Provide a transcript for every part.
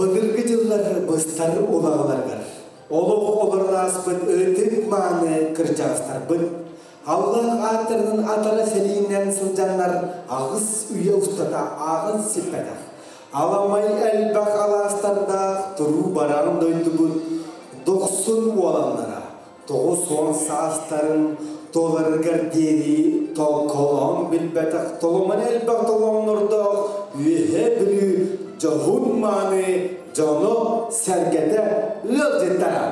Былыргы дьыллар быстар улаҕаларыгар олох олорон ааспыт ытык-мааны кырдьаҕастарбыт Аллаах ааттарынан атара сэриинэн сылдьаннар аҕыс үйэ устата ааҕан сиппэтэх, аламай элбэх алаастардаах туруу бараан дойдубут дохсун уоланнара 90 саастарын туоларыгар диэри толколоон билбэтэх толомон элбэх толооннордоох Үөһээ Бүлүү дьоһун-мааны дьоно-сэргэтэ ыалдьыттара.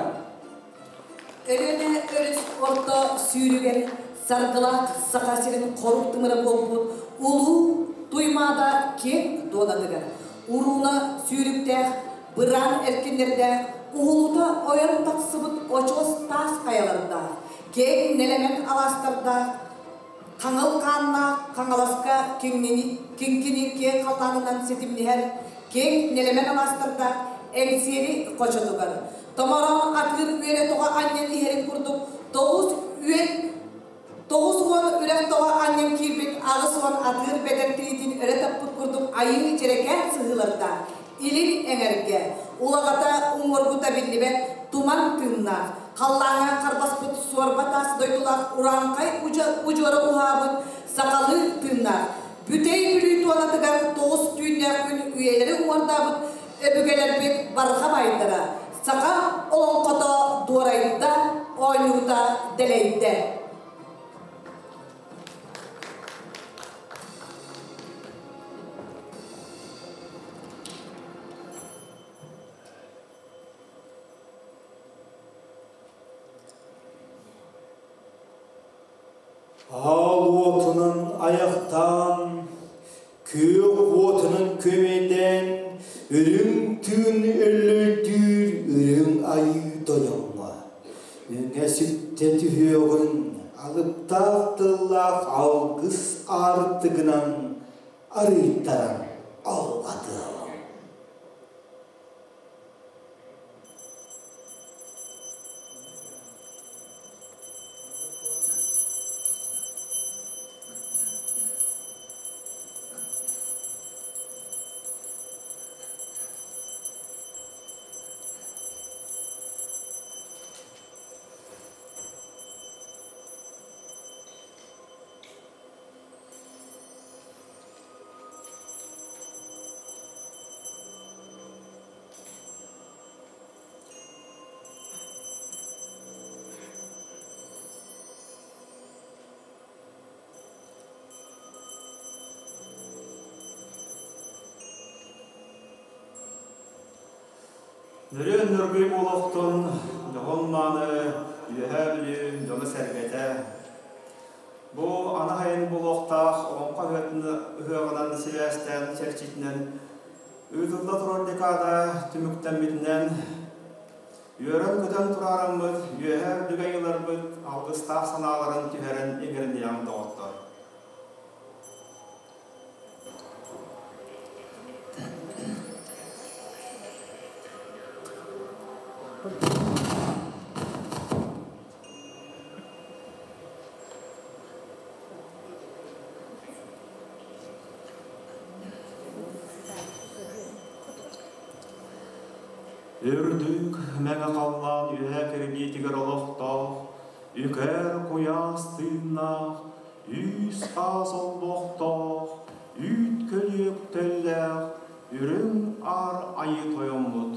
Өлүөнэ өрүс орто сүүрүгэр саргылаах Саха сирин хорук тымыра буолбут улуу Туймаада киэҥ дуонатыгар урууна сүүрүктээх быраан эркиннэрдээх уһулута ойон тахсыбыт очуос таас хайалардаах, киэҥ нэлэмэн алаастардаах, хаҥыл хааннаах Хаҥаласка киҥкини киэҥ халлаанынан ситимниһэр киэҥ нэлэмэн алаастардаах Эҥсиэли хочотугар томороон атыыр үөрэ тоҕо анньан иһэрин курдук тоҕус үөн 90 үрэх тоҕо анньан киирбит 80 атыыр бэдэр тириитин өрө таппыт курдук айыы дьэрэкээн сыһыылардаах илин эҥэргэ улаҕата уҥуоргута биллибэт туман тыыннаах халлааҥҥа харбаспыт суорба таас дойдулаах урааҥхай удьуора уһаабыт сахалыы тыыннаах Бүтэй Бүлүү туонатыгар тоҕус түүннээх күн үйэлэри уҥуордаабыт өбүгэлэрбит барҕа баайдара саха олоҥхото дуорайда, оонньуута дэлэйдэ. Аал уотунан айахтаан, күөх уотунан күөмэйдээн, үрүҥ тыын өллөйдүүр үрүҥ айыы тойоҥҥо, үҥэ сүктэ түһүөҕүн алыптаах тыллаах алгыс аартыгынан арыйтаран алҕатыаҕым. Нөрүөн нөргүй буолуохтун, дьоһун-мааны Үөһээ Бүлүү дьоно-сэргэтэ. Бу анаһайын буолуохтаах Олоҥхо ыһыаҕынан сибээстээн чэрчитинэн Ыытылла турар декада түмүктэммитинэн, үөрэн-көтөн тураараммыт, үөһээ үрдүк айыыларбыт алгыстаах санааларын түһэрэн иҥэриниэҕиҥ доҕоттор. Үрдүк мэҥэ халлаан үөһэ кирбиитигэр олохтоох, үкэр куйаас тыыннаах, үүс-аас олбохтоох, үүт көлүөктэллээх үрүҥ аар айыы тойоммут.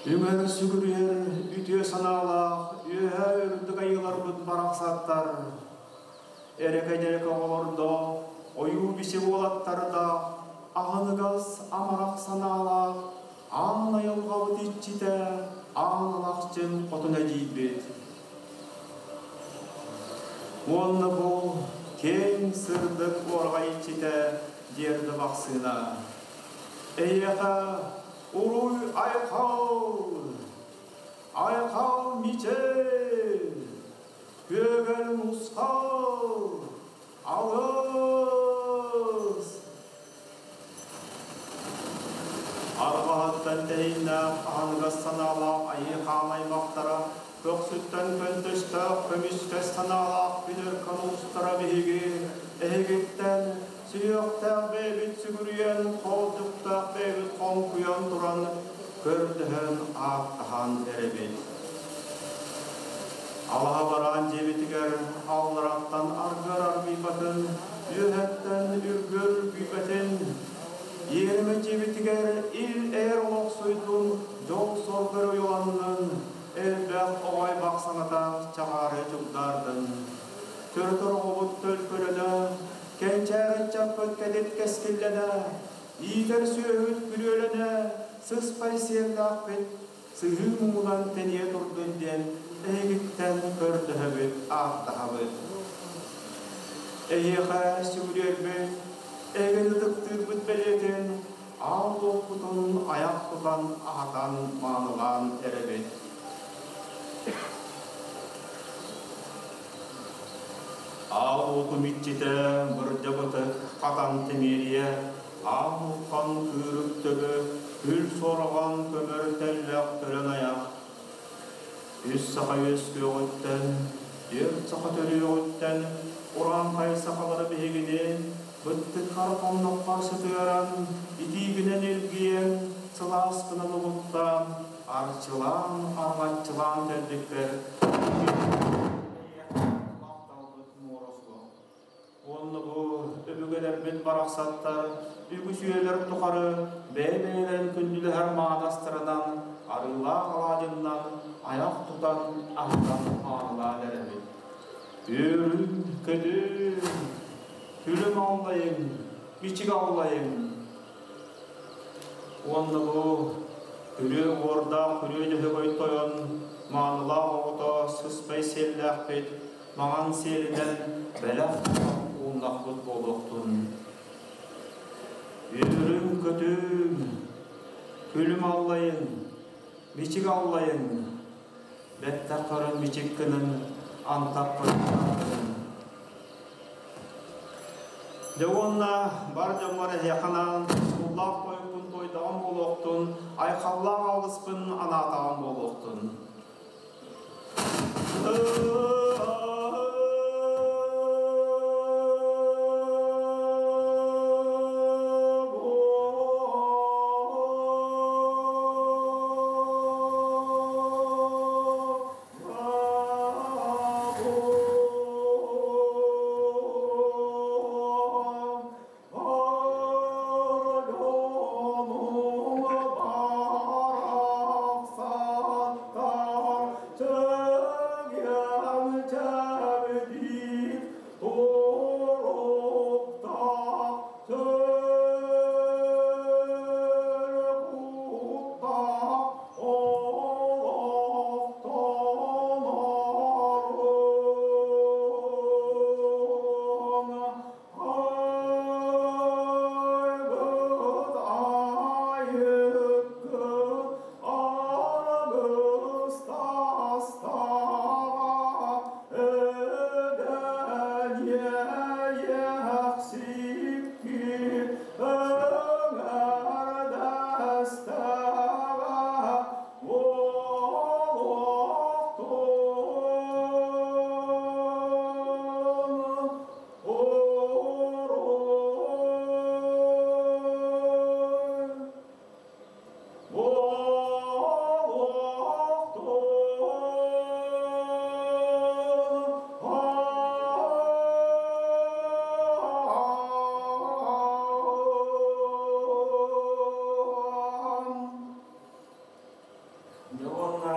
Үҥэр сүгүрүйэр үтүө санаалаах үөһээ үрдүк айыыларбыт барахсаттар Эрэкэ-дьэрэкэ оҕолордоох, ойуу-бичик уолаттардаах, аһыныгас, амарах санаалаах, аан айылҕабыт иччитэ, аан алахчын хотун эдьиийбит. Уонна бу киэҥ сырдык уораҕай иччитэ Дьиэрдэ Бахсыына. Эйиэхэ уруй айхал! Айхал мичил! Күөгэл мусхал! Алыс! Арҕаһыттан тэһииннээх аһыныгас санаалаах айыы хаан аймахтара, көхсүттэн көнтөстөөх көмүскэс санаалаах күн өркөн уустара биһиги эһигиттэн Сүһүөхтээх бэйэбит сүгүрүйэн, хоолдьуктаах бэйэбит хоҥкуйан туран, көрдөһөн, ааттаһан эрэбит. Алаһа бараан дьиэбитигэр аллараттан аргыар аргыйбатын, үөһэттэн үргүөр үргүйбэтин, иэримэ дьиэбитигэр ил-эр олохсуйдун, дьол-соргу уйуланнын, элбэх оҕой бахсаҥата чаҕаары чугдаардын. Төрөтөр оҕобут төлкөлөнө, кэнчээри ыччаппыт кэтит кэскиллэнэ, иитэр сүөһүт күрүөлэнэ, сыспай сиэллээхпит сыһыы муҥунан тэнийэ турдун диэн эһигиттэн көрдөһөбүт, ааттаһабыт. Эһиэхэ сүгүрүйэрбит, эһигин ытыктыырбыт бэлиэтин аал луохпутун айах тутан аһатан маанылаан эрэбит. Аал уотум иччитэ бырдьабытык хатан тимириэ, аал уххан кыырык төбө, күл сороҕон көмөр тэллэх төлөн айах. Үс саха үөскүөҕүттэн, түөрт саха төрүөҕүттэн урааҥхай сахалары биһигини быттыккар хонноххор сытыаран, итиигинэн илгийэн, сылааскынан угуттаан, арчылаан, арҕаччылаан кэлбиккэр махталбыт муора суох. Уонна бу өбүгэлэрбит барахсаттар үгүс үйэлэр тухары бэйэ-бэйэлэрин күндүлэһэр маанастарынан, арыылаах алаадьыннан айах тутан аһатан маанылаан эрэбит. Үөрүн, көтүн, күлүм аллайыҥ, бичик аллайыҥ. Уонна бу күрүө уордаах күрүө дьөһөгөй тойон маанылаах оҕото сыспай сиэллээхпит маҥан сиэлинэн бэлэх ууннахпыт буолуохтун. Үөрүҥ-көтүҥ, күлүм аллайыҥ, бичик аллайыҥ, бэттэх көрөн бичик гыныҥ, антах көрөн гыныҥ. Дьэ уонна бар дьоммор эһиэхэ анаан тускуллаах тойукпун туойдаҕым буолуохтун, айхаллаах алгыспын анаатаҕым буолуохтун. Дьэ уонна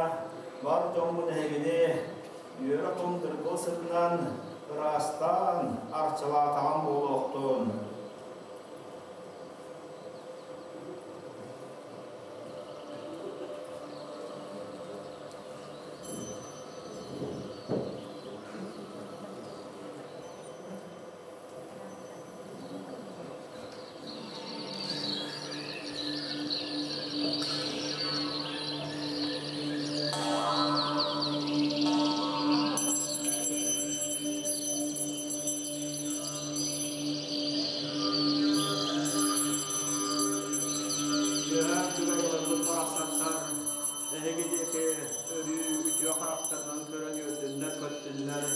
бар дьоммун эһигини үөрэ тундыргыл сытынан ыраастаан арчылаатаҕым буолуохтун. Үөһээ Бүлүү барахсаттар эһиги диэки өрүү үтүө харахтарынан көрөн үөрдүннэр-көттүннэр,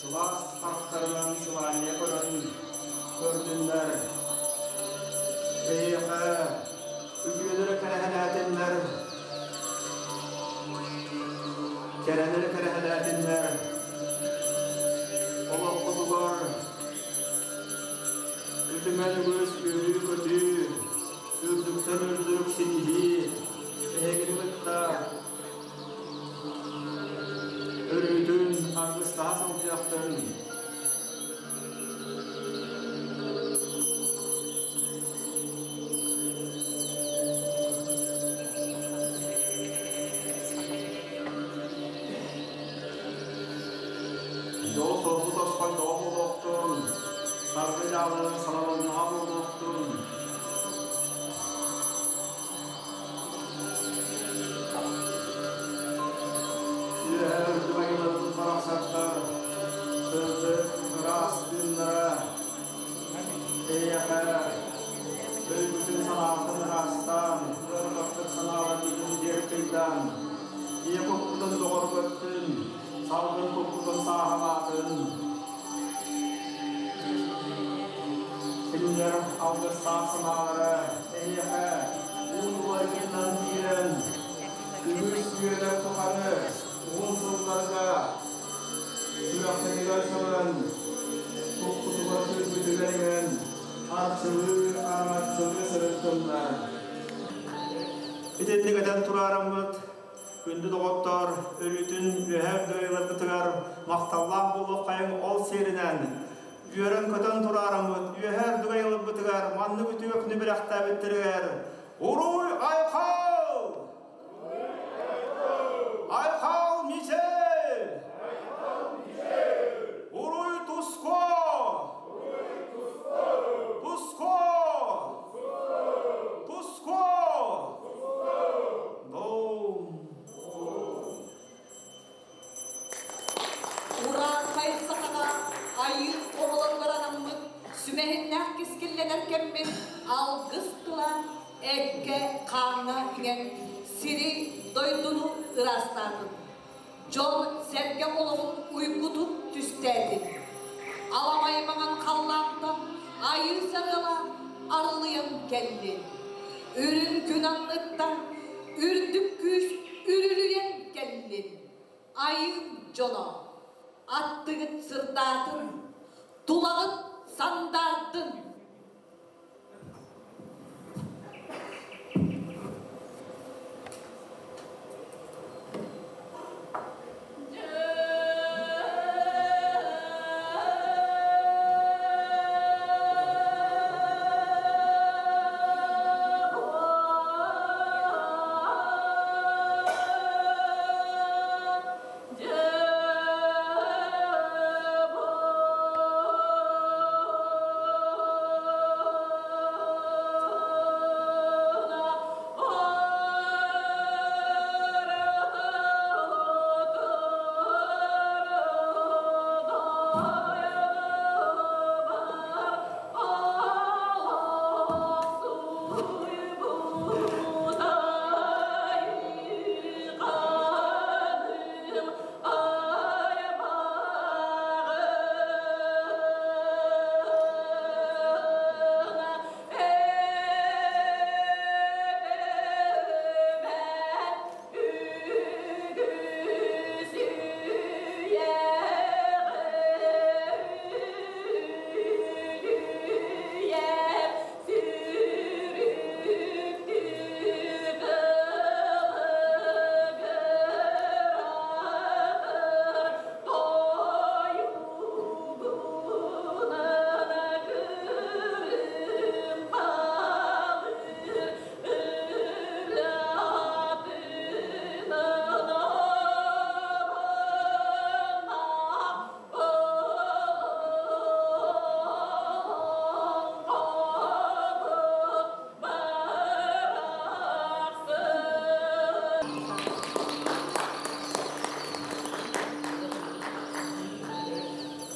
сылаас харахтарынан сылаанньыйа көрөн. Көрдүннэр, эһиэхэ үтүөлэрэ кэрэһэлээтиннэр, кэрэлэрэ кэрэһэлээтиннэр, олоххутугар үтүмэн үгүс үөрүү-көтүү, үрдүктэн үрдүк ситиһии эһигини кытта өрүүтүн аргыстаһа сылдьыахтын. Дьол соргу тосхой тоҕо буолуохтун, саргы дьаалы салалыннаҕа буолуохтун. Үөһээ үрдүк айыларбыт барахсаттар, сырдык, ыраас тыыннара эйиэхэ өйбүтүн санаабытын ыраастаан, ыарахаттык санааларбытын диэри ийэ куппутун доҕоргөттүн, салгын куппутун сааһылаатын. Кинилэр алгыстаах санаалара эһиэхэ уун-уларгынан киирэн, үгүс үйэлэр тухары уһун сылларга сүрэхтэригэр сөҕөн, куппутугар сүрбүтүгэр иҥэн, арчылыы, араҥаччылыы сырыттыннар. Итинник этэн тураараммыт, күндү доҕоттор, өрүүтүн үөһээ дойдуларбытыгар махталлаах буолуоххайыҥ ол сиэринэн үөрэн-көтөн тураараммыт, үөһээ үрдүк айыларбытыгар маннык үтүө күнү бэлэхтээбиттэригэр Уруй Айхал! Айхал Мичел! Уруй Туско! Туско! Туско! Урааҥхай сахаҕа айыы оҕолоругар анаммыт сүмэһиннээх кэскиллэнэр кэммит алгыс тыла эккэ хааҥҥа иҥэн сири дойдуну ыраастаатын. Дьон сэргэ олоҕун уйгутун түстээтин. Аламай маҥан халлаантан айыы сарыала арылыйан кэллин. Үрүҥ күн анныттан үрдүк күүс үрүлүйэн кэллин. Айыы дьоно, аттыгыт сырдаатын, тулаҕыт сандаардын.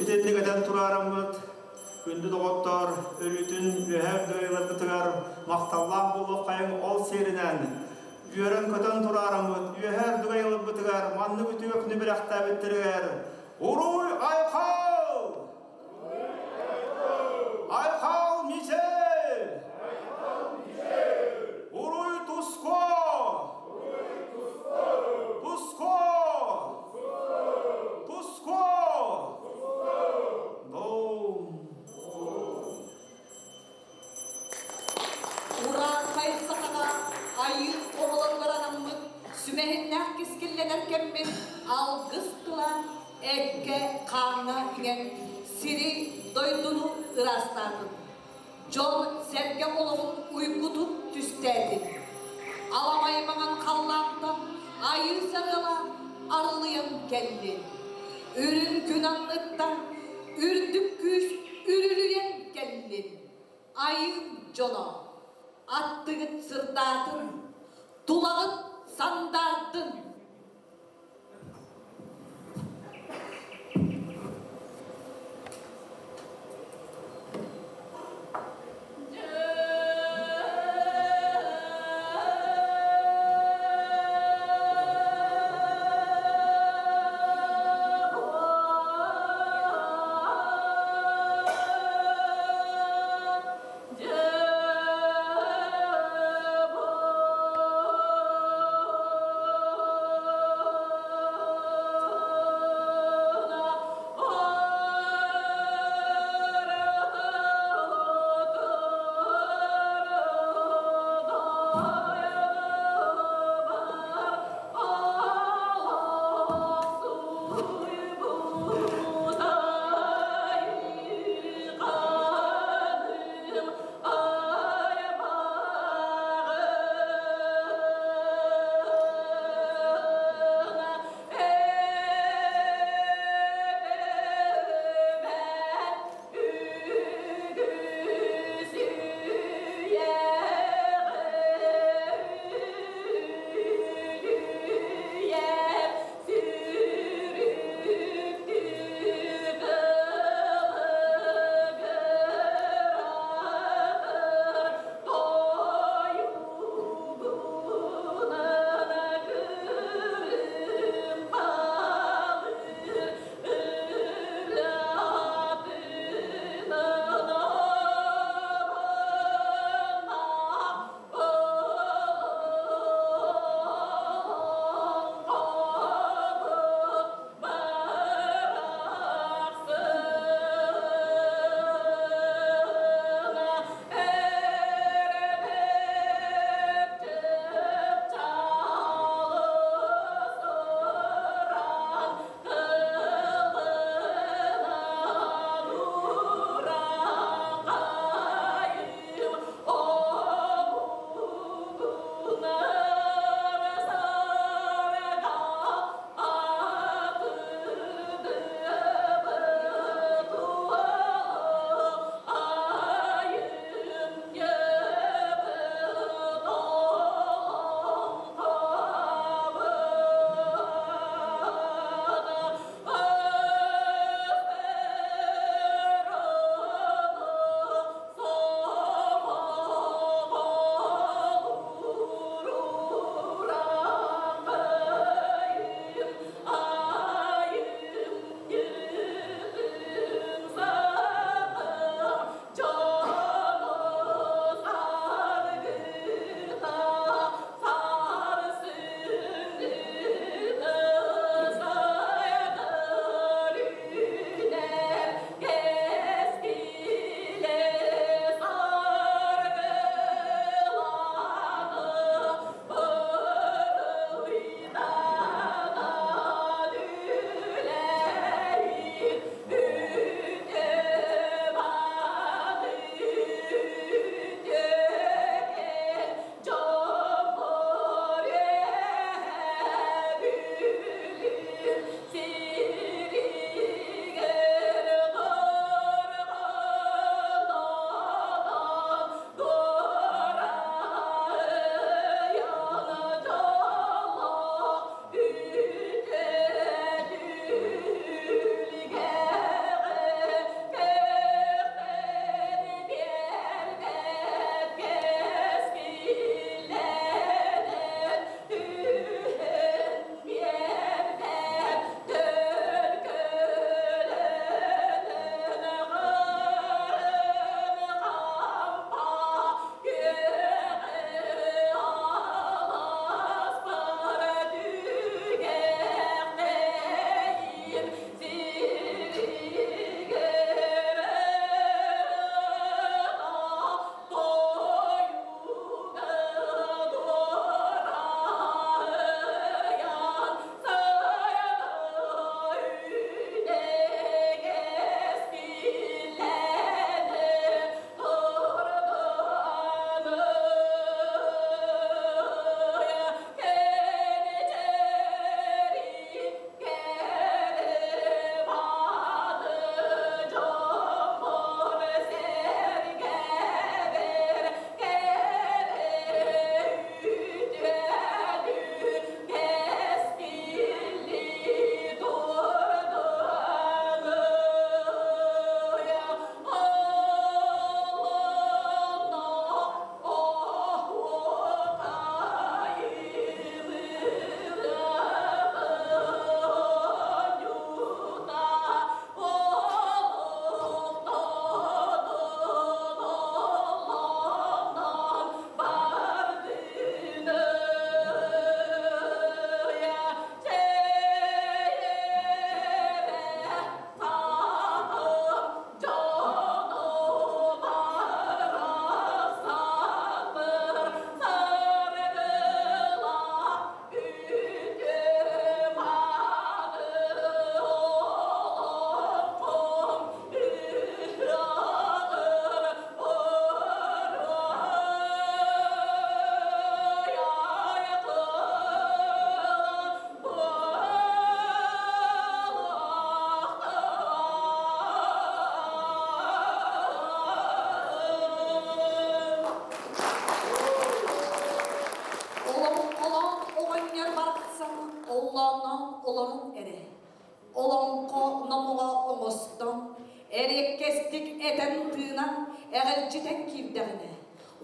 Итинник этэн тураараммыт, күндү доҕоттор, өрүүтүн үөһээ дойдуларбытыгар махталлаах буолуоххайыҥ ол сиэринэн үөрэн-көтөн тураараммыт, үөһээ үрдүк айыларбытыгар маннык үтүө күнү бэлэхтээбиттэригэр Уруй Айхал! Айхал Мичел! Уруй Туско! Туско! Туско! Дом! Урааҥхай сахаҕа айыы оҕолоругар анаммыт сүмэһиннээх кэскиллэнэр кэммит алгыс тыла эккэ-хааҥҥа иҥэн сири, дойдуну ыраастаатын. Дьон-сэргэ олоҕун уйгутун түстээтин. Аламай маҥан халлаантан айыы сарыала арылыйан кэллин. Үрүҥ күн анныттан үрдүк күүс үрүлүйэн кэллин. Айыы дьоно, аттыгыт сырдаатын, тулаҕыт сандаардын!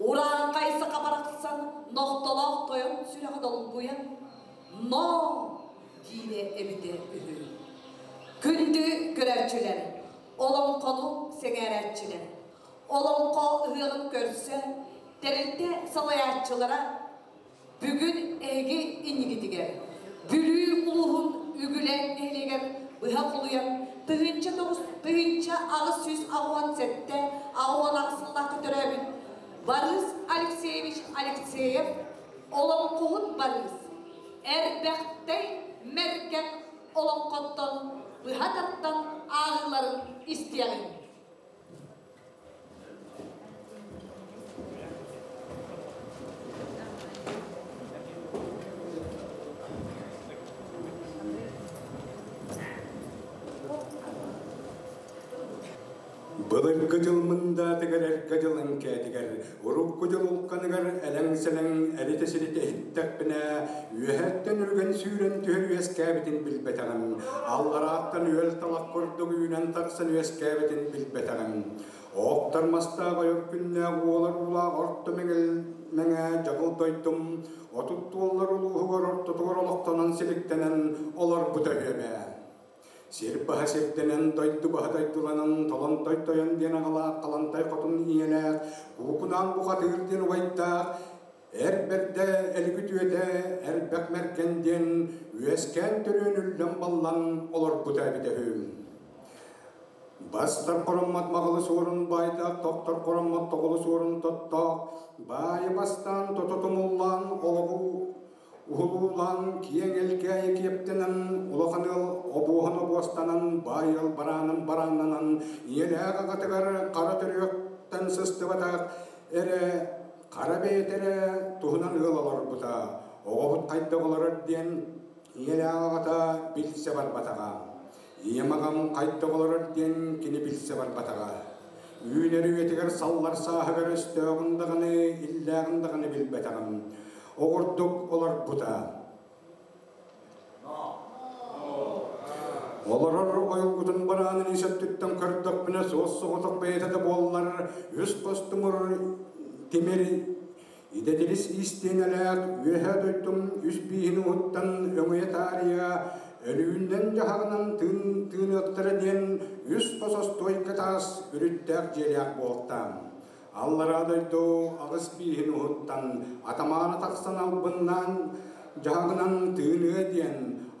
Урааҥхай саха барахсан нохтолоох тойон сүрэҕэ долгуйан, «Ноо!» диирэ эбитэ үһү. Күндү көрөөччүлэр, олоҥхону сэҥээрээччилэр, олоҥхо ыһыаҕын көрсө тэрилтэ салайааччылара бүгүн эһиги иннигитигэр Бүлүү улууһун Үгүлээн нэһилиэгэр быһа холуйан 1987 88 сыллаахха төрөөбүт Барыс Алексеевич Алексеев олоҥхоһут Барыс Эрбэхтэй Мэргэн олоҥхоттон быһа таттан ааҕыыларын истиэҕиҥ. Былыргы дьыл мындаатыгар эргэ дьыл эҥкээтигэр, урукку дьыл улканыгар элэҥ-сэлэҥ эритэ-сиритэ иһиттэхпинэ, үөһэттэн үргэн сүүрэн түһэр үөскээбитин билбэтэҕим, алларааттан үөл талах курдук үүнэн тахсан үөскээбитин билбэтэҕим. Оохтор мастаах ойор күннээх уолар уулаах орто мэҥэл мэҥэ дьаҕыл дойдум отут туоллар улууһугар ортотугар олохтонон силиктэнэн олорбута үһү Сир баһа сирдэнэн, дойду баһа дойдуланан, толонтой тойон диэн аҕалаах, халантай хотун ийэлээх, куукунаан бухатыыр диэн убайдаах, эр бэрдэ элигүтүөтэ эрбэх мэргэн диэн үөскээн төрүөн үллэн баллан олорбута эбитэ үһү. Бастар хороммот маҕылы суорун баайдаах, тохтор хороммот тоҕулу суорун тоттоох, баайы бастаан тото тумуллаан олоҕу Уһулуулаан, киэҥ элгээйи киэптэнэн, улахан ыал обуоһун обуостанан, баай ыал бараанын барааннанан, ийэлээх аҕатыгар хара төрүөхтэн сыстыбатах эрэ хара бэйэтэ эрэ туһунан ыал олорбута. Оҕобут хайдах олорор диэн ийэлээх аҕата билсэ барбатаҕа. Ийэм аҕам хайдах олорор диэн кини билсэ барбатаҕа. Үүнэр үйэтигэр саллар сааһыгар өстөөҕүн даҕаны, иллээҕин даҕаны билбэтэҕим. Оҕурдук олорбута. Олорор ойулгутун бараанын ис өттүттэн көрдөхпүнэ суос-соҕотох бэйэтэ да буоллар, үс хостумур тимир идэтилис истиэнэлээх үөһээ дойдум үс бииһин уһуттан өҥөйө таарыйа өлүүннэн-дьаһаҕынан тыын тыыныахтара диэн үс хос остуойка таас үрүттээх дьиэлээх буолтаам. Аллараа дойду аҕыс бииһин уһуттан атамаана тахсан албыннаан дьаһаҕынан тыыныа диэн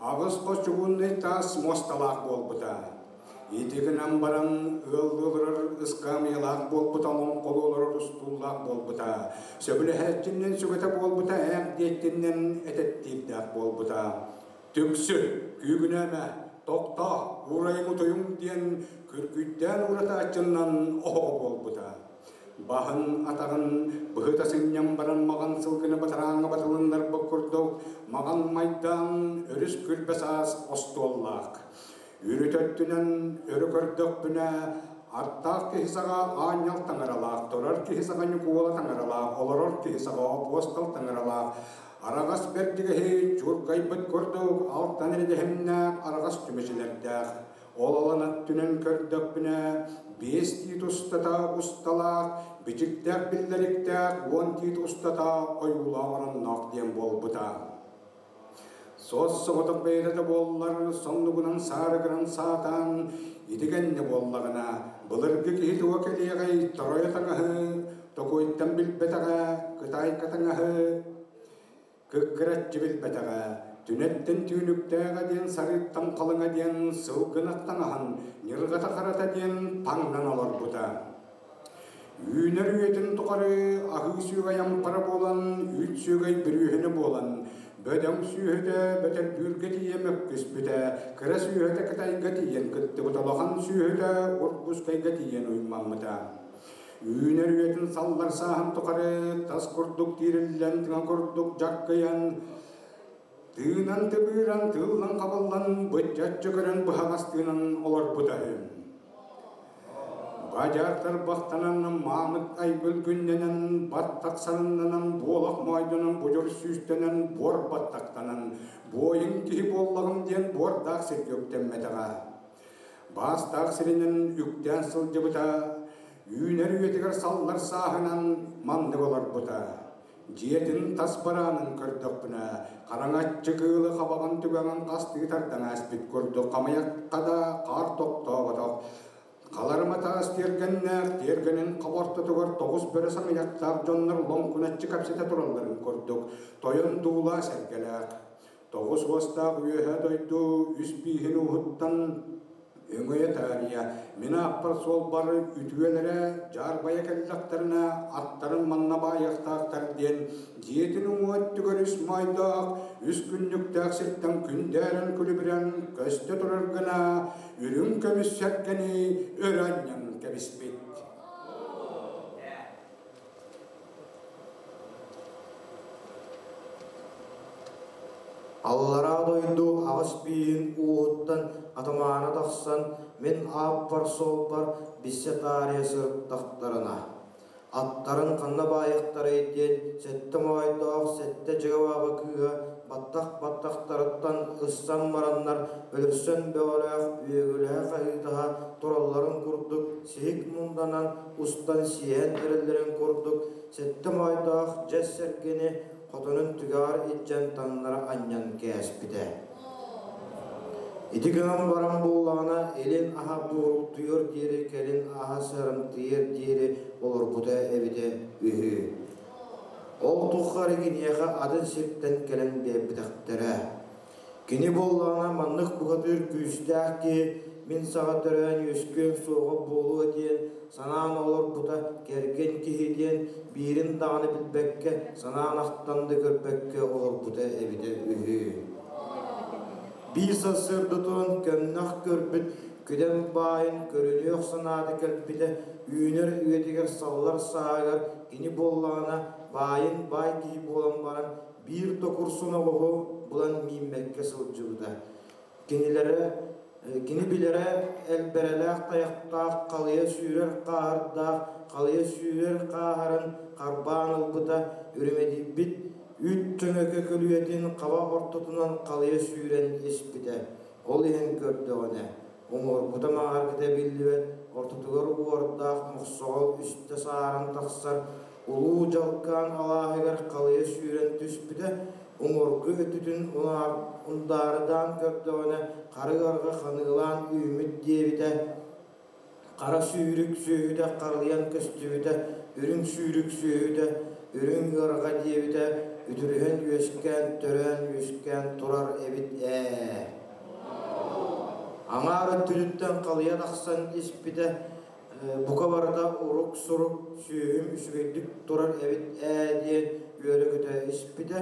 аҕыс хос чугууннай таас муосталаах буолбута. Ити гынан баран ыаллыы олорор ыскаамыйалаах буолбута, олоҥхолуу олорор устууллаах буолбута, сөбүлэһээччиннэн сүгэтэ буолбута, ээх диэттиннэн этэттиирдээх буолбута. Түксү, күүгүнээмэ, тохтоо, уурайым утуйуҥ диэн күргүйдээн ууратааччыннан оһоҕо буолбута. Баһын, атаҕын быһыта сынньан баран маҕан сылгыны батарааҥҥа батылыннарбыт курдук маҕан майдаан өрүс күлбэ саас остуоллаах. Үрүт өттүнэн өрө көрдөхпүнэ, аттаах киһи саҕа аанньал таҥаралаах, турар киһи саҕа Ньукуола таҥаралаах, олорор киһи саҕа Опуостал таҥаралаах, араҕас бэрдигэһи чууркайбыт курдук алтан эрэдэһимнээх араҕас түмэчилэрдээх. Ол алан өттүнэн көрдөхпүнэ, биэс тиит устата усталаах, бичиктээх биллэриктээх уон тиит устата ойуулаах оронноох диэн буолбута. Суос-соҕотох бэйэтэ да буоллар, соннугунан саарыгыран саатаан, ити кэннэ буоллаҕына, былыргы киһи туга кэлиэҕэй, торойо таҥаһы, токуйтан билбэтэҕэ, кытайка таҥаһы, кыккыраччы билбэтэҕэ, түнэттэн түүнүктээҕэ диэн сарыыттан халыҥа диэн сылгынах таҥаһын, ньырҕата харата диэн таҥнан олорбута. Үүнэр үйэтин тухары аһыы сүөгэй ампара буолан, үүт сүөгэй бүрүөһүнэ буолан, бөдөҥ сүөһүтэ Бөтөрбүүргэ тиийэ мөккүспүтэ, кыра сүөһүтэ Кытайга тиийэн кыттыбыт, улахан сүөһүтэ Уркуускайга тиийэн уймаммыта. Үүнэр үйэтин саллар сааһын тухары тас курдук тиириллэн, тыҥа курдук дьаккыйан, тыынан тыбыыран, тыыллан хабыллан, быччаччы көрөн быһаҕас тыынан олорбута үһү. Бадьар тарбахтанан, маамыт айгыл күннэнэн, баттах сарыннанан, буолах моойдонон, будьур сүүстэнэн, буор баттахтанан, буойун киһи буоллаҕым диэн буордаах сиргэ үктэммэтэҕэ. Баастаах сиринэн үктээн сылдьыбыта, үүнэр үйэтигэр саллар сааһынан маннык олорбута. Дьиэтин тас бараанын көрдөхпүнэ, хараҥаччы кыылы хабаҕын түгэҕин хастыы тардан ааспыт курдук хамыйахха да хаар тохтооботох. Халарыма таас тиэргэннээх тиэргэнин хаба ортотугар тоҕус бөрө саҥыйахтаах дьоннор лоҥкуначчы кэпсэтэ туралларын курдук тойон дуулаа сэргэлээх. Тоҕус уостаах үөһэ дойду үс бииһин ууһуттан өҥөйө таарыйа, мин ааппар суолбар үтүөлэрэ дьаарбайа кэллэхтэринэ аттарын манна баайыахтаахтар диэн дьиэтин уҥуо өттүгэр үс моойдоох, үс күннүктээх сиртэн күндээрэн күлүбүрэн көстө турар гына үрүҥ көмүс сэргэни өрө анньан кэбиспит. Аллараа дойду аҕыс бииһин ууһуттан атамаана тахсан, мин ааппар-суолбар билсэ таарыйа сырыттахтарына, аттарын ханна баайыахтарай диэн сэттэ моойдоох сэттэ дьыгабааба кыыһа баттах баттахтарыттан ыссан бараннар өлөрсөн бөҕөлөөх үөгүлэһэ хаһыытаһа туралларын курдук сиһик мунданан устан сиэһэн эрэллэрин курдук сэттэ моойдоох дьэс сэргэни хотонун түгэҕэр илдьэн таҥнары анньан кээспитэ. Ити гынан баран буоллаҕына илин аһа буоруктуйуор диэри кэлин аһа сыарымтыйыар диэри олорбута эбитэ үһү. Ол тухары киниэхэ атын сиртэн кэлэн биэрбэтэхтэрэ. Кини буоллаҕына маннык бухатыыр күүстээх киһи мин саҕа төрөөн үөскүөм суоҕа буолуо диэн санаан олорбута кэргэн киһи диэн биирин даҕаны билбэккэ санаан ахтан да көрбөккө олорбута эбитэ үһү. Биир сарсыарда туран көмнөх көрбүт күдэн баайын көрүнүөх санаата кэлбитэ үүнэр үйэтигэр саллар сааһыгар кини буоллаҕына баайын баай киһи буолан баран биир да курсун оҕуһу булан мииммэккэ сылдьыбыта. Кинилэрэ кини билэрэ элбэрэлээх тайахтаах халыйа сүүрэр хааһардаах халыйа сүүрэр хааһарын харбаан ылбыта үрүмэдийбит үүт чөҥөкө көлүйэтин хаба ортотунан халыйа сүүрэн испитэ. Ол иһэн көрдөҕүнэ, уҥуоргута мааргыта биллибэт, ортотугар уордаах мохсоҕол үстэ сааран тахсар Улуу Дьалкаан алааһыгар халыйа сүүрэн түспүтэ, уҥуоргу өттүтүн ундаарыдаан көрдөҕүнэ, хары ыарҕа ханыылаан үүммүт диэбитэ, хара сүүрүк сүөһүтэ харылыйан көстүбүтэ, үрүҥ сүүрүк сүөһүтэ үрүҥ ыарҕа диэбитэ, үтүрүһэн үөскээн, төрөөн үөскээн турар эбит ээ. Аҥаар өттүтүттэн халыйа тахсан испитэ, бука барыта урук-сурук сүөһүм үчүгэйдик турар эбит ээ диэн үөрэ-көтө испитэ.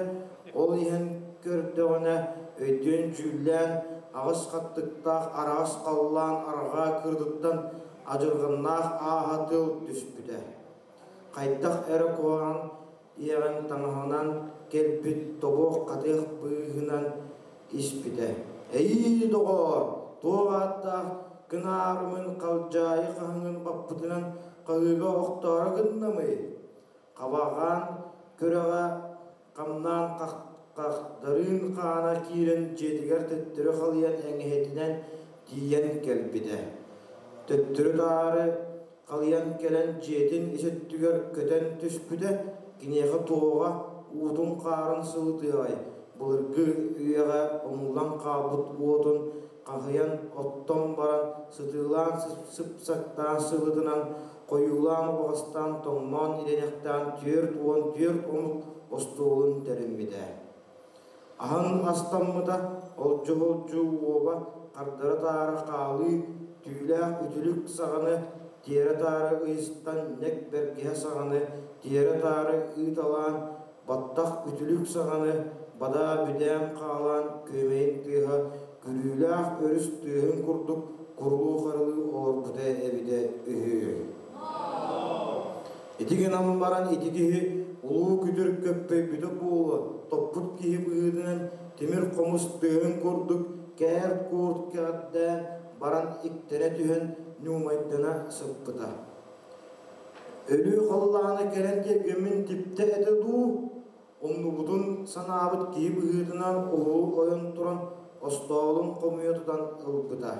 Ол иһэн көрдөҕүнэ өйдүөн-дьүүллээн аҕыс хаттыктаах араҕас халлаан арҕаа кырдыттан адьырҕаннаах ааһа тыл түспүтэ. Хайдах эрэ куһаҕан иэҕэн таҥаһынан кэлбит тобуох-хатыах быыһынан испитэ. Эйии, доҕоор, туох ааттаах кынаарымын халдьаайы хаһыҥын баппытынан хаһыыга охтоору гыннамый? Хабаҕаан күрэҕэ хамнаан хахтарыын хаана киирэн дьиэтигэр төттөрү халыйан эҥэһитинэн тиийэн кэлбитэ. Төттөрү-таары халыйан кэлэн дьиэтин ис өттүгэр көтөн түспүтэ, киниэхэ туоҕа уутун-хаарын сылытыаҕай, былыргы үйэҕэ умуллан хаалбыт уотун хаһыйан оттон баран сытыылаан сыпсактаан сылытынан хойуулаан убаҕастаан тоҥмоон ириэнэхтээн 44 омук остуолун тэриммитэ. Аһын астаммыта, олдьу-олдьу уоба хардары-таары хаалыы, түүлээх үтүлүк саҕаны тиэрэ-таары ыйыстан нэк бэргэһэ саҕаны тиэрэ-таары ыыталаан, баттах үтүлүк саҕаны бадаа бүдээн хаалаан күөмэйин тыаһа күрүүлээх өрүс тыаһын курдук курулуу-харылыы олорбута эбитэ үһү. Ити гынан баран ити киһи улуу күтүр көппөйбүтэ буолуо, топпут киһи быһыытынан тимир хомус тыаһын курдук кээр-куурт кэҕэрдээн баран иктэнэ түһэн ньуумайдана сыппыта. Өлүү халлаана кэлэн тиэргэммин типтэ этэ дуу, умнубутун санаабыт киһи быһыытынан уһулу ойон туран остоолун хомуйа тутан ылбыта.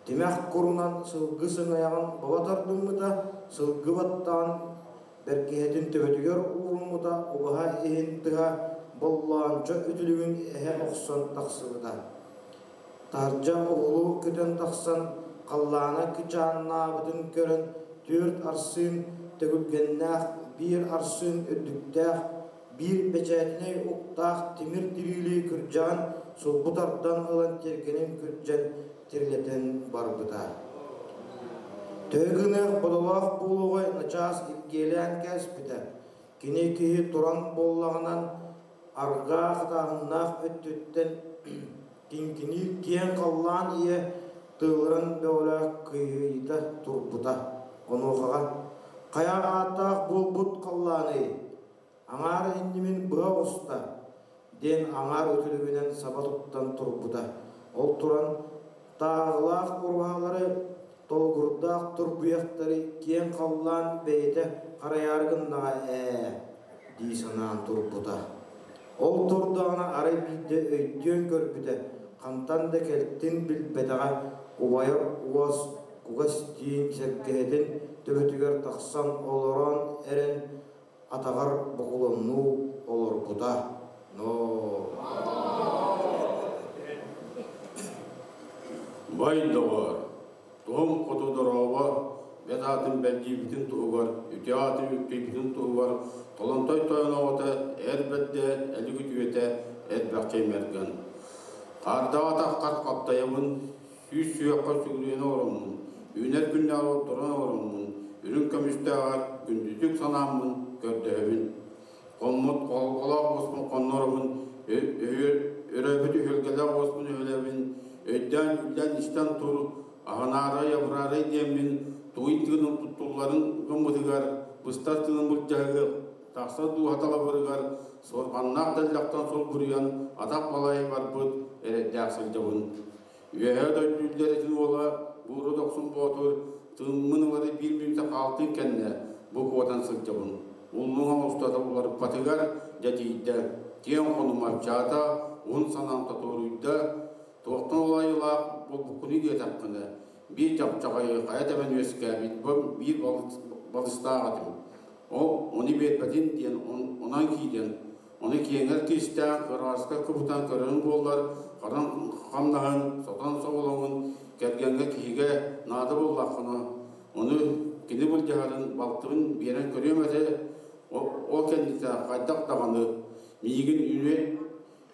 Тимэх курунан сылгы сыҥайаҕын баба тардыммыта, сылгы баттаан Бэргэһэтин төбөтүгэр ууруммута, убаһа иһин тыһа боллоончо үтүлүгүн эһэ охсон тахсыбыта. Таһырдьа уһулу көтөн тахсан, халлаана кычааннаабытын көрөн, түөрт арсыын төгүргэннээх, биир арсыын үрдүктээх, биир бэчээтинэй уктаах тимир тириилии күрдьэҕин сулбу тардан ылан тиэргэнин күрдьэн тирилэтэн барбыта. Төһө гыныах бодолоох буолуоҕай начаас илгиэлээн кээспитэ. Кини киһи туран буоллаҕынан арҕаа хатааһыннаах өттүттэн киҥкиниир киэҥ халлаан ийэ тыылыран бөҕөлөөх кыйыта турбута. Онуохаҕа хайа ааттаах буолбут халлааный? Аҥаар иннибин быһа оҕуста, диэн аҥаар үтүлүгүнэн саба туттан турбута. Ол туран тааҕылаах уруһалары, толугурдаах турбуйахтары киэҥ халлаан бэйэтэ харайаары гыннаҕа ээ дии санаан турбута. Ол турдаҕына арай биирдэ өйдүөн көрбүтэ, хантан да кэлтин билбэтэҕэ, убайар уос кугас тииҥ сэргэһэтин төбөтүгэр тахсан олорон эрэн атаҕар бокулоннуу олорбута. Но Бай доҕоор, туһум хоту дорообо, бэт аатын бэлдиибитин туһугар, үтүө аатын үктүйбүтүн туһугар Толонтой тойон оҕото эр бэрдэ, элик үтүөтэ элбэхчэй мэргэн. Хаардаах атаххар хаптайабын, сүүс сүһүөххэ сүгүрүйэн олороммун, үүнэр күннээҕи отторон олороммун, үрүҥ көмүстээҕэр күндүтүк санааммын көрдөһөбүн. Хоммут холголоох уоспун хонноробун, өрөөбүт өһүлгэлээх уоспун өһүлэбин, өйдөөн үллэн истэн тур, аһынаарай абыраарай диэммин, тугуй тыыным туттулларын гыммытыгар, быстар тыыным былдьаһыгы тахсар дууһа талабырыгар суорҕаннаах тэллэхтэн солбуруйан атах балай барбыт эрэйдээх сылдьабын. Үөһээ дойду үллэритин уола Буура Дохсун Боотур тыыммын ылары биир мүнүүтэ хаалтын кэннэ бу куотан сылдьабын. Уллуҥа устата уларыппатыгар дьэ тиийдэ. Киэҥ хонум аччаата, уһун санаам тоторуйда. Туохтан олайылаах буолбуккунуй диэтэххинэ, биир чапчаҕайы хайа тэбэн үөскээбит биир балыстаах этим. Ол ону биэрбэтин диэн онон киирэн Ону киэҥэр кистээн, кырааска кыбытан көрөрүҥ буоллар, харан хамнаһын, сотон соҕолоҥун кэргэҥҥэ киһигэ наада буоллаххына, ону кини былдьаһарын балтыбын биэрэн көрүөм этэ, ол кэнниттэн хайдах даҕаны миигин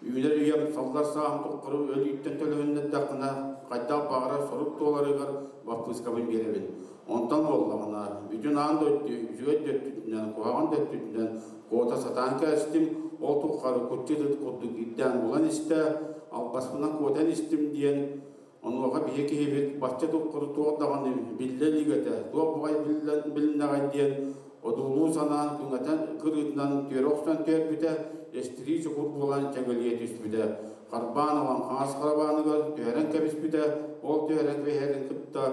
үүнэр үйэм саллар сааһым тухары өлүүттэн төлөһүннэрдэххинэ, хайдах баҕарар сорук туоларыгар баппыыскабын биэрэбин. Онтон буоллаҕына, бүтүн аан дойду үчүгэй да өттүтүнэн, куһаҕан да өттүтүнэн куота сатаан кээстим, ол тухары куччу ыт курдук ирдээн булан истэ, албаспынан куотан истим диэн, онуоха биһи киһибит бачча туххары туох даҕаны биллэ илик этэ, туох буҕай билиннэҕэй диэн одуулуу санаан күҥэтэн кырыытынан түөрэ охсон түһэрбитэ, эстирии чокур буолан чэҥэлийэ түспүтэ. Харбаан ылан хаҥас харабааныгар түһэрэн кэбиспитэ, ол түһэрэн кэбиһэрин кытта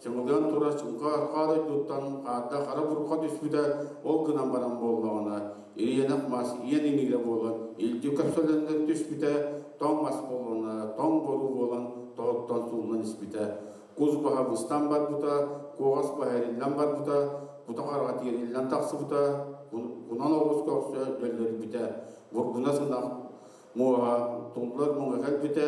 чыҥылыйан турар чыҥха арҕаа дойдуттан хаарда хара бурха түспүтэ, ол гынан баран буоллаҕына, ириэнэх мас иэн иҥиирэ буолан илдьи көпсөлөннөр түспүтэ, тоҥ мас буоллаҕына, тоҥ боруу буолан тоһуттан сууллан испитэ. Кус баһа быстан барбыта, куоҕас баһа эриллэн барбыта, кута хараҕа тиэриллэн тахсыбыта, кунан оҕус көхсө дөллөрбүтэ, бургуна сынах муоһа туллар муҥа кэлбитэ,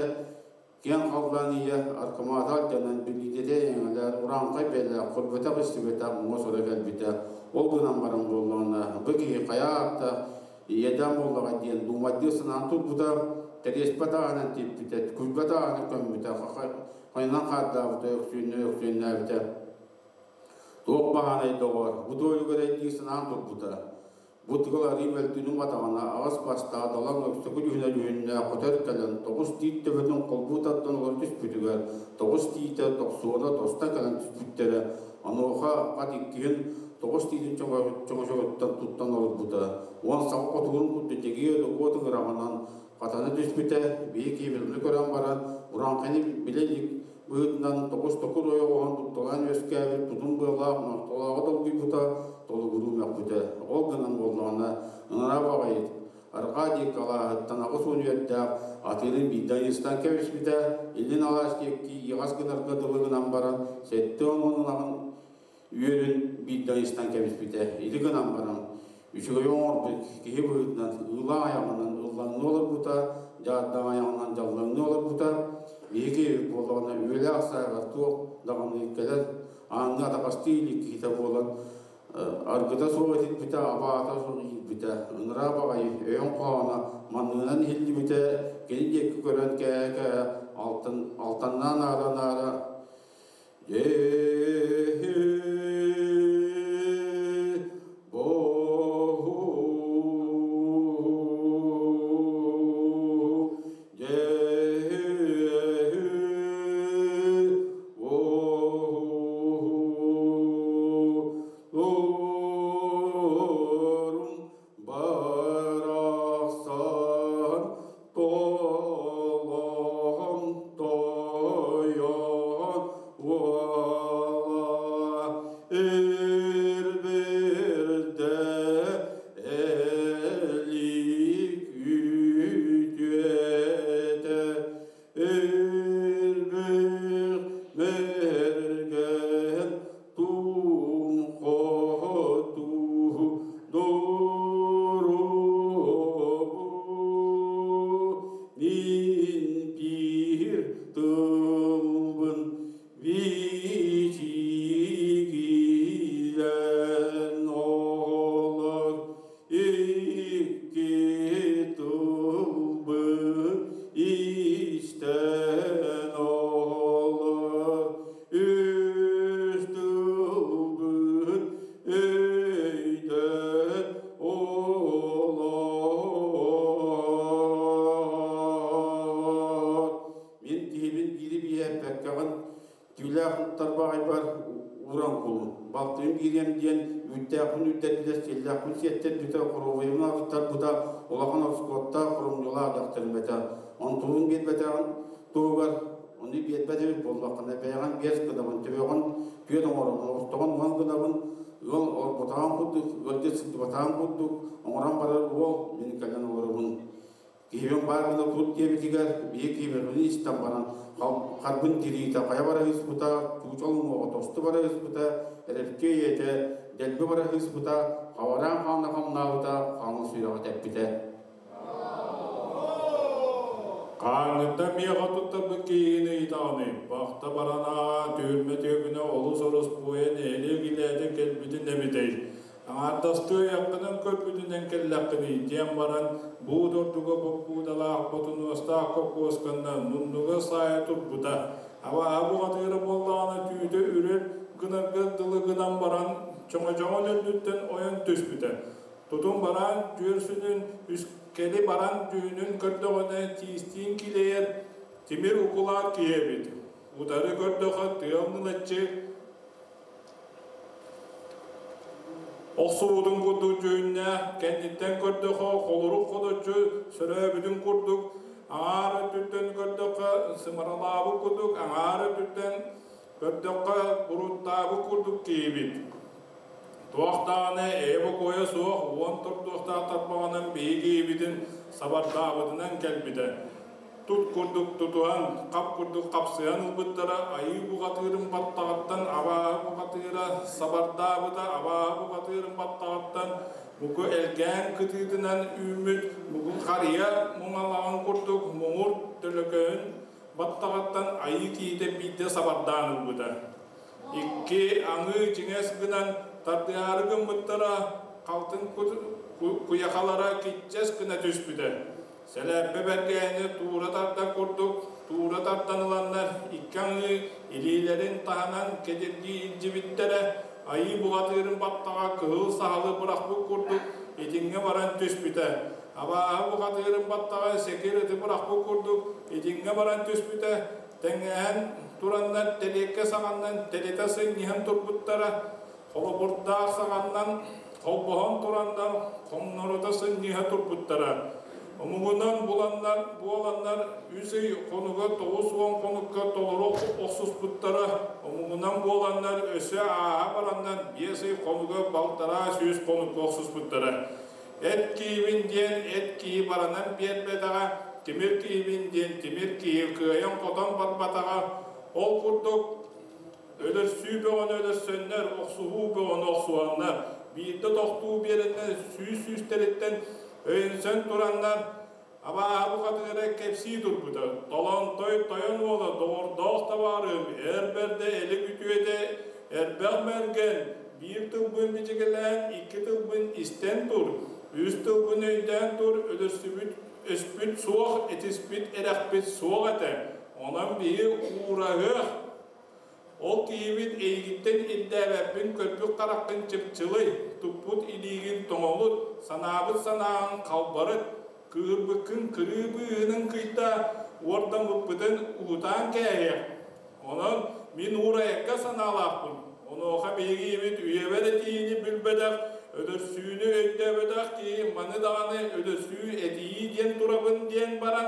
киэҥ халлаан ийэ аркамаата алдьанан билиитэтэ эйэҥэлээн урааҥхай бэйэлээх көрбөтөх истибэтэх муҥа соро кэлбитэ. Ол гынан баран буоллаҕына, бу киһи хайа ааттаах ийэдээн буоллаҕа диэн дуумайдыы санаан турбута, тэриэспэ тааһынан тииппитэ, күлбэ тааһынан көммүтэ, хайынан хаардаабыта, өксүөннэ өксүөннээбитэ. Туох баһаанай доҕоор, бу туойугар эйдии санаан турбута. Бу тыал арыы мөлтүүнүн батаҕына аҕыс бастаах далаҥ өксөкү дьүһүнэ дьүһүннээх көтөр кэлэн тоҕус тиит төбөтүн холбуу тардан олоро түспүтүгэр тоҕус тиитэ тохсуона тостон кэлэн түспүттэрэ. Онуоха хат иккиһин тоҕус тиитин чөҥөчөгүттэн туттан олорбута. Уон саха хотугурун курдук дьэгиэ уот ыҥыраҕынан хатана түспүтэ. Биһи киһибитин көрөн баран урааҥхайны билэ илик быһыытынан тоҕус токур ойоҕоһун тутталаан үөскээбит тутум быалаах нохтолооҕо долгуйбута, толугуруу мөхпүтэ. Ол гынан буоллаҕына, ыныраа баҕайы арҕаа диэки алааһыттан 80 үөрдээх атыырын биирдэ айыыстаан кэбиспитэ, илин алаас диэки иэҕэс гынарга дылы гынан баран, 70 ынаҕын Үөрүн биирдэ ыйыстан кэбиспитэ. Ити гынан баран, үчүгэй оҥорбут киһи быһыытынан ыылаах айаҕынан ыллаҥныы олорбута, дьаардаах айаҕынан дьаллаҥныы олорбута. Биһиги буоллаҕына үөлээх сааһыгар туох даҕаны кэлэр ааҥҥа атаҕастыы илик киһитэ буолан, аргыта суох этиппитэ, абаата суох иирбитэ, ыныраа баҕайы өйөн хоһооно манныгынан иһиллибитэ, кини диэки көрөн кээһэ-кээһэ алтан, алтаннаан аара-наара Барахсан толон тойон уола ирбирде элик үтүөтэ ирбир мерген тум хоту Мин биир тылбын бичигилэн олор икки тылбын истэн олор үс тылбын өйдөн олоор. Мин киһибин биири биһээппэккэҕин түүлээх тарбаҕайбар ууран кулун. Балтыйым киириэм диэн үүттээхпин үүттэрбитэ, сиэллээхпин сиэттэрбитэ, хоруобуйабын аҕыттарбыта, улахан ороскуоттаах, хоромньулаах дьахтарым этэ. Онтубун биэрбэтэҕин туһугар Ону биэрбэт эбит буоллаххына, бэйэҕин биэс гынабын, төбөҕүн түөрт оҥоробун, ортоҕун уон гынабын, ыал орботоҕун курдук, ыалдьыт сылдьыбатаҕын курдук оҥорон барар уол мин кэлэн олоробун. Киһибин баар гына тут диэбитигэр, биһи киһибин истэн баран, харбын тириитэ хайа бара ыыспыта, чуучал уҥуоҕа тосту бара ыыспыта, эрэпкэ ийэтэ дэлби бара ыыспыта, хабараан хаана хамнаабыта, хаҥыл сүрэҕэ тэппитэ. Хаһааҥҥыттан миэхэ туттарбыт киһигин ыйытаҕыный? Бахта баран ааҕа түүрмэ түөкүнэ олус ороспуойа нэһилиэк илээтэ кэлбитин эбитэй. Аҥаардастыы айаххынан көрбүтүнэн кэллэххиний диэн баран, буут ордуга боппуудалаах ботунуостаах кокуосканна муннуга саайа турбута. Абааһы бухатыыра буоллаҕына түүтэ үрэр гынарга дылы гынан баран, чоҥочоҕун үрдүттэн ойон түспүтэ. Тутун бараан түөрсүнүн, үскэли баран түүнүн көрдөҕүнэ тиистиин килэйэр тимир укулаат киһи эбит. Утары көрдөхө тыал нылаччы охсубутун курдук дьүһүннээх, кэнниттэн көрдөхө холорук ходоччу сөрөөбүтүн курдук, аҥаар өттүттэн көрдөхө сымаралаабыт курдук, аҥаар өттүттэн көрдөххө буруттаабыт курдук киһибит. Туох даҕаны эйэ-бокуойа суох уон тордуохтаах тарбаҕынан биһиги киһибитин сабардаабытынан кэлбитэ. Тут курдук тутуһан, хап курдук хапсыһан ылбыттара айыы бухатыырын баттаҕыттан абааһы бухатыыра сабардаабыта абааһы бухатыырын баттаҕыттан муку элгээн кытыытынан үүммүт мугу харыйа муҥалаҕын курдук муҥур төлөкөһүн баттаҕыттан айыы киһитэ биирдэ сабардаан ылбыта. Икки аҥыы чиҥэс гынан тардыһаары гыммыттара, халтын куйахалара киччэс гына түспүтэ. Сэлээппэ бэргэһэни туура тардар курдук туура тардан ыланнар икки аҥыы илиилэрин таһынан кэдиргии илдьибиттэрэ, айыы бухатыырын баттаҕа кыһыл саһылы бырахпыт курдук итиҥҥэ баран түспүтэ. Абааһы бухатыырын баттаҕа сэкир ыты бырахпыт курдук итиҥҥэ баран түспүтэ. Тэҥҥэһэн тураннар тэлиэккэ саҕаннан тэлитэ сынньыһан турбуттара, холобурдаах саҕаннан холбоһон тураннар хоҥнорута сынньыһа турбуттара. Омугунан буланнар буоланнар үс ый хонуга 90 хонукка толору охсуспуттара, омугунан буоланнар өссө ааһа бараннар 5 ый хонуга 1,500 хонукка охсуспуттара. Эт киһибин диэн эт киһи баранан биэрбэтэҕэ, тимир киһибин диэн тимир киһи кыайан-хотон барбатаҕа. Ол курдук Өлөрсүү бөҕөнү өлөрсөннөр, охсуһуу бөҕөнү охсуһаннар, биирдэ тохтуу биэрэннэр сүүс сүүстэриттэн өйөнсөн тураннар, абааһы бухатыыра кэпсии турбута. Толонтой тойон уола доҕордоох табаарым, эр бэрдэ элик үтүөтэ, эрбэх мэргэн, биир тылбын бичигэлээн, икки тылбын истэн тур, үс тылбын өйдөөн тур, өлөрсүбүт өспүт суох, этиспит эрэхпит суох этэ. Онон биһи уураһыах. Ол киһибит эйигиттэн ирдээбэппин көрбүт хараххын чыпчылый, туппут илиигин тоҥолут, санаабыт санааҕын халбарыт, кыырбыккын кырыы быыһынан кыйта, уордаммыппытын уһутаан кээһиэх. Онон мин уурайарга санаалаахпын. Онуоха биһиги үйэбэр этиини билбэтэх, өлөрсүүнү өйдөөбөтөх киһи маны даҕаны өлөрсүү этийии диэн турабын диэн баран,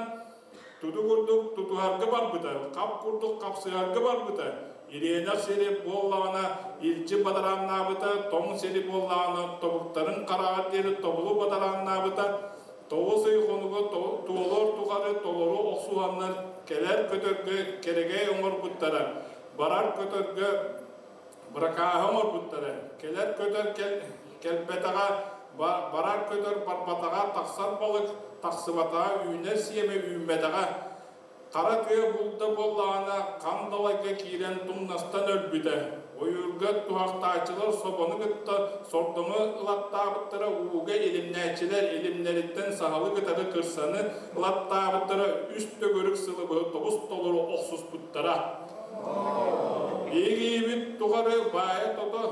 туту курдук тутуһарга барбыта, хап курдук хапсыһарга барбыта. Ириэнэх сири буоллаҕына илдьи бадарааннаабыта, тоҥ сири буоллаҕына тобуктарын хараҕар диэри тобулу бадарааннаабыта. 9 ый хонуга туолуор тухары толору охсуһаннар кэлэр көтөргө кэрэгэй оҥорбуттара, барар көтөргө быракааһы оҥорбуттара. Кэлэр көтөр кэлбэтэҕэ, барар көтөр барбатаҕа, тахсар балык тахсыбатаҕа, үүнэр сиэмэ үүммэтэҕэ. Хара тыа булда буоллаҕына, хам далайга киирэн тумнастан өлбүтэ. Ойуурга туһахтааччылар собону кытта сордоҥу ылаттаабыттара, ууга илимнээччилэр илимнэриттэн саһылы кытары кырсаны ылаттаабыттара, үс төгүрүк сылы быһа тобус толору охсуспуттара. Биһигибит тухары баайа-тото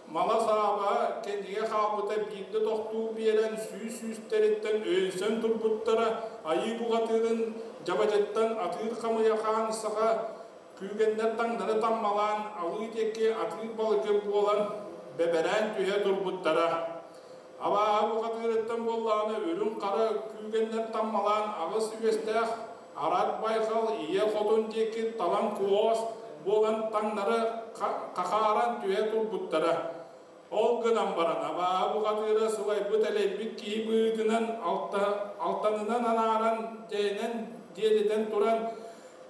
мала-сааба кэннигэ хаалбыта биирдэ тохтуу биэрэн сүүс сүүстэриттэн өйөнсөн турбуттара, айыы бухатыырын дьабадьыттан атыыр хамыйа хаан саха күүгэннэр таҥнары таммалаан алыы диэки атыыр балыгы буолан бэбэрээн түһэ турбуттара. Абааһы бухатыырыттан буоллаҕына үрүҥ хара күүгэннэр таммалаан аҕыс үөстээх Арат байҕал ийэ хотун диэки талан куоҕас буолан таҥнары хахааран түһэ турбуттара. Ол гынан баран абааһы бухатыыра сылайбыт-элэйбит киһи быһыытынан алтанынан анааран дьэйэнэн диэлитэн туран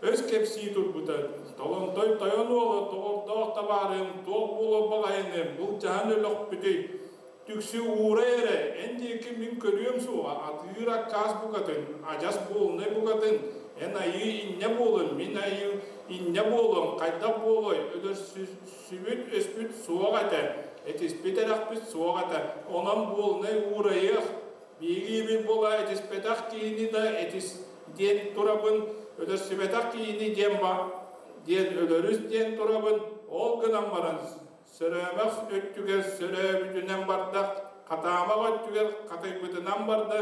өс кэпсии турбута. Толонтой тойон уола доҕордоох табаарыым туох буолуо баҕайыны былдьаһан өлөхпүтүй? Түксү уурай эрэ, эн диэки мин көрүөм суоҕа, атыыр аккаас букатын, адьас буолунай букатын, эн айыы инньэ буолун, мин айыы инньэ буолуом, хайдах буолуой, өлөрсүбүт өспүт суох этэ, этиспит эрэхпит суох этэ, онон буолунай уурайыах, биһиги буола этиспэтэх киһини да этис диэн турабын, өлөрсүбэтэх киһини диэн ба диэн өлөрүс диэн турабын, ол гынан баран Сөрөөмөх өттүгэр сөрөөбүтүнэн барда, хатаамах өттүгэр хатыйбытынан барда,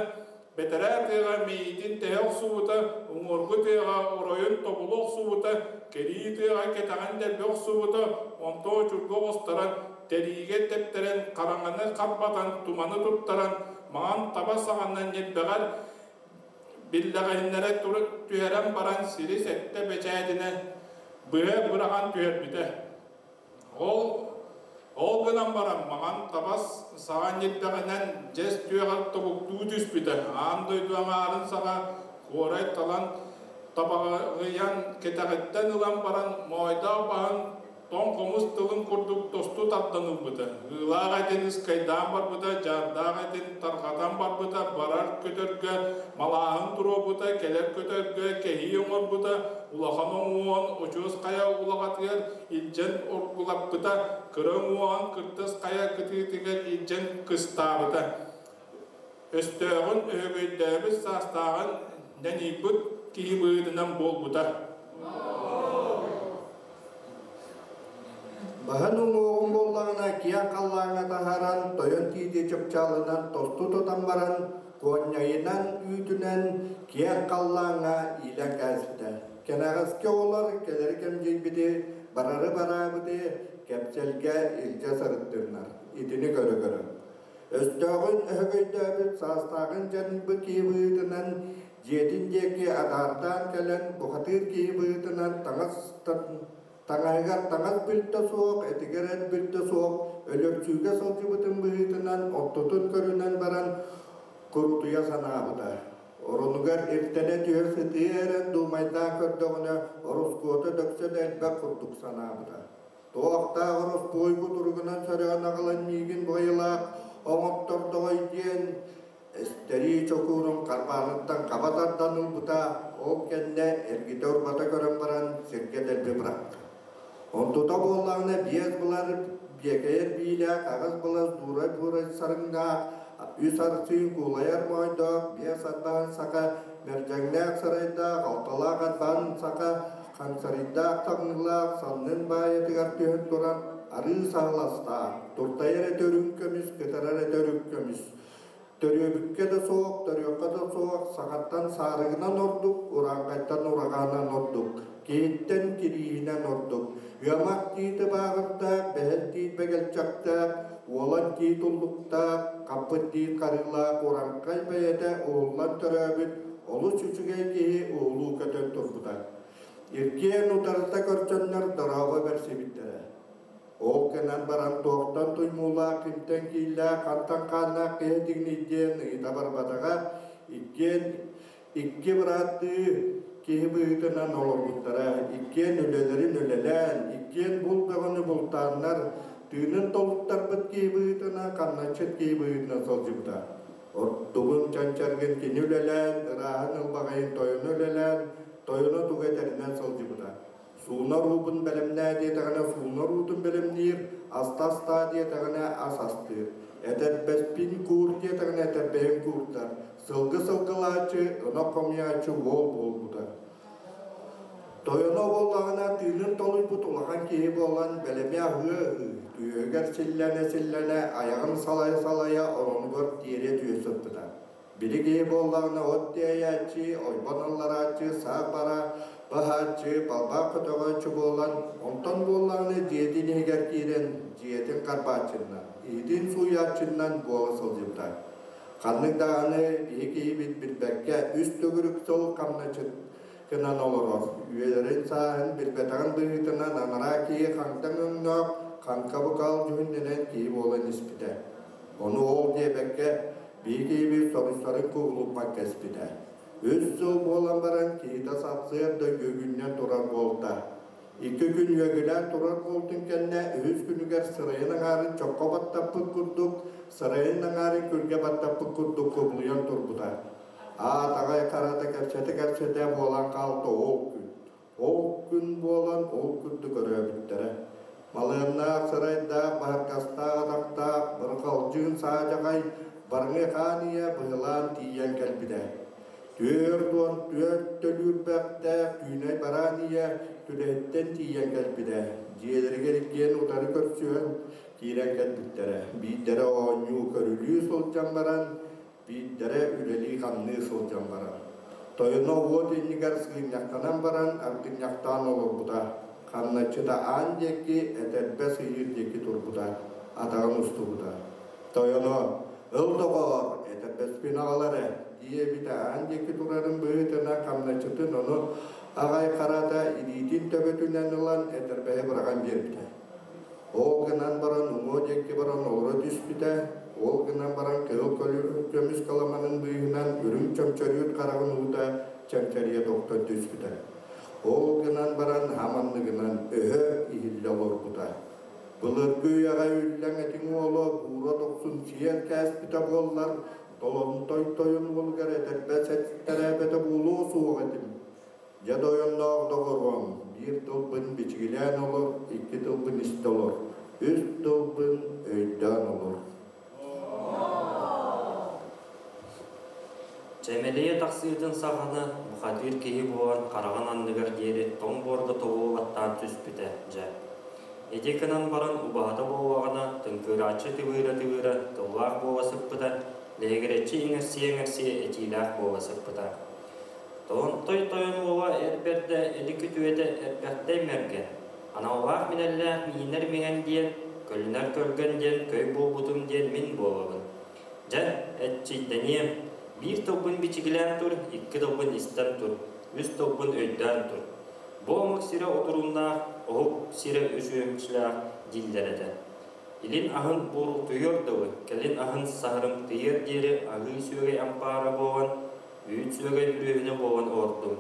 бэтэрээ тыаҕа мэйиитин тэһэ охсубута, уҥуоргу тыаҕа оройун тобулу охсубута, кэрии тыаҕа кэтэҕин дэлби охсубута, онтон очурга оҕустаран, тэриигэ тэптэрэн, хараҥаны харбатан, туманы туттаран, маҥан таба саҕана ньирбэҕэр биллэҕиһиннэрэ түһэрэн баран сири сэттэ бэчээтинэн быһа быраҕан түһэрбитэ. Ол гынан баран маҥан табас саҕа ньирбэҕинэн дьэс түөҕэр тобуктуу түспүтэ, аан дойду аҥаарын саҕа куорай талан табаҕыйан кэтэҕиттэн ылан баран моойдоох баһын тоҥ хомус тылын курдук тосту тардан ылбыта, ыылаах этин ыскайдаан барбыта, дьаардаах этин тарҕатан барбыта, барар көтөргө малааһын туруорбута, кэлэр көтөргө кэһии оҥорбута, улахан оҥуоҕун очуос хайа улаҕатыгар илдьэн оргулаппыта, кыра уҥуоҕун кырдас хайа кытыытыгар илдьэн кыстаабыта. Өстөөҕүн өһөгөйдөөбүт саастааҕын нэнийбит киһи быһыытынан буолбута. Баһын уҥуоҕун буоллаҕына киэҥ халлааҥҥа таһааран, тойон тиити чыпчаалынан тосту тутан баран, куонньайынан, үүтүнэн киэҥ халлааҥҥа иилэн кээспитэ. Кэнэҕэски оҕолор кэлэри кэмдьийбити, барары бараабыты кэпсэлгэ илдьэ сырыттыннар, итини көрө-көрө. Өстөөҕүн өһөгөйдөөбүт саастааҕын дьаныйбыт киһи быһыытынан дьиэтин диэки атаартаан кэлэн бухатыыр киһи быһыытынан таҥас таҥаһыгар таҥас бүлтэ суох, этигэр эт бүлтэ суох, өлөрсүүгэ сылдьыбытын быһыытынан оттотун көрүнэн баран курутуйа санаабыта. Оронугар иртэнэ түһэр сытыы эрэн дуумайдаан көрдөҕүнэ, ороскуота дөксө да элбэх курдук санаабыта. Туохтаах ороспуойгу туругунан сөрөөн аҕалан миигин буойалаах оҥоттордоҕой диэн эстэрии чокуурун харбааныттан хаба тардан ылбыта, ол кэннэ эргитэ-урбата көрөн баран сиргэ дэлби бырахта. Онтута буоллаҕына биэс былар биэкэйэр биилээх, аҕыс былас дуурай-буурай сарыҥнаах, үс арсыын куулайар моойдоох, биэс арбаһын саха, мэрдьэҥнээх сарайдаах, алталаах арбаһын саха, хаҥсарыйдаах таҥныылаах, саннын баайатыгар түһэн туран арыы саһыластаах, туртайар этэ үрүҥ көмүс, кытарар этэ үрүҥ көмүс. Төрүөбүккэ да суох, төрүөххэ да суох, сахаттан саарыгынан ордук, урааҥхайтан ураҕаанан ордук, киһиттэн кирииһинэн ордук. Ыамах тиити бааҕырдаах, бэһэл тиит бэгэлчэхтээх, уолан тиит уллуктаах, хаппыт тиит харыылаах урааҥхай бэйэтэ уһуллан төрөөбүт олус үчүгэй киһи уһулуу көтөн турбута. Иккиэн утарыта көрсөннөр дорообо бэрсибиттэрэ. Ол гынан баран туохтан туймуулаах, кимтэн кииллээх, хантан хааннаах киһи этигиний диэн ыйыта барбатаҕа, иккиэн икки бырааттыы киһи быһыытынан олорбуттара, иккиэн үлэлэрин үлэлээн, иккиэн булт бөҕөнү бултааннар, тыынын толуттарбыт киһи быһыытынан, хамначчыт киһи быһыытынан сылдьыбыта. Ордугун чанчаргын кини үлэлээн, ырааһын ылбаҕайын тойону үлэлээн, тойоно тугу этэринэн сылдьыбыта. Суунар уубун бэлэмнээ диэтэҕинэ суунар уутун бэлэмниир, аста астаа диэтэҕинэ ас астыыр. Этэрбэспин куур диэтэҕинэ этэрбэһин куурдар. Сылгы сылгылааччы, ынах хомуйааччы уол буолбута. Тойоно буоллаҕына тыынын толуйбут улахан киһи буолан бэлэми аһыа ыһыы, түөһүгэр силлэнэ-силлэнэ, айаҕын салайа-салайа оронугар тиэрэ түһэ сыппыта. Били киһи буоллаҕына от тиэйээччи, ойбон алларааччы, саах бара баһааччы, балбаах көтөҕөөччү буолан, онтон буоллаҕына дьиэтин иһигэр киирэн дьиэтин харбааччыннан, иһитин сууйааччыннан буола сылдьыбыта. Ханнык даҕаны биһи киһибит билбэккэ үс төгүрүк сыл хамначыт гынан олорор. Үйэлэрин сааһын билбэтэҕин быһыытынан анараа киһи хаҥтаҥ өҥнөөх, хаҥка букаал дьүһүннэнэн киһи буолан испитэ. Ону ол диэбэккэ, биир киһибит соруйсарын кубулуппакка испитэ. Үс сыл буолан баран киһитэ сарсыарда үөгүннэн турар буолта. Икки күн үөгүлээн турар буолтун кэннэ үһүс күнүгэр сырайын аҥаарын чоххо баттаппыт курдук, сырайын аҥаарын күргэ баттаппыт курдук кубулуйан турбута. Аат аҕай харата кэпсэтэ-кэпсэтэ буолан хаалта ол күн. Ол күн буолан ол курдук өрөөбүттэрэ. Малыаннаах сарайдаах, баһыргастаах атахтаах, бырҕалдьыын саадьаҕай барыҥы хаан ийэ быһылаан тиийэн кэлбитэ. 44 төлүүрбэхтээх түүнэй бараан ийэ түлэһиттэн тиийэн кэлбитэ. Дьиэлэригэр иккиэн утары көрсүһэн киирэн кэлбиттэрэ. Биирдэрэ оонньуу көрүлүү сылдьан баран, Биирдэрэ үлэлии-хамныы сылдьан баран, тойоно уот иннигэр сыынньахтанан баран аргынньахтаан олорбута, хамначчыта аан диэки, этэрбэс ыйыыр диэки турбута, атаҕын устубута. Тойоно «Ыл доҕоор, этэрбэспин аҕал эрэ» диэбитэ аан диэки турарын быһыытынан хамначчытын ону аҕай харата илиитин төбөтүнэн ылан этэрбэһи быраҕан биэрбитэ. Ол гынан баран уҥуо диэки баран олоро түспүтэ, ол гынан баран кыһыл көмүс кыламанын быыһынан үрүҥ чөмчөрүүт хараҕын уута чэмчэрийэ тохтон түспүтэ. Ол гынан баран хаманныгынан өһө иһиллэ олорбута. Былыргы үйэҕэ үллэҥ этиҥ уола буура дохсун сиэн кээспитэ буоллар, толонтой тойон уолугар этэрбэс эттэрээбэтэ буолуо суох этим. Дьэ дойонноох доҕоруом, биир тылбын бичигилээн олор, икки тылбын истэ олор, үс тылбын өйдөөн олор. Чэмэлийэ тахсыытын саҕана бухатыыр киһи буолан хараҕын анныгар диэри тоҥ буорга тобугу баттаан түспүтэ дьэ. Ити гынан баран убаһата буоллаҕына тыҥкырааччы тыбыыра-тыбыыра тыллаах буола сыппыта, лэһигирэччи иҥэрсийэ-иҥэрсийэ этиилээх буола сыппыта. Тойонтой тойон уола эр бэрдэ илик үтүөтэ эрбэхтэй мэргэн, аналлаах минэллээх миинэр миҥэн диэн, көлүнэр көлгөн диэн көй буолбутум диэн мин буолабын. Дьэ, эччийдэниэм, биир тылбын бичигилээн тур, икки тылбын истэн тур, үс тылбын өйдөөн тур. Бу омук сирэ отурууннаах, оһук сирэ үс үөмчүлээх дииллэр этэ. Илин аһын буорултуйуор дылы, кэлин аһын саһарымтыйыар диэри аһыы сүөгэй ампаара буолан, Үүт сүөгэй бүрүөһүнэ буолан олордум.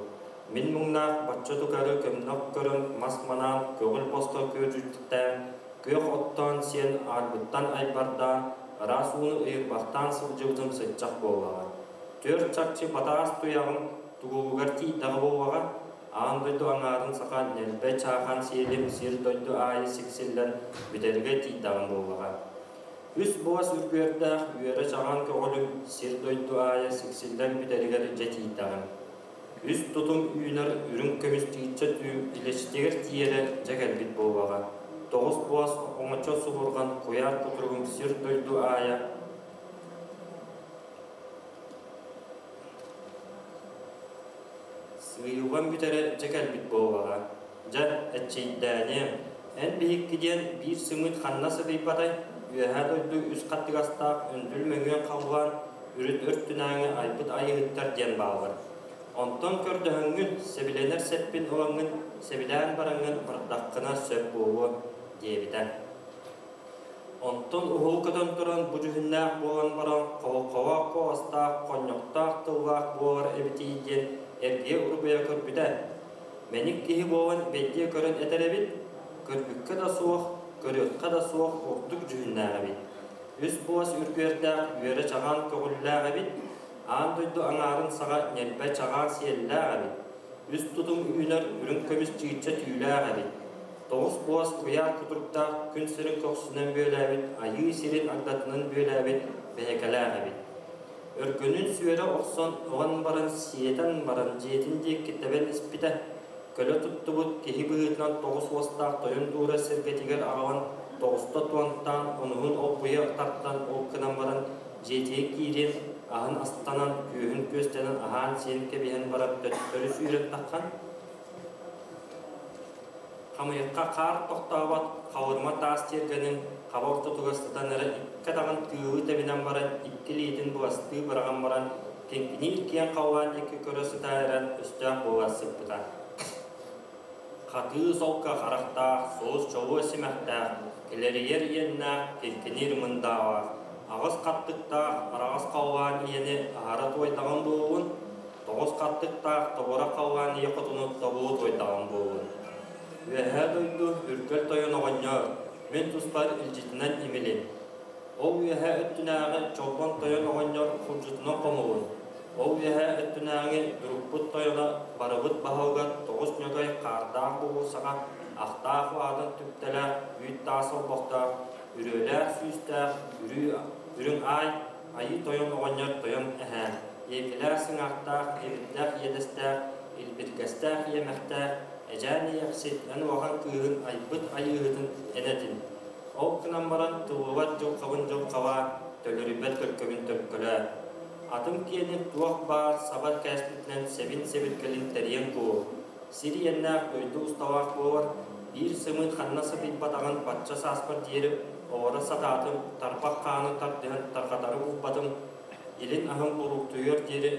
Мин муҥнаах бачча тухары көмнөх көрөн, мас манаан, көҕүл босхо күөдьүттээн, күөх оттоон сиэн аарбыттан айбардаан, ыраас ууну ыйырбахтаан сылдьыбытым сыччах буоллаҕа. Түөрт чахчы батаас туйаҕым тугулугар тиийдэҕэ буоллаҕа, аан дойду аҥаарын саха ньэлбэй чаахан сиэлим сир-дойду аайы сиксиллэн бүтэргэ тиийдэҕим буоллаҕа. Үс буос үргүөрдээх үөрэ-чаҕаан көҕүлүм сир-дойду аайы сиксиллэн бүтэригэр дьэ тиийдэҕим. Үс тутум үүнэр үрүҥ көмүс тыычча түү илэчитигэр тиийэрэ дьэ кэлбит буоллаҕа. Тоҕус буос оҥочо субурҕан куйаар кутуругум сир-дойду аайа Сыыйыллан бүтэрэ дьэ кэлбит буоллаҕа. Дьэ, эччийдээниэм, эн биһикки диэн биир сымыыт ханна сытыйбатай, үөһээ дойду үс хаттыгастаах өндүл мөҥүөн халлаан, үрүт өртүнээҥи айбыт айыһыттар диэн бааллар. Онтон көрдөһөҥҥүн, сэбилэнэр сэппин ылаҥҥын, сэбилээн бараҥҥын бардаххына сөп буолуо, диэбитэ. Онтон уһул көтөн туран бу дьүһүннээх буолан баран хоһоххолоох куоластаах, хонньохтоох тыллаах буолар эбитий диэн эргийэ урбуйа көрбүтэ. Мэник киһи буолан бэйдиэ көрөн этэр эбит, көрбүккэ да суох, көрүөххэ да суох ордук дьүһүннээх эбит. Үс буос үргүөрдээх үөрэ-чаҕаан көҕүллээх эбит, аан дойду аҥаарын саҕа ньэлбэ чаҕаан сиэллээх эбит, үс тутум үүнэр үрүҥ көмүс чыыча түүлээх эбит. Тоҕус буос куйаар кутуруктаах күн сирин көхсүнэн бүөлээбит, айыы сирин агдатынан бүөлээбит бэйэкэлээх эбит. Өргөнүн сүөрэ охсон ылан баран сиэтэн баран дьиэтин диэки тэбэн испитэ, көлө туттубут киһи быһыытынан тоҕус уостаах тойон дуура сэргэтигэр аҕалан тоҕуста туонтаан онуһун олбуйа тардан ол гынан баран дьиэтигэр киириэн аһын астанан күөһүн күөстэнэн аһаан-сиэн кэбиһэн баран төттөрү сүүрэн таххан Хамыйахха хаар тохтообот халырма таас тиэргэнин хаба ортотугар сытан эрэ икки атаҕын тыылыы тэбинэн баран икки илиитин быластыы быраҕан баран киҥкиниир киэҥ халлаан диэки көрө сыта эрэн өстөөх буола сыппыта. Хатыы солко харахтаах, соус чолуо симэхтээх, килэрийэр иэннээх, киҥкиниир мындаалаах, аҕыс хаттыктаах араҕас халлаан иэни аһара туойдаҕын буолуун, тоҕус хаттыктаах тобура халлаан ийэ хотуну тобулу туойдаҕым буоллун. Үөһээ дойду Үргэл тойон оҕонньор, мин туспар илдьитинэн имилин. Ол үөһээ өттүнээҕи Чолбон тойон оҕонньор сурдьутунан хомулун. Ол үөһээ өттүнээҕи Дурукпут тойоно барыбыт баһылыгар тоҕус ньөгөй хаардаах бугулсаҕа ахтаах уһаатын түптэлээх үүт таас олбохтоох, үрүөлээх сүүстээх үрүү үрүҥ аай Айыы тойон оҕонньор тойон эһээн, иэкилээх сыҥаахтаах, иэбиттээх иэдэстээх, илбиргэстээх иэмэхтээх, эдьээн иэхсит эн улахан кыыһын айбыт айыыһытын энэтин. Ол гынан баран тыллыбат дьылҕабын дьылҕалаа, төлөрүйбэт төлкөбүн төлкөлөө. Атым киэнин туох баар саба кээспитинэн сэбин-сэбиргэлин тэрийэн куул. Сир иэннээх дойду усталаах буолар, биир сымыыт ханна сытыйбатаҕын бачча сааспар диэри олоро сатаатым, тарбах хааны тардыһан тарҕатары булбатым, илин аһым буруктуйуор диэри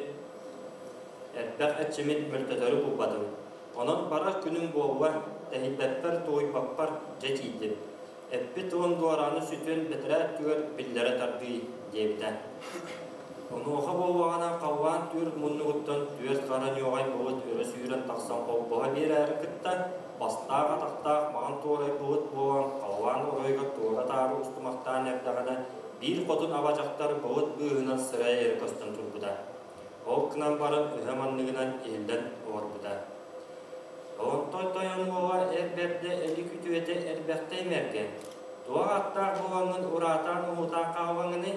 элбэх эрчимин мөлтөтөрү булбатым. Онон барар күнүм буолла, тэһийбэппэр, туойбаппар дьэ тиийдим. Эппит уон дуорааны сүтүөн бэтэрээ өттүгэр биллэрэ тардыы, диэбитэ. Онуоха буоллаҕына халлаан түөрт муннугуттан түөрт хара ньуоҕай былыт өрө сүүрэн тахсан холбоһо биэрээри кытта, бастаах-атахтаах маҥан туорай былыт буолан халлаан оройугар туора-таары устумахтаан эрдэҕинэ, биир хотун аба дьахтар былыт быыһынан сырай эрэ көстөн турбута. Ол гынан баран өһө манныгынан иһиллэн олорбута. Онтон тойон уола эр бэрдэ эли күтүөтэ элбэхтэ имэргэн. Туох аттаах буолаҥҥын ураатаан уһутаан хаалаҥыный?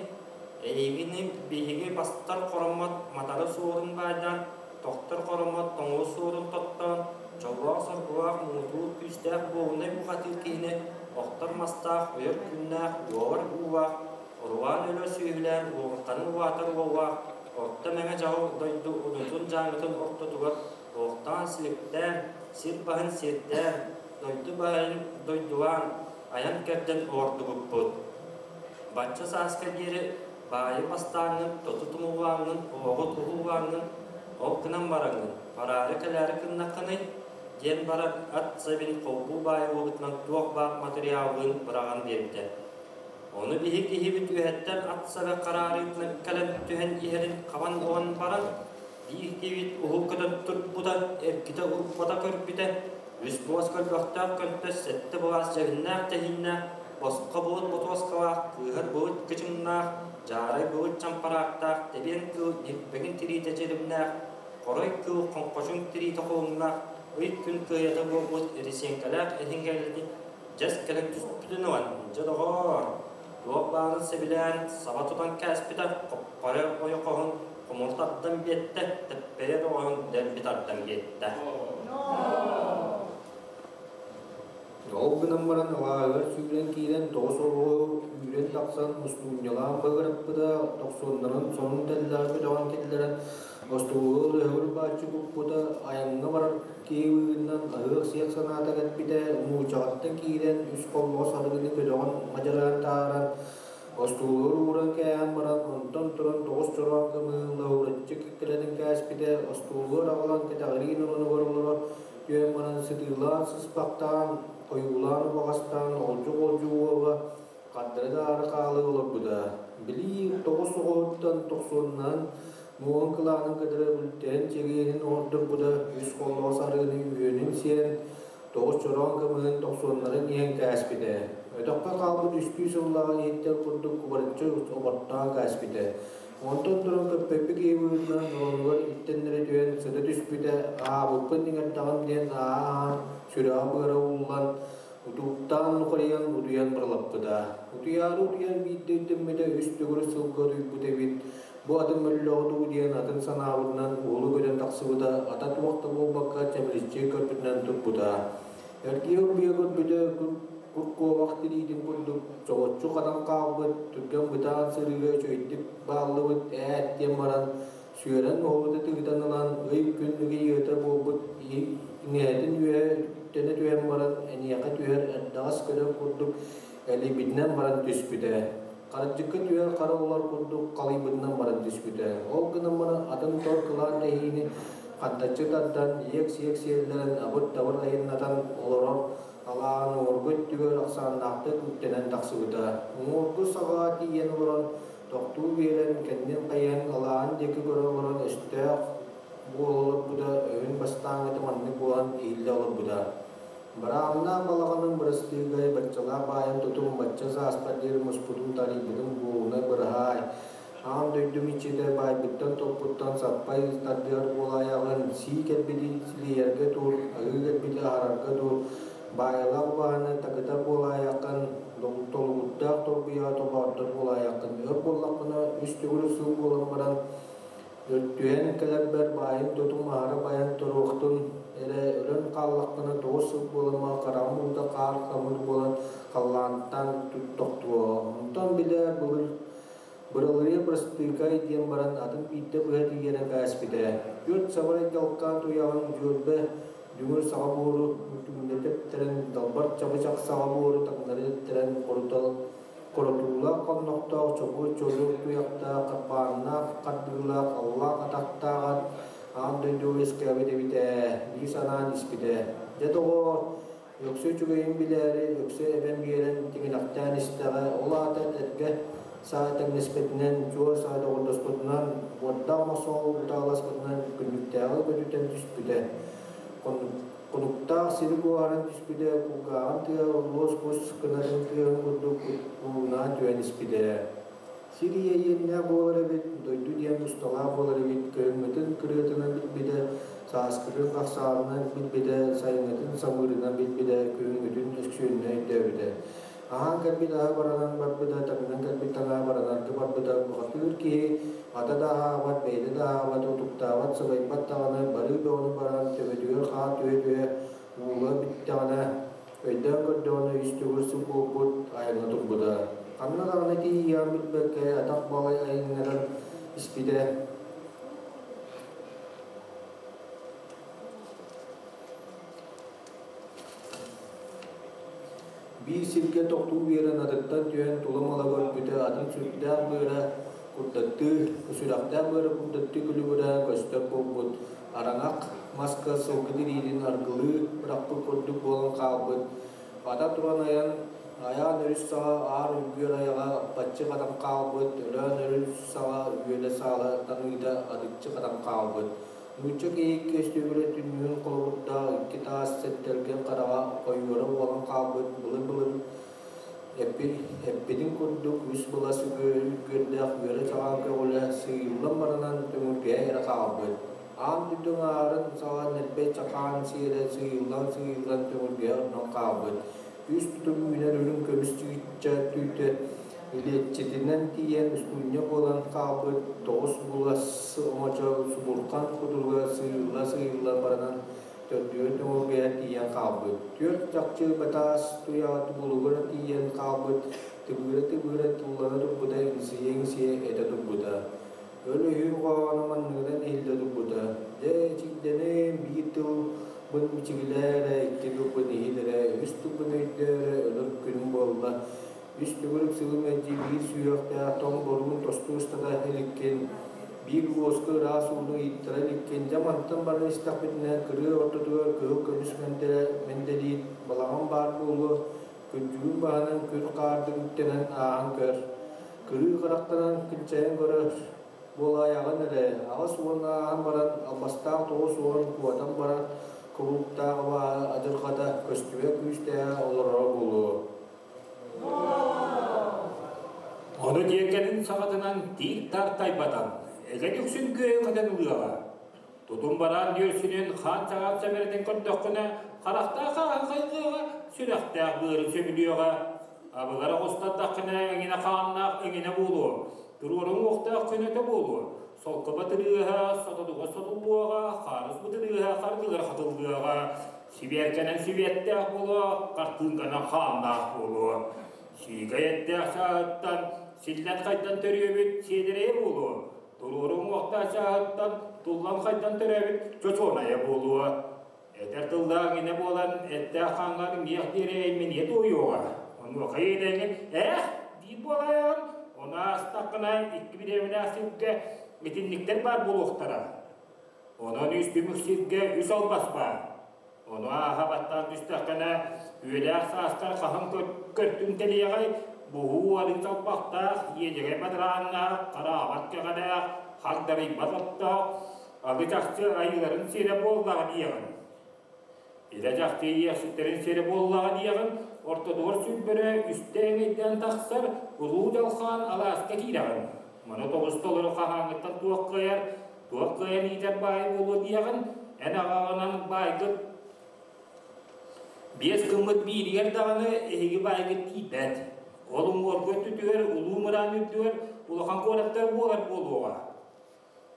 Эйигини биһиги бастар хороммот матары суорун баайдаан, тохтор хороммот тоҥуо суорун тоттоон, дьоллоох-соргулаах муҥутуур күүстээх буолунай бухатыыр киһини охтор мастаах, ойор күннээх, уолар уулаах, орулаан өлөр сүөһүлээн уоҕурҕанын улаатар уоллаах, орто мэҥэ дьаҕыл дойду удунтун-дьааҥытын ортотугар Оохтоон-силиктээн, сир баһын сирдээн, дойду баайын дойдулаан, айан кэрдэн олордубуппут. Бачча сааска диэри баайы бастааҥҥын, тоту тумуллааҥҥын, олоҕу туһулааҥҥын, ол гынан бараҥҥын, бараары-кэлээри гыннаххыный? диэн баран ат сэбин холбуу баайыллыбытынан туох баар матырыйааллыын быраҕан биэрбитэ. Ону биһи киһибит үөһэттэн ат сэбэ хараарыытынан кэлэн түһэн иһэрин хабан ылан баран, Биир киһибит уһук көтөн турбута, эргитэ урбата көрбүтэ, үс буос көрбөхтөөх көнтөс, сэттэ былаас дьэһиннээх-тэһииннээх, босхо былыт ботуоскалаах, кыыһар былыт кычымнаах, дьаарай былыт чампараактаах, тэбиэн кыыл ньилбэгин тириитэ дьиримнээх, хорой кыыл хоҥхочуҥ тириитэ холумнаах, ый күн кыайата буолбут эрэсиэҥкэлээх эһиҥгэлити дьэс кэлэн түспүтүн ылан, дьэ доҕоор, туох баарын сэбилээн саба тутан кээспитэ, хоппойо ойоҕоһун хомур тардан биэттэ, тэппэйэ доҕоһун дэлби тардан биэттэ. Ол гынан баран алааһыгар сүүрэн киирэн тоҕус оҕуһу үүрэн тахсан устуунньалаан быгыраппыта, тохсуоннарын сонун тэллэҕи көтөҕөн киллэрэн остуолугар өһүр бааччы куппута, айаҥҥа барар киһи быыһынан аһыах-сиэх санаата кэлбитэ, муучаҕыттан киирэн үс холлоҕос арыгыны көтөҕөн мадьараан таһааран остуолугар ууран кээһэн баран, онтон туран тоҕус чороон кымыһын лаһураччы киккилэтэн кээспитэ, остуолугар аҕалан кэтэҕириин оронугар олоро түһэн баран сытыылаан сыспахтаан, ойуулаан убаҕастаан олдьу-олдьу уоба хардары да аара хаалыы олорбута. Билии тоҕус оҕоһуттан тохсуоннаан муоһун кылаанын кытары бүлтэһин чэгиэнин оҥордорбута, үс холлоҕос арыыны үөнүн сиэн, тоҕус чороон кымыһын тохсуоннарын иһэн кээспитэ. Өтөххө хаалбыт үстүү сыллааҕы иһиттэр курдук кубарыччы обордоон кээспитэ. Онтон туран көппөппүт киһи быһыытынан оронугар иттэннэрэ түһэн сыта түспүтэ, аһаабыппын иҥэрдэҕим диэн ааһан сүрэҕэ быара ууллан, утуктаан нухарыйан утуйан бырылаппыта. Утуйаары утуйан биирдэ өйдөммүтэ үс төгүрүк сылга утуйбут эбит. Бу атын мөллөҕө дуу диэн атын санаабытынан уолу көтөн тахсыбыта, ата туох да буолбакка чэмэличчи көрбүтүнэн турбута. Эргийэ-урбуйа көрбүтэ, кур куобах тириитин курдук соҕоччу хатан хаалбыт, түргэн бытаан сырыыга үчүгэйдик бааллыбыт ээт диэн баран, сүөрэн оһуота тыытан ылан, ый-күн ыгыйыыта буолбут иҥэһэтин үөһэ үктэнэ түһэн баран, эниэхэ түһэр эрдэҕэс көтөр курдук элийбитинэн баран түспүтэ. Харадьыкка түһэр хара улар курдук халыйбытынан баран түспүтэ. Ол гынан баран атын тор кылаан тэһиини хантаччы тардан, иэк-сиэк сиэллэрэн абыр-табыр айаннатан олорор алааһын уҥуоргу өттүгэр ахсааннаахтык үктэнэн тахсыбыта. Уҥуоргу саҕаҕа тиийэн олорон, тохтуу биэрэн, кэннин хайыһан алааһын диэки көрө олорон өстөөх буола олорбута, өһүн бастааҥҥыта маннык буолан иһиллэ олорбута. Бырааннаах балаҕаным бырастыыгай, баччалаах баайым тутум, бачча сааспар диэри муспутум тарыйбытым буолунай быраһаай. Аан дойдум иччитэ баайбыттан-топпуттан саппай тардыһар буолаайаҕын, сии кэлбити силийэргэ тур, аһыы кэлбити аһарарга тур, баайалаах убаһаны такытар буолаайаххын, толугурдаах торбуйаҕа тобоордор буолаайаххын. Өр буоллаххына үс төгүрүк сыл буолан баран Өртүһэн кэлэрбэр баайым-тутум аһара байан туруохтун эрэ, өлөн хааллахпына тоҕус сыл буолама хараҕым уута хаар хамыр буолан халлаантан тохтуо. Онтон билэ былыр быралырыйа бырастыыкай диэн баран атын биирдэ быһа тиийэрэ кээспитэ. Түөрт сабарай дьалкаан туйаҕын дьүөрбэ дүҥүр саҕа буору түҥнэтэ эттэрэн, далбар чабычах саҕа буору таҥнары эттэрэн хорутал Хоротуулаах хоннохтоох чобуо чолуок туйахтаах, харбааннаах хардыылаах, аллаах атахтаах ат аан дойду үөскээбит эбит ээ дии санаан испитэ. Дьэ доҕоор, өксө үчүгэйин билээри, өксө эбэн биэрэн тиҥилэхтээн истэҕэ, ол аата эргэ саа тэҥнэспэтинэн, чуо саа доҕордоспутунан, уордаах мосоол утааласпытынан күннүктээҕи көтүтэн түспүтэ. Хонуктаах сири куоһаран түспүтэ, кулгааҕын тыаһа луос-кус гынарын тыаһын курдук куугунаан түһэн испитэ. Сир ийэ иэннээх буолар эбит, дойду диэн усталаах буолар эбит, кыһыҥҥытын кырыатынан билбитэ, сааскытын хахсаанынан билбитэ, сайыҥҥытын самыырынан билбитэ, күһүҥҥүтүн өксүөнүнэн өйдөөбүтэ. Аһаан кэлбит аһа баранан барбыта, таҥнан кэлбит таҥаһа баранарга барбыта, бухатыыр киһи ата да аһаабат, бэйэтэ да аһаабат, утуктаабат, сылайбат даҕаны, барыы бөҕөнү баран, төбөтүгэр хаар түһэ-түһэ ууга бүттэҕинэ, өйдөөн көрдөҕүнэ үс төгүл сыл буолбут айаҥҥа турбута. Ханна даҕаны тиийиэҕин билбэккэ, атах балай айаннаран испитэ. Биир сиргэ тохтуу биэрэн атыттан түһэн тула-мала көрбүтэ, атын сүрдээх быара курдаттыы, сүрэхтээх быара курдаттыы күлүгүрэ көстөр буолбут, араҥах маска сылгы тириитин аргылыы бырахпыт курдук буолан хаалбыт. Ата туран айан Айаан өрүс саҕа аар үргүөр айаҕа аппаччы хатан хаалбыт, Өлөөн өрүс саҕа үөлэ саала таныыта адыччы хатан хаалбыт. Нуучча киһи икки өстүөбүлэ түннүгүн холобурдаах икки таас сэттэлгэн хараҕа хойуора буолан хаалбыт былыр-былыр эппитин курдук үс былас үргүөрдээх үөрэ чаҕаан көҕүлэ сыыйыллан баранан төҥүргэһэ эрэ хаалбыт. Аан дойду аҥаарын саҕа нэлбэй чакаан сиэрэ сыыйыллан-сыыйыллан төҥүргэһэ оннон хаалбыт. Үс тутум үүнэр үрүҥ көмүс чыычча түүтэ илиэччитинэн тиийэн устунньа буолан хаалбыт тоҕус булас оҥочо субурхан кутуруга сыыйылла-сыыйылла баранан төрдүөн төҥүргэһэ тиийэн хаалбыт. Түөрт чахчы батаас туйаҕа тубулугура тиийэн хаалбыт, тыбыыра-тыбыыра тыллана турбута, иҥсийэ-иҥсийэ этэ турбута. Өлүһүн хоһооно манныгынан иһиллэ турбута: «Дьэ, эчикдэним, биир тылбын бичигилээ эрэ, икки тылбын иһит эрэ, үс тылбын өйдөө эрэ, өлөр күнүм буолла. Үс төгүрүк сылы мэлдьи биир сүһүөхтээх тоҥ боруун тосту устата иликкин, биир уоска ыраас ууну ыйыттара иликкин. Дьэ, мантан баран истэхпитинэ, кырыа ортотугар кыһыл көмүс мэндэлиит балаҕан баар буолуо, күрдьүгүн баһынан күр хаардык үктэнэн ааһан көр. Кырыы харахтанан кынчайан көрөр буолаайаҕын эрэ, 80 ааһан баран албастаах 90 куотан барар кулууптаах абааһы адьырҕата көстүбэт күүстээҕэ олороро буолуо. Ону тиэргэнин саҕатынан тиит-тар тайбатан, эгэ үксүн күөйэ көтөн ылыаҕа. Тутун бараан үөрсүнэн хаан чаҕаан сэбэрэтин көрдөххүнэ, харахтаах хааһы хайҕыаҕа, сүрэхтээх быары сөбүлүөҕэ. Абылара оҕустардаххына эҥинэ хааннаах эҥинэ буолуо, туруору уҥуохтаах көнөтө буолуо, солко батырыаһа, сототуга сотуллуоҕа, хаарыс бытырыаһа хардыгар хатыллыаҕа, сибиэркэнэн сибиэттээх буолуо, хартыынканан хааннаах буолуо. Сиикэй эттээх сааһыттан силлэн хайдан төрүөбүт сиэдэрэйэ буолуо, туруору уҥуохтаах сааһыттан туллан хайдан төрөөбүт чочуонайа буолуо. Этэр тыллаах инэ буолан, эттээх хааҥҥар иҥиэх диэри эймэниэ туойуоҕа. Онуоха иэдэҥҥин ээх диир буолаайаҕын, ону аастаххына икки бириэмэлээх сиргэ итинниктэр баар буолуохтара. Онон үс түмүк сиргэ үс албас баар. Ону ааһа баттаан түстэххинэ, үйэлээх саастар хаһан көртүҥ тэлиэҕэй, буһуу арыы талбахтаах, иэдьэгэй бадарааннаах, хараабат кэҕэлээх, хагдарыйбат оттоох, Алы чахчы айыыларын сирэ буоллаҕа диэҕин. Илэ чахчы иэхситтэрин сирэ буоллаҕа диэҕин, ортотугар сүлбэрэ үстэ эҥэйдээн тахсар Улуу Дьалхаан алааска киирэҕин. Маны тоҕус толору хаһааҥҥыттан туох кыайар, туох кыайан иитэр баай буолуо диэҕин, эн аҕаҕынан баайгыт биэс гыммыт бииригэр даҕаны эһиги баайгыт тиийбэт. Ол уҥуоргу өттүтүгэр улуу мыраан үрдүгэр улахан куораттар буолар буолуоҕа.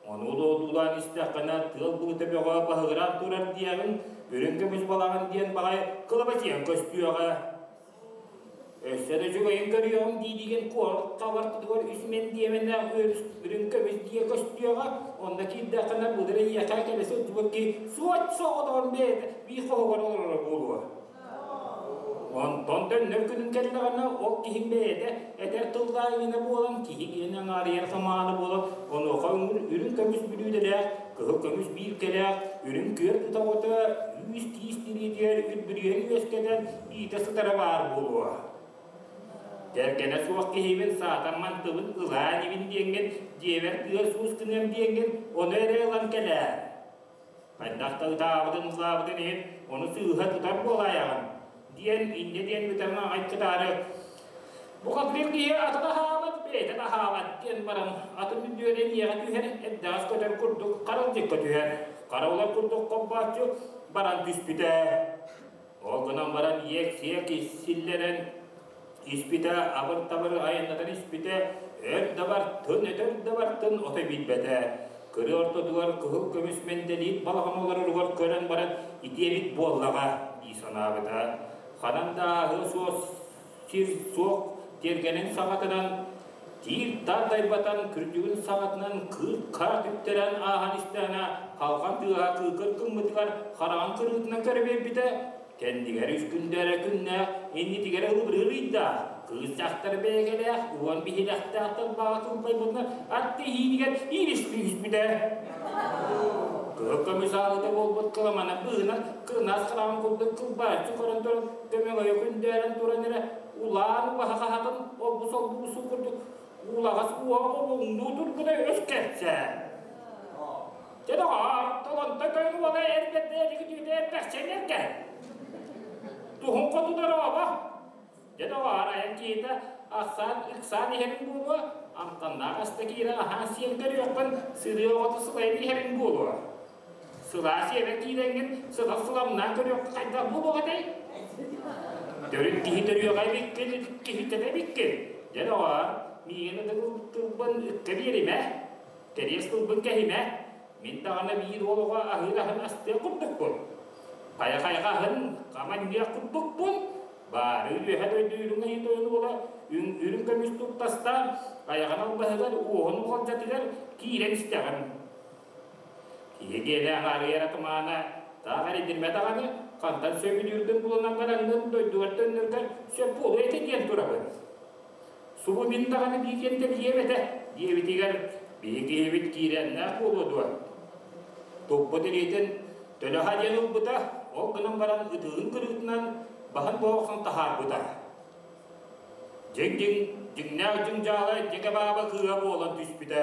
Ону одуулаан истэххинэ, тыал былыта бөҕө баһыгыраан турар диэҕиҥ, үрүҥ көмүс балаҕан диэн баҕайы кылабачыйан көстүөҕэ. Өссө да үчүгэйин көрүөҕүм дии-диигин куорат хабартытыгар үс мэндиэмэннээх үрүҥ көмүс дьиэ көстүөҕэ, онно киирдэххинэ былыр эйиэхэ кэлэ сылдьыбыт киһи суот соҕотоҕун бэйэтэ биир хоһугар олороро буолуо. Онтон төннөр күнүн кэллэҕинэ, ол киһиҥ бэйэтэ этэр тыллаах иҥинэ буолан, киһи киһини аҥаарыйар самаана буолан, онуоха өҥүр үрүҥ көмүс бүлүүдэлээх, кыһыл көмүс биилкэлээх, үрүҥ күөх тутаҕыта үүс киис тириитигэр үрбүрүйэн үөскэтэн иитэ сытара баар буолуо. Кэргэнэ суох киһибин саатар мантыбын ылаа инибин диэҥҥин, дьиэбэр тыас-уус гыныам диэҥҥин, ону эрэ ылан кэлээр. Хайдах да ытаабытын ыллаабытын иһин ону сыыһа тутар буолаайаҕын диэн инньэ диэн бытаҥа аҕай кытаары бухатыыр киһи ата да аһаабат, бэйэтэ да аһаабат диэн баран атын үрдүөрэ ийэҕэ түһэр, эрдэҕэс көтөр курдук харалдьыкка түһэр, хара улар курдук хоббооччу баран түспүтэ. Ол гынан баран иэк-сиэк силлэрэн испитэ, абыр-табыр айаннатан испитэ, өр да бартын, өтөр да бартын ото билбэтэ. Кырыы ортотугар кыһыл көмүс мэндэлиит балаҕан олороругар көрөн баран итиэбит буоллаҕа дии санаабыта. Ханан да ааһыа суох сир суох тиэргэнин саҕатынан тиир тардайбатан күрдьүгүн саҕатынан кыырт-хаар түптэрэн ааһан истэҕинэ халҕан тыаһа кыыкыр гыммытыгар хараҕын кырыытынан көрө биэрбитэ кэннигэр үс күндээрэ күннээх иннитигэр ылыбырыыр ыйдаах кыыс дьахтар бэйэкэлээх уон биһилэхтээх тарбаҕа кылбайбытына атты иһиинигэр иилис түһүспүтэ. Кыһыл көмүс аалыта буолбут кыламана быыһынан кырынаас хараҕын курдук кылбааччы көрөн туран көмөҥөйө күндээрэн туран эрэ улаан убаһа хаһатын олбу-солбу суу курдук уулаҕас уоҕа обуҥнуу турбута өс кэпсээ. Дьэ доҕоор, Толонтой тойон уола эр бэрдэ эригитүүтэ эрбэхчэннэргэ. Туһун хоту дорообо. Дьэ доҕоор, айан киһитэ ахсаан ыксаан иһэрин буолуо, амтаннаах аста киирэн аһаан сиэн көрүөххүн, сырыы оҕото сылайан иһэрин буолуо. Сылаас иэбэ киирэҥҥин сытар сыламнаан көрүөххэ хайдах буолуох этэй? Төрүт киһи төрүөҕэ эбиккин, киһиттэн эбиккин. Дьэ доҕоор, миигин ытыгыл тылбын ыкка биэримэ, кэриэс тылбын кэһимэ. Мин даҕаны биир уол оҕо аһыыр аһын астыах курдукпун. Хайа-хайаҕа аһын хаманньыах курдукпун. Баары үөһэ дойду үрүҥ айыы тойон уола үрүҥ көмүс туртастаан, айаҕын албаһыгар, уоһун уҕалдьатыгар киирэн истэҕим. Киһи диэнэ аҥаарыйара тумаана, таах эрийдирмэ даҕаны, хантан сөбүлүүргүн булунан бараҥҥын дойдугар төннөргөр сөп буолуо этэ диэн турабын. Субу мин даҕаны бииргэн тэрийиэм этэ, диэбитигэр биһи киһибит киирэннээх буолуо дуо? Туппут илиитин төлөһө диэн ылбыта, ол гынан баран ытыһын кырыытынан баһын боохсон таһаарбыта. Дьиҥ-дьиҥ, дьиҥнээх дьиҥ-дьаала дьэгэ-бааба кыыһа буолан түспүтэ.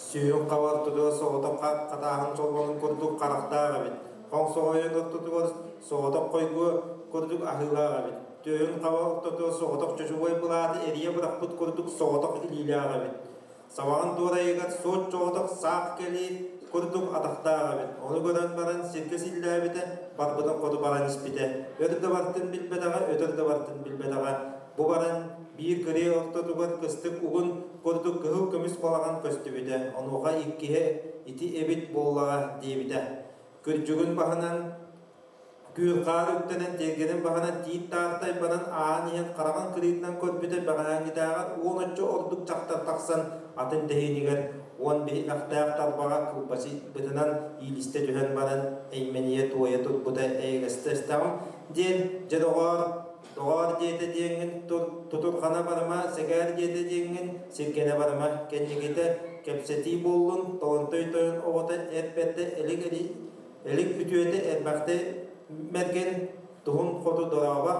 Сүүһүн хабар тутуга соҕотох хатааһын чолбонун курдук харахтаах эбит. Хоҥсоҕойун ортотугар соҕотох хойгуо курдук аһыылаах эбит. Түөһүн хаба ортотугар соҕотох чочубуой былааты эрийэ бырахпыт курдук соҕотох илиилээх эбит. Сабаҕын туорайыгар суот чоҕотох саах кэлии курдук атахтаах эбит. Ону көрөн баран сиргэ силлээбитэ, барбытын хоту баран испитэ. Өр да бартын билбэтэҕэ, өтөр да бартын билбэтэҕэ. Бу баран биир кырыа ортотугар кыстык угун курдук кыһыл көмүс балаҕан көстүбүтэ, онуоха иккиһэ ити эбит буоллаҕа диэбитэ. Күрдьүгүн баһынан күөл-хаар үктэнэн, тиэргэнин баһынан тиит таартайбанан ааһан иһэн хараҕын кырыытынан көрбүтэ бэҕэһээҥҥитээҕэр уон оччо ордук дьахтар тахсан атын тэһиинигэр уон биһилэхтээх тарбаҕа кылбачыйбытынан иилистэ түһэн баран эймэнийэ туойа турбута эйэгэстэстэҕим диэн дьэ доҕоор Доҕоор диэтэ диэҥҥин тутурҕана барыма, сэгээр диэтэ диэҥҥин сиргэнэ барыма, кэнникитэ кэпсэтии буоллун, Толонтой тойон оҕото эр бэрдэ элик элик үтүөтэ эрбэхтэ мэргэн туһун хоту дорообо,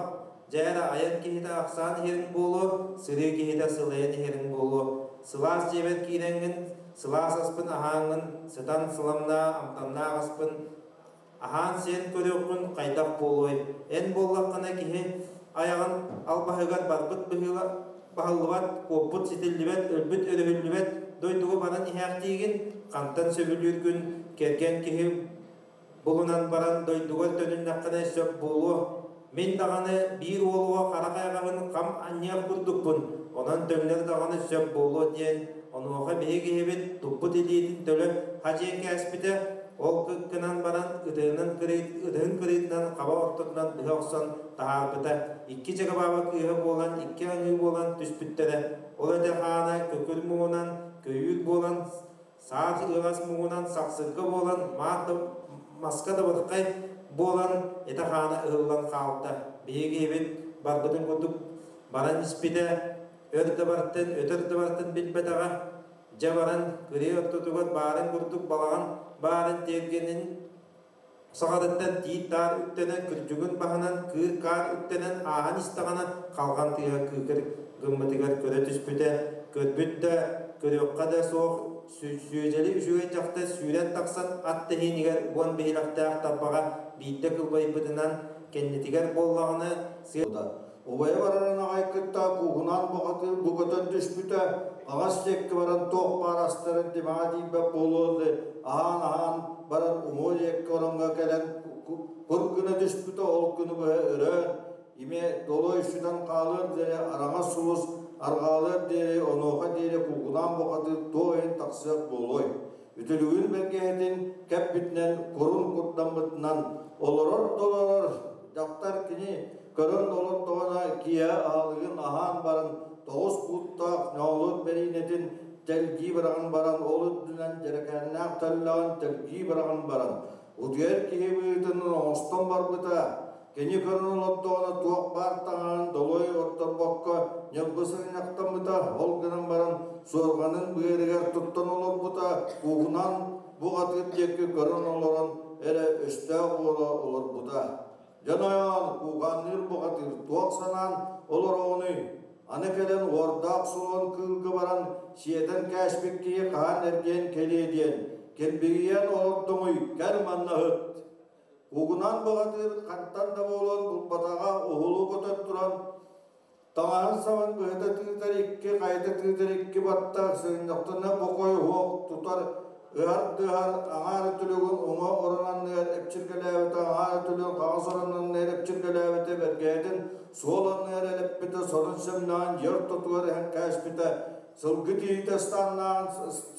дьээрэ айан киһитэ ахсаан иһэриҥ буолуо, сырыы киһитэ сылайан иһэриҥ буолуо, сылаас дьиэбэр киирэҥҥин, сылаас аспын аһааҥҥын, сытан сыламнаа, амтаннаах аспын Аһаан-сиэн көрүөххүн хайдах буолуой? Эн буоллаххына киһи айаҕын албаһыгар барбыт быһыыла баһыллыбат, куоппут ситиллибэт, өлбүт өрүһүллүбэт дойдуга баран иһээхтиигин, хантан сөбүлүүргүн кэргэн киһи булунан баран дойдугар төнүннэххинэ сөп буолуо. Мин даҕаны биир уолуга хара хайҕаһын хам анньыах курдукпун, онон төннөр даҕаны сөп буолуо диэн, онуоха биһи киһибит туппут илиитин төлө хадьыйан кээспитэ, ол гынан баран ытыһынан ытыһын кырыытынан хаба ортотунан быһа охсон таһаарбыта. Икки дьагабааба кыыһа буолан, икки аҥыы буолан түспүттэрэ. Ол этэ хаана көкүр муҥунан, көйүүр буолан, саас ыаҕас муҥунан сахсырга буолан, маат да маска да бырхай буолан, этэ-хаана ыһыллан хаалта. Биһиги киһибит барбытын курдук баран испитэ, өр да бартын, өтөр да бартын билбэтэҕэ. Дьэ баран, кырыы ортотугар баарын курдук балаҕан баарын тиэргэнин саҕатыттан тиит-таар үктэнэн, күрдьүгүн баһынан кыыр-каар үктэнэн ааһан истэҕинэ, халҕан тыаһа кыыкыр гыммытыгар көрө түспүтэ, көрбүт да, көрүөххэ да суох сүөдьэли үчүгэй дьахтар сүүрэн тахсан ат тэһиинигэр уон биһилэхтээх тарбаҕа биирдэ кылбайбытынан кэннитигэр буоллаҕына сыа Убайа барарын аҕай кытта куугунаан бухатыыр бу көтөн түспүтэ, хаҥас диэки баран туох баар астарын тимэҕэ тиийбэт буолуор аһаан-аһаан баран уҥуо диэки ороҥҥо кэлэн кур гына түспүтэ, ол күнү быһа өрөөн, имэ долой сүтэн хаалыар диэри араҥас сулус арҕаалыар диэри онуоха диэри куугунаан бухатыыр туох иһин тахсыах буолуой. Үтүлүгүн бэргэһэтин кэппитинэн курун курдаммытынан олорор да олорор дьахтар кини көрөн олордоҕуна киэһэ аһылыгын аһаан баран тоҕус бууттаах ньоолур бэриинэтин тэлгии быраҕан баран ол үрдүнэн дьэрэкээннээх тэллэҕин тэлгии быраҕан баран утуйар киһи быһыытынан оҥостон барбыта. Кини көрөн олордоҕуна туох баар таҥаһын долой ордорбокко ньылбы сыгынньахтаммыта, ол гынан баран суорҕанын быарыгар туттан олорбута, кууһунан буҕатыыр диэки көрөн олорон эрэ өстөөх буола олорбута. Дьон ойоон куугаанныыр буҕатыыр туох санаан олороҕунуй? Аны кэлэн уордаах суруон кыылга баран сиэтэн кээспит киһи хаһан эргийэн кэлиэ диэн, килбигийэн олордуҥуй, кэл манна ыһыт. Угунан баҕатыыр хантан да буолуон булбатаҕа уһулу көтөн туран таҥаһын сабын быһыта тыытар икки хайыта тыытар икки баттах сырынньахтана бокой уһуох тутар ыһар тыһар аҥаар түлүгүн уҥа орон анныгар эпчиргэлээбитэ аҥаар түлүгүн хаҥас орон анныгар эпчиргэлээбитэ бэргэһэтин суол анныгар элэппитэ сонун сэмнэҕин дьиэ ортотугар иһэн кээспитэ Сылгы тиитэ ыстааннаан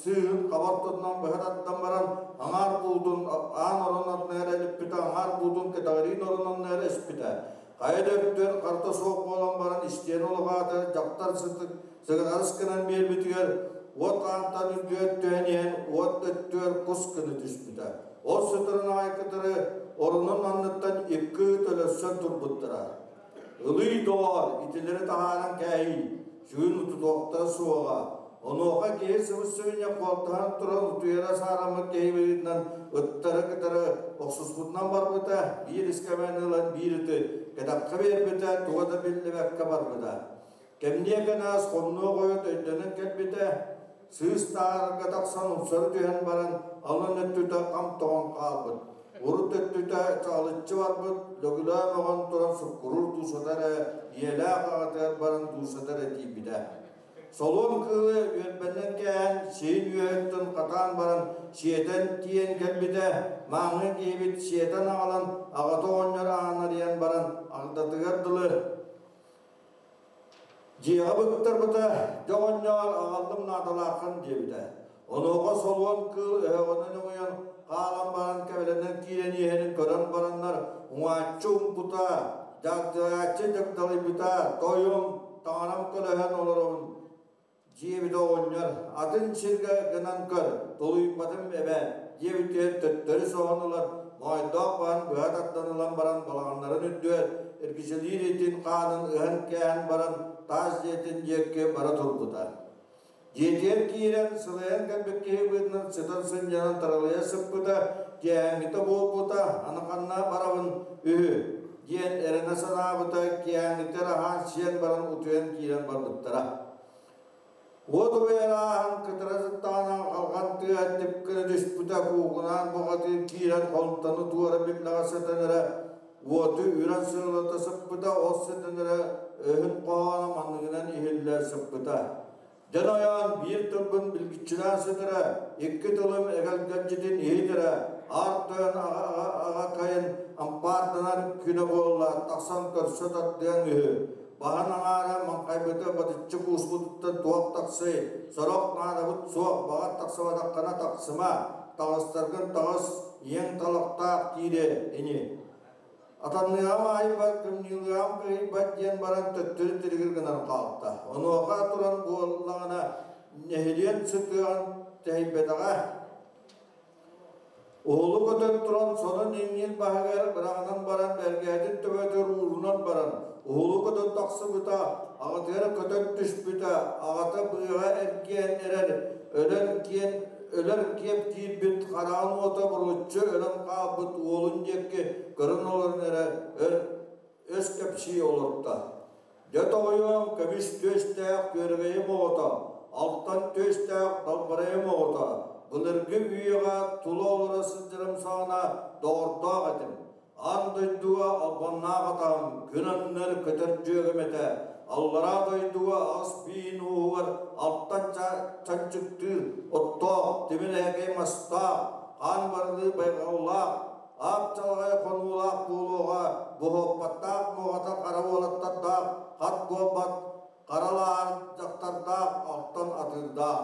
сыыһын хаба ортотунан быһа тардан баран аҥаар буутун аан орон анныгар элиппитэ, аҥаар буутун кэтэҕириин орон анныгар эспитэ. Хайа да өттүгэр харта суох буолан баран истиэнэ олоҕаата дьахтар сыгынарыс гынан биэрбитигэр уот аантан үрдүгэр түһэн иһэн уот өттүгэр кус гына түспүтэ. Ол сытарын аҕай кытары орунун анныттан икки ыт өлөрсөн турбуттара. Ылый, доҕоор, итилэри таһааран кээһий, сүгүн утутуохтара суоҕа. Онуоха киһи сыбыс-сыбынньах куолтаһан туран утуйара саараммыт киһи быһыытынан ыттары кытары охсуспутунан барбыта, биир искэмэн ылан биир ыты кэтэххэ биэрбитэ, туга да биллибэккэ барбыта. Кэмниэ кэнээс хомнуо хойут өйдөнөн кэлбитэ, сыыс таарга тахсан умсары түһэн баран алын өттүтэ хам тоҥон хаалбыт. Урут өттүтэ чаҕылыччы барбыт, лөгүлөө мөҕөн туран суккуруур дуусата эрэ ийэлээх аҕатыгар баран дуусата эрэ тиийбитэ. Солуон кыылы үөрбэннэн кээһэн, сиин үөһүттэн хатаан баран сиэтэн тиийэн кэлбитэ, мааҥҥа киһибит сиэтэн аҕалан аҕата оҕонньор аанарыйан баран агдатыгар дылы Дьиэҕэ быктарбыта, дьэ оҕонньоор, аҕаллым наадалааххын диэбитэ. Онуоха солуон кыыл өһөҕүнэн өҥөйөн хаалан баран кэбилэнэн киирэн иһэрин көрөн бараннар уҥааччы умпута, дьагдьайааччы дьагдалыйбыта, тойум, таҥарам көлөһөн олоробун Дьиэбит оҕонньор атын сиргэ гынан көр, тулуйбатым эбээт диэбитигэр төттөрү соһон ылар, моойдоох баһын быһа тардан ылан баран балаҕаннарын үрдүгэр эргичэлиир итин хаанын ыһан-кээһэн баран таас дьиэтин диэки бара турбута. Дьиэтигэр киирэн сылайан кэлбит киһи быһыытынан сытан сынньанан таралыйа сыппыта, киэһээҥҥитэ буолбута, аны ханна барабын үһү диэн эрэнэ санаабыта, киэһээҥҥитигэр аһаан-сиэн баран утуйан киирэн барбыттара. Уот убайар ааһан кытара сыттаҕына халҕан тыаһа тип гына түспүтэ куугунаан бухатыыр киирэн холумтаны туора биллэҕэ сытан эрэ уоту үрэн сырылата сыппыта, ол сытан эрэ өһүн хоһооно манныгынан иһиллэ сыппыта. Дьон ойоон биир тылбын билгиччилээн сытара, икки тылым эгэлгэлдьитин иһитэрэ, аар тойон аҕа кайын ампаарданар күнэ буолла, тахсан көрсө тардыаҥ үһү. Баһын аҥаара маҥхайбыты батыччы кууспутуттан туох тахсый, сорох наадабыт суох, баҕар тахсыбатаххына тахсыма, таҕыстаргын таҕыс, ийэҥ талахтаах киириэ ини. Атанныаҕым аайбат, кымньыылыаҕым кыһыйбат диэн баран төттөрү тилигир гынан хаалта. Онуоха туран буоллаҕына нэһилиэн сытыаҕын тэһийбэтэҕэ. Уһулу көтөн туран сонун иҥниир баһыгар быраҕынан баран бэргэһэтин төбөтүгэр уурунан баран уһулу көтөн тахсыбыта, аҕатыгар көтөн түспүтэ, аҕата быаҕа эргийэн эрэр, өлөн киэн өлөр киэп киирбит хараҕын уота буруччу өлөн хаалбыт уолун диэки көрөн олорон эрэ өр өс кэпсии олорто. Дьэ тоҕойуом көмүс түөстээх күөрэгэйим оҕото, алтан түөстээх далбарайым оҕото, былыргы үйэҕэ тула олоро сылдьарым саҕана доҕордоох этим. Аан дойдуга албаннаах атаҕым, күн аннар көтөр дьүөгэм этэ. Аллараа дойдуга аҕыс биин ууһугар алтан чанчыктыыр оттоох, тимир эһэкэй мастаах, хаан барылыы байҕаллаах, аап чалаҕай хонуулаах буолуоҕа, буһуоппаттаах муоҕата хара уолаттардаах, хат буолбат харалаан дьахтардаах, алтан атыырдаах.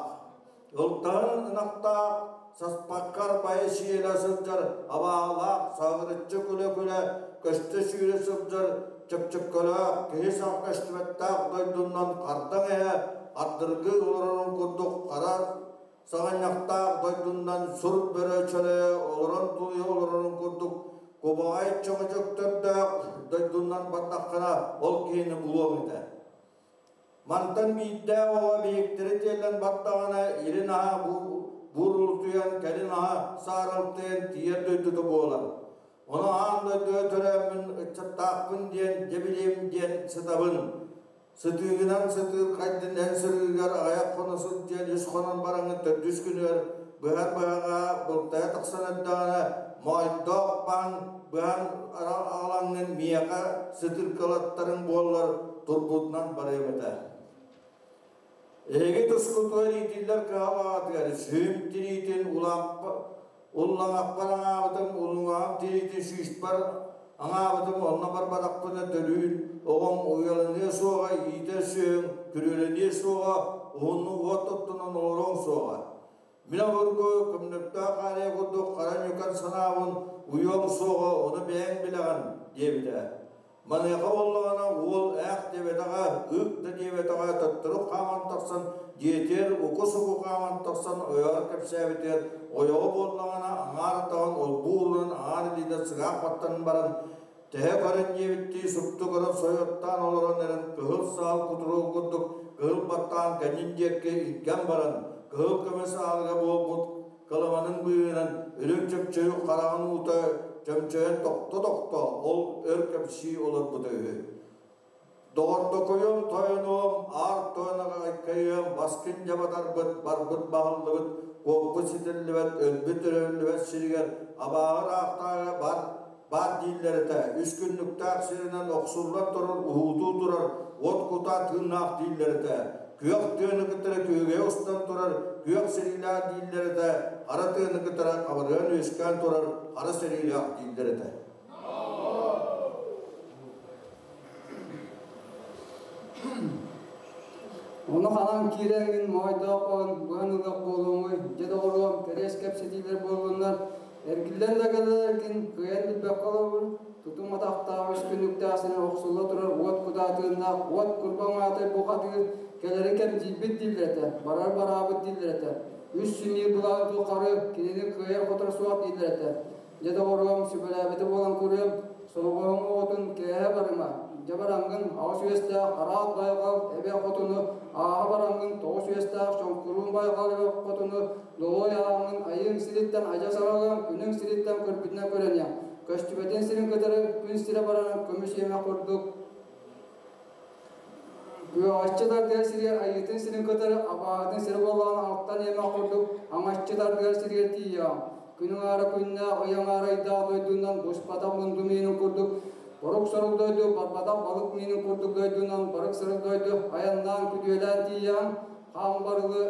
Ылтаһын ынахтаах, саспаккар байа сиэлэ сылдьар абаалаах, саҕырыччы күлэ-күлэ көстө сүүрэ сылдьар чөпчөккөлөөх, киһи саҕа көстүбэттээх дойдунан хардаҥ эһэ ардыргыы олорорун курдук хара саҕынньахтаах дойдунан сур бөрө чөлөйө олорон тулуйа олорорун курдук. Кубаҕай чөҥөчөктөрдөөх дойдунан бардаххына ол киһини булуоҥ этэ. Мантан биирдээх оҕо биһиктэри тиэллэн бардаҕына илин аһа буурулутуйан, кэлин аһа сааралтыйан тиийэр дойдута буолар. Ону аан дойдуга төрөөммүн ыччаттаахпын диэн дьэ билиэм диэн сытабын. Сытыыгынан сытыырхайдын эн сырыыгар аҕыйах хоно сылдьан үс хонон бараҥҥын төрдүс күнүгэр быһар быһаҕа былтайа тахсан эрдэҕинэ моойдоох баһын быһан аҕалаҥҥын миэхэ сытыыркалаттарыҥ буоллар турбутунан барыам этэ. Эһиги тускутугар иитиллэр кыһалҕаҕытыгар сүм тириитин уллаҥахпар аҥаабытым, уллуҥаҕым тириитин сүүспэр аҥаабытым, онно барбатахпына төрүүр оҕом уйаланыа суоҕа, иитэр сүөһүҥ күрүөлэниэ суоҕа, уһуннук уот оттунан олоруоҥ суоҕа. Мин обургу көмнөхтөөх аарыйа курдук хара ньукан санаабын уйуоҥ суоҕа, ону бэйэҥ билэҕин, диэбитэ. Маныаха буоллаҕына уол ээх диэбэтэҕэ, ык да диэбэтэҕэ, төттөрү хааман тахсан дьиэтигэр уку-суку хааман тахсан ойоҕор кэпсээбитигэр ойоҕо буоллаҕына аҥаар атаҕын олбуу уурунан аҥаар илиитэ сыгаах баттанан баран тэһэ көрөн диэбиттии супту көрөн сойуоттаан олорон эрэн кыһыл саал кутуругун курдук кыһыл баттаан кэннин диэки илгэн баран кыһыл көмүс аалыга буолбут кыламанын быыһынан үрүҥ чөмчөйүк хараҕын уута чөмчөйөн тохто-тохто ол өр кэпсии олорбута үһү. Доҕордокуйум, тойонуом, аар тойон аҕайкайыам, баскын дьабатарбыт, барбыт баһыллыбыт, куоппут ситиллибэт, өлбүт өрөллүбэт сиригэр абааһы ыраахтааҕы бар баар дииллэр этэ. Үс күннүктээх сиринэн охсуллан турар, уһуутуу турар, уот кутаа тыыннаах дииллэр этэ. Күөх тыаны кытары күөгэйэ устан турар, күөх сэриилээх дииллэр этэ. Хара тыаны кытары хабырыан үөскээн турар, хара сэриилээх дииллэр этэ. Ону ханан киирэҥҥин моойдоох быһан ылыах буолуоҥуй, дьэ доҕоруом, кэриэс кэпсэтиилэр буоллуннар, эргиллэн да кэллэргин кыайан билбэккэ олоробун, тутум атахтаах үс күннүктээх сирин охсулла турар уот кутаатыыннаах уот курбаҥаатай бухатыыр кэлэри кэмдьийбит дииллэр этэ, барар бараабыт дииллэр этэ, үс сүнньү былаан тухары кинини кыайар-хотор суох дииллэр этэ. Дьэ доҕоруом, сүбэлээбитэ буолан көрүөм, соноҕоһуҥ оҕотун кээһэ барыма, дьэ бараҥҥын аҕыс үөстээх араат байҕал эбэ хотуну, ааһа бараҥҥын тоҕус үөстээх чоҥкуруун байҕал эбэ хотуну, долуой ааҥҥын айыыҥ сириттэн адьас араҕыаҥ, күнүҥ сириттэн көрбүтүнэн көрөниэҥ, көстүбэтин сирин кытары күн сирэ баран көмүс иэмэх курдук Күөҕэччи тардыһар сиригэр айыытын сирин кытары абааһытын сирэ буоллаҕына алтан иэмэх курдук аҥаччы тардыһар сиригэр тиийэҕин. Күн аҥаара күннээх, ый аҥаара ыйдаах дойдунан буспатах мунду миинин курдук борук-сорук дойду, барбатах балык миинин курдук дойдунан барык-сырык дойду айаннаан күтүөлээн тиийэҕин. Хаан барылы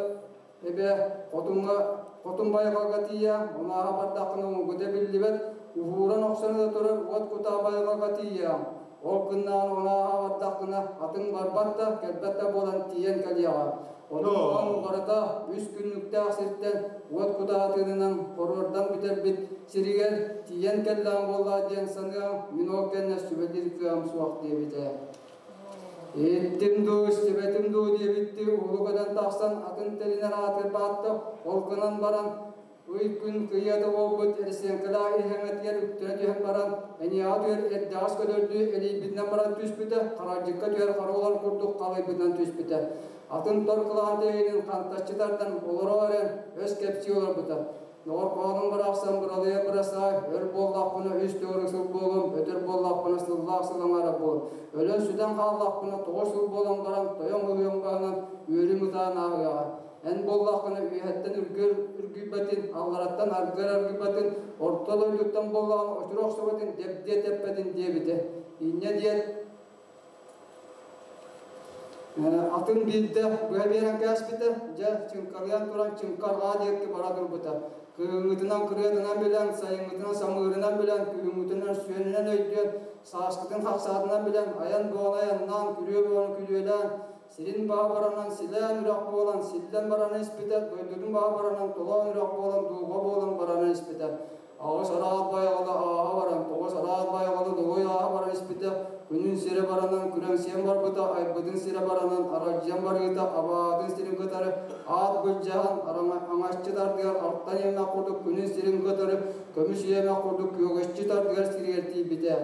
эбэ хотуҥҥа хотун байҕалга тиийэ, онооһо бардаххына уҥугута биллибэт, уһууран охсон ыла турар уот кутаа байҕалга тиийэ. Ол гыннаҕына онооһо бардаххына атын барбат да, кэлбэт да буолан тиийэн кэлиэҕэ. Онон барыта үс күннүктээх сиртэн уот кутаа тыынынан хоруордан бүтэрбит сиригэр тиийэн кэллэҕим буоллаа диэн саныам, мин ол кэннэ сүбэлиир кыаҕым суох диэбитэ. Иһиттим дуу, истибэтим дуу диэбиттии уһулу көтөн тахсан атын тэринэр аатырбаатта, ол гынан баран ый күн кыйыата буолбут Эрсиэҥкэлээх иһэҥэтигэр үктэнэ түһэн баран, эниэҕэ түһэр эрдэҕэс көтөрдүү элийбитинэн баран түспүтэ, харалдьыкка түһэр хара улар курдук халыйбытынан түспүтэ. Атын тор кылаан тэһиинин хантаччы тардан олоро эрэн өс кэпсии олорбута. Доҕоркоонум барахсан быралыйа бырасаай, өр буоллахпына үс төгүрүк сыл буолуом, өтөр буоллахпына сыллаах сыл аҥаара буол. Өлөн-сүтэн хааллахпына 9 сыл буолан баран тойон ыһыам баһынан үөрүм ытаан ааһыаҕа. Эн буоллаххына үөһэттэн үргүөр үргүйбэтин, аллараттан аргыар аргыйбатын, орто дойдуттан буоллаҕына очур охсубатын, дэбдиэ тэппэтин диэбитэ. Инньэ диэн Атын биирдэ быһа биэрэн кээспитэ, дьэ, чыҥкалыйан туран чыҥкарҕаа диэки бара турбута. Кыһыҥҥытынан кырыатынан билэн, сайыҥҥытынан самыырынан билэн, күһүҥҥүтүнэн сүөнүнэн өйдүөн, сааскытын хахсаатынан билэн, айан буолан айаннаан, күрүө буолан күрүөлээн, сирин баҕа баранан силээн үрэх буолан, силлэн баран испитэ, дойдутун баҕа баранан толоон үрэх буолан, дулҕа буолан баран испитэ. Аҕыс араас байҕалы ааһа баран, тоҕус араас байҕалы долуй ааһа баран испитэ, күнүн сирэ баранан күрэҥсийэн барбыта, айбытын сирэ баранан аралдьыйан барыыта, абаатын сирин кытары аат былдьаһан, аҥаччы тардыгар алтан иэмэх курдук күнүн сирин кытары көмүс иэмэх курдук күөгэччи тардыгар сиригэр тиийбитэ.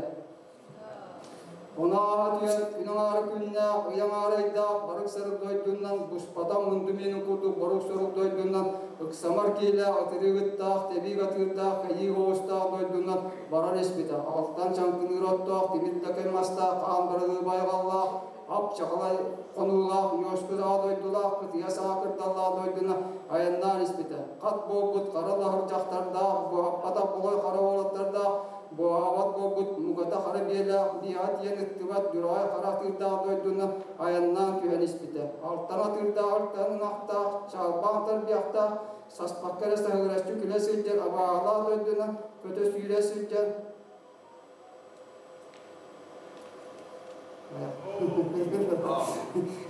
Ону ааһа түһэн, күн аҥаара күннээх, ый аҥаара ыйдаах барык-сарык дойдунан, буспатах мунду миэнин курдук борук-сорук дойдунан, ыксамар киилээх, ытырыыгыттаах, тэбиик атыырдаах, кэйиик оҕустаах дойдунан баран испитэ. Алтан чаҥкыныыр оттоох, тимир лэкэй мастаах, хаан барылыы байҕаллаах, ап-чаҕылай хонуулаах, ньуоскут аҕа дойдулаах, кытыйа саҕа кырдаллаах дойдуна айаннаан испитэ. Хат буолбут хара лаһыр дьахтардаах, буһаппатах болой хара уолаттардаах, Буоһаабат буолбут мугата хара биэлээх биэҕэ тиийэн ыттыбат дьураҕай хара атыырдаах дойдуну айаннаан түһэн испитэ. Алтан атыырдаах артан ынахтаах, чалбаан тарбыйахтаах, саспакка эрэ саһыгыраччы күлэ сылдьар абааһылаах дойдунан көтө сүүрэ сылдьар